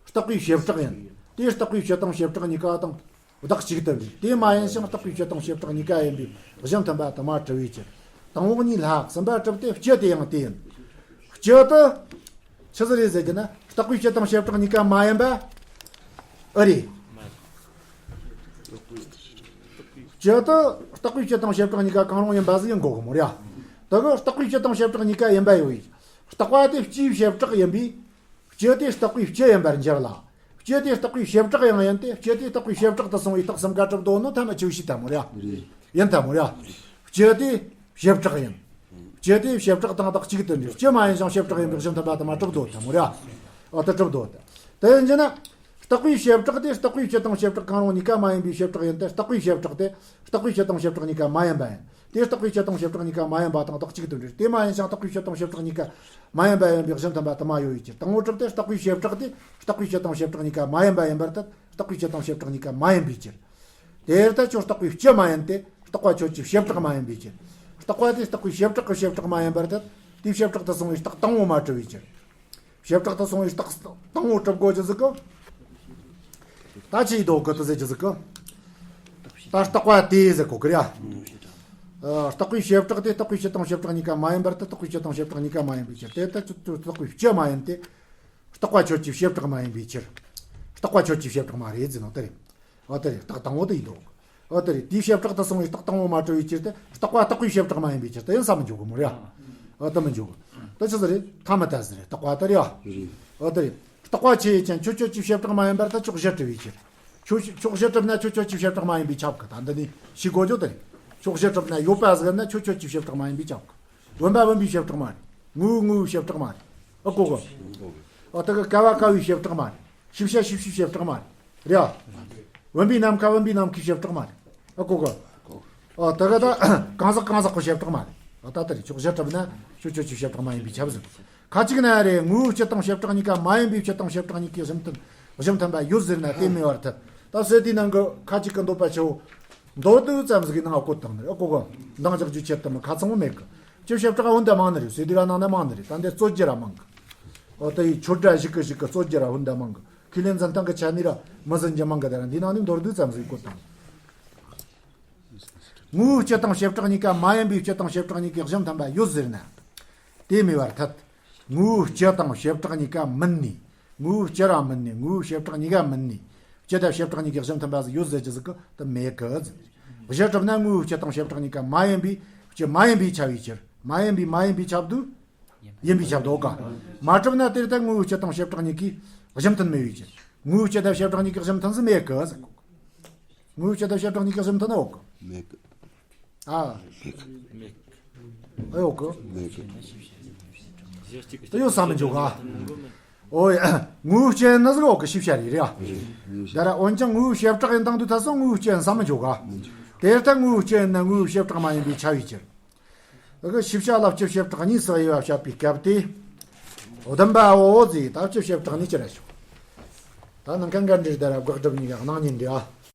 རྟག་པའི་བྱེ་བྲག་ཡིན། དེ་རྟག་པའི་སྤྱི་དང་བྱེ་བྲག་གཉིས་ཀ་དང་བདག་གཅིག་ཏུ་འབྲེལ། དེ་མ་ཡིན་ཞིང་རྟག་པའི་སྤྱི་དང་བྱེ་བྲག་གཉིས་ཀ་ཡིན་པའི་གཞི་མཐུན་པ་དུ་མ་གྲུབ་པའི་ཕྱིར། དང་པོ་གཉིས་ལྷག་གསུམ་པ་གྲུབ་སྟེ་སྤྱི་དེ་ཡང་དེ་ཡིན། སྤྱི་དེ། ཆི་ཟིག་རེད་ཟེར་གྱི་ན། རྟག་པའི་སྤྱི་དང་བྱེ་བྲག་གཉིས་ཀ་མ་ཡིན་པ། ཨེ་རེད། སྤྱི་དེ་རྟག་པའི་སྤྱི་དང་བྱེ་བྲག་གཉིས་ཀ་གང་རུང་ཡིན་པ་ཟིག་ཡིན་དགོས་གི་མོ་ར། དེ་གི་རྟག་པའི་སྤྱི་དང་བྱེ་བྲག་གཉིས་ཀ་ཡིན་པ་ཡོད་ཡིན། རྟག་པ་དེ་སྤྱིའི་བྱེ་བྲག་ཡིན་པས། སྤྱི་དེ་རྟག་པའི་སྤྱི་ཡིན་པར་འགྱུར་ལ། སྤྱི་དེ་རྟག་པའི་བྱེ་བྲག་ཡང་ཡིན་ཏེ། སྤྱི་དེ་རྟག་པའི་བྱེ་བྲག་ཏུ་སོང་བའི་རྟགས་གསུམ་ཀ་གྲུབ་དོ་ནི་ཐ་མ་ཆུ་བྱི་ཐ་མོ་ར། ཡིན་ཐ་མོ་ར། སྤྱི་དེ་བྱེ་བྲག་ཡིན། སྤྱི་དེ་བྱེ་བྲག་དང་བདག་གཅིག་ཏུ་འབྲེལ། སྤྱི་མ་ཡིན་ཞིང་བྱེ་བྲག་ཡིན་པའི་གཞི་མཐུན་པ་དུ་མ་གྲུབ་དོ་ཐ་མོ་ར། ཨ་ད་གྲུབ་དོ་ད། དེ་ཡིན་རྒྱུ་ན། རྟག་པའི་བྱེ་བྲག་དེ་རྟག་པའི་སྤྱི་དང་བྱེ་བྲག་གང་རུང་གཉིས་ཀ་མ་ཡིན་པའི་བྱེ་བྲག་ཡིན་ཏེ། རྟག་པའི་བྱེ་བྲག་དེ་རྟག་པའི་སྤྱི་དང་བྱེ་བྲག་གཉིས་ཀ་མ་ཡིན་པ་ཡིན། དེ་རྟག་པའི་སྤྱི་དང་བྱེ་བྲག་གཉིས་ཀ་མ་ཡིན་པ་དང་རྟགས་གཅིག་ཏུ་འབྲེལ། དེ་མ་ཡིན་ཞིང་རྟག་པའི་སྤྱི་དང་བྱེ་བྲག་གཉིས་ཀ་མ་ཡིན་པ་ཡིན་པའི་གཞི་མཐུན་པ་དུ་མ་ཡོད་པའི་ཕྱིར། དང་པོ་གྲུབ་སྟེ། རྟག་པའི་བྱེ་བྲག་དེ་རྟག་པའི་སྤྱི་དང་བྱེ་བྲག་གཉིས་ཀ་མ་ཡིན་པ་ཡིན་པར་ཐལ། རྟག་པའི་སྤྱི་དང་བྱེ་བྲག་གཉིས་ཀ་མ་ཡིན་པའི་ཕྱིར། དེ་ལྟར་ཁྱོད་རྟག་པའི་སྤྱི་མ་ཡིན་ཏེ། རྟག་པ་ཁྱོད་ཀྱི་བྱེ་བྲག་མ་ཡིན་པའི་ཕྱིར། རྟག་པ་དེ་རྟག་པའི་བྱེ་བྲག་གི་བྱེ་བྲག་མ་ཡིན་པར་ཐལ། དེའི་བྱེ་བྲག་ཏུ་སོང་བའི་རྟགས་དང་པོ་མ་གྲུབ་པའི་ཕྱིར། བྱེ་བྲག་ཏུ་སོང་བའི་རྟགས་དང་པོ་གྲུབ་དགོས་རྒྱུ་ཟིག་གི། ད་ཅི་ཡིན་དོ་གི་དེ་ཟེར་རྒྱུ་ཟིག་གི། ད་རྟག་པ་དེ་ཟེར་གོ་གི་རེད་ཡ། ཨ། རྟག་པའི་བྱེ་བྲག་དེ་རྟག་པའི་སྤྱི་དང་བྱེ་བྲག་གཉིས་ཀ་མ་ཡིན་པར་ཐལ། རྟག་པའི་སྤྱི་དང་བྱེ་བྲག་གཉིས་ཀ་མ་ཡིན་པའི་ཕྱིར། དེ་ལྟར་ཁྱོད་རྟག་པའི་སྤྱི་མ་ཡིན་ཏེ། རྟག་པ་ཁྱོད་ཀྱི་བྱེ་བྲག་མ་ཡིན་པའི་ཕྱིར། རྟག་པ་ཁྱོད་ཀྱི་བྱེ་བྲག་མ་རེད་ཟེར་ནོ་དེ་རེད། འོ་དེ་རེད། རྟགས་དང་པོ་དེ་ཡིན་དོ། འོ་དེ་རེད། དེའི་བྱེ་བྲག་ཏུ་སོང་བའི་རྟགས་དང་པོ་མ་གྲུབ་པའི་ཕྱིར་ཏེ། རྟག་པ་རྟག་པའི་བྱེ་བྲག་མ་ཡིན་པའི་ཕྱིར་ཏེ། ཡིན་ས་མི་འཇོག་གི་མོ་རེད་ཡ། འོ་དེ་མི་འཇོག་གི། དེ་ཆི་ཟིག་རེད། ཐ་མི་དད་ཟིག་རེད། རྟག་པ་དེ་རེད་ཡ། འོ་དེ་རེད། རྟག་པ་ཆི་ཡིན་ཀྱང་ཁྱོད་ཁྱོད་ཀྱི་བྱེ་བྲག་མ་ཡིན་པར་ཐལ། ཕྱོགས་བཞི་གྲུབ་པའི་ཕྱིར། ཁྱོད་ཕྱོགས་བཞི་གྲུབ་ན་ཁྱོད་ཁྱོད་ཀྱི་བྱེ་བྲག་མ་ཡིན་པས་ཁྱབ་གི། ད་འདི་ནས་ཤེས་དགོས་རྒྱུ་དེ་རེད། ཕྱོགས་བཞི་གྲུབ་ན་ཡོད་པ་ཟིག་ཡིན་ན་ཁྱོད་ཁྱོད་ཀྱི་བྱེ་བྲག་མ་ཡིན་པས་ཁྱབ་གི། བུམ་པ་བུམ་པའི་བྱེ་བྲག་མ་རེད། དངོས་པོ་དངོས་པོའི་བྱེ་བྲག་མ་རེད། ཨ་གོ་གི། ཨ་ད་གི་ཀ་བ་ཀ་བའི་བྱེ་བྲག་མ་རེད། ཤེས་བྱ་ཤེས་བྱའི་བྱེ་བྲག་མ་རེད། རེད་ཨ། བུམ་པའི་ནམ་མཁའ་བུམ་པའི་ནམ་མཁའི་བྱེ་བྲག་མ་རེད། ཨ་གོ་གི། ཨ་ད་གི་ད་གང་ཟག་གང་ཟག་གི་བྱེ་བྲག་མ་རེད། ཨ་ད་ད་རེད། ཕྱོགས་བཞི་གྲུབ་ན་ཁྱོད་ཁྱོད་ཀྱི་བྱེ་བྲག་མ་ཡིན་པས་ཁྱབ་ཟེར། ཁ་ཅིག་ན་རེད། དངོས་པོའི་སྤྱི་དང་བྱེ་བྲག་གཉིས་ཀ་མ་ཡིན་པའི་སྤྱི་དང་བྱེ་བྲག་གཉིས་ཀའི་གཞི་མཐུན། གཞི་མཐུན་པ་ཡོད་ཟེར་ན་དེ་སྨྲས་པར་ཐལ། ད་ཟེར་དེའི་ནང་གི་ཁ་ཅིག་གི་འདོད་པ་ཆེ་བོ། མདོར་བསྡུས་ཙམ་ཟིག་གི་ནང་བཀོད་བཏང་ནི་རེད། ཨ་གོ་གི། འདང་རྒྱག་རྒྱུའི་ཆེད་དུ་མི་ཁ་ཚང་བོ་མེད་གི། སྤྱི་བྱེ་བྲག་འོན་ཏེ་མང་ནི་རེད། ཟེར་དུས་ར་ནང་ན་མང་ནི་རེད། ད་འདི་རྩོད་རྒྱུ་ར་མང་གི། འོ་དེ་ཡི་ཆོས་སྒྲ་ཞིག་གི་ཞིག་གི་རྩོད་རྒྱུ་ར་འོན་ཏེ་མང་གི། ཁས་ལེན་འཛིན་སྟངས་ཀྱི་ཆ་ནས་ར་མི་ཟིན་རྒྱུ་མང་གི། དེ་ར་འདིའི་ནང་ནས་མདོར་བསྡུས་ཙམ་ཟིག་བཀོད་བཏང་། དངོས་པོའི་སྤྱི་དང་བྱེ་བྲག་གཉིས་ཀ་མ་ཡིན་པའི་སྤྱི་དང་བྱེ་བྲག་གཉིས་ཀའི་གཞི་མཐུན་པ་ཡོད་ཟེར་ན། དེ་སྨྲས་པར་ཐལ། དངོས་པོའི་སྤྱི་དང་བྱེ་བྲག་གཉིས་ཀ་མིན་ནས། དངོས་པོའི་སྤྱི་ར་མིན་ནས། དངོས་པོའི་བྱེ་བྲག་གཉིས་ཀ་མིན་ནས། སྤྱི་དང་བྱེ་བྲག་གཉིས་ཀའི་གཞི་མཐུན་པ་ཟིག་ཡོད་ཟེར་རྒྱུ་ཟིག་གི་དེ་མེད་གི་ཟེར། བཞི་གྲུབ་ན་དངོས་པོའི་སྤྱི་དང་བྱེ་བྲག་གཉིས་ཀ་མ་ཡིན་པའི་སྤྱི་མ་ཡིན་པས་ཁྱབ་པའི་ཕྱིར། མ་ཡིན་པས་མ་ཡིན་པས་ཁྱབ་དུས། ཡིན་པས་ཁྱབ་འདུག་ག། མ་གྲུབ་ན་དེ་ལྟར་དངོས་པོའི་སྤྱི་དང་བྱེ་བྲག་གཉིས་ཀའི་གཞི་མཐུན་མེད་པའི་ཕྱིར། དངོས་པོའི་སྤྱི་དང་བྱེ་བྲག་གཉིས་ཀའི་གཞི་མཐུན་ཟིག་མེད་གི་ཟེར། དངོས་པོའི་སྤྱི་དང་བྱེ་བྲག་གཉིས་ཀའི་གཞི་མཐུན་ཡོད་གི། མེད་གི། ཨ། མེད་གི། ཨ་ཡོད་གི། མེད་གི། དེ་ཡོད་ས་མི་འཇོག་ག། ཨོ་ཡ། དངོས་པོའི་སྤྱི་ཡིན་ན་ཟིག་ཡོད་གི། ཤེས་བྱ་རེད་རེད་ཨ། ད་ར་འོན་ཀྱང་དངོས་པོའི་བྱེ་བྲག་ཡིན་དང་དུས་ད་སོ་དངོས་པོའི་སྤྱི་ཡིན་ས་མི་འཇོག་ག། དེ་ལྟར་དངོས་པོའི་སྤྱི་ཡིན་ན་དངོས་པོའི་བྱེ་བྲག་མ་ཡིན་པས་ཁྱབ་པའི་ཕྱིར། ད་གི་ཤེས་བྱ་ལ་སྤྱི་བྱེ་བྲག་གཉིས་སུ་དབྱེ་བ་བཤད་པའི་སྐབས་དེ། འོ་དམ་པའོ་ཟེར། ད་སྤྱི་བྱེ་བྲག་གཉིས་ཅི་རེད་ཞུ། ད་ནང་ཁ་འགན་འདྲེས་ད་ར་དགག་སྒྲུབ་གཉིས་ཀ་སྣང་བརྙན་འདྲེས་ཨ།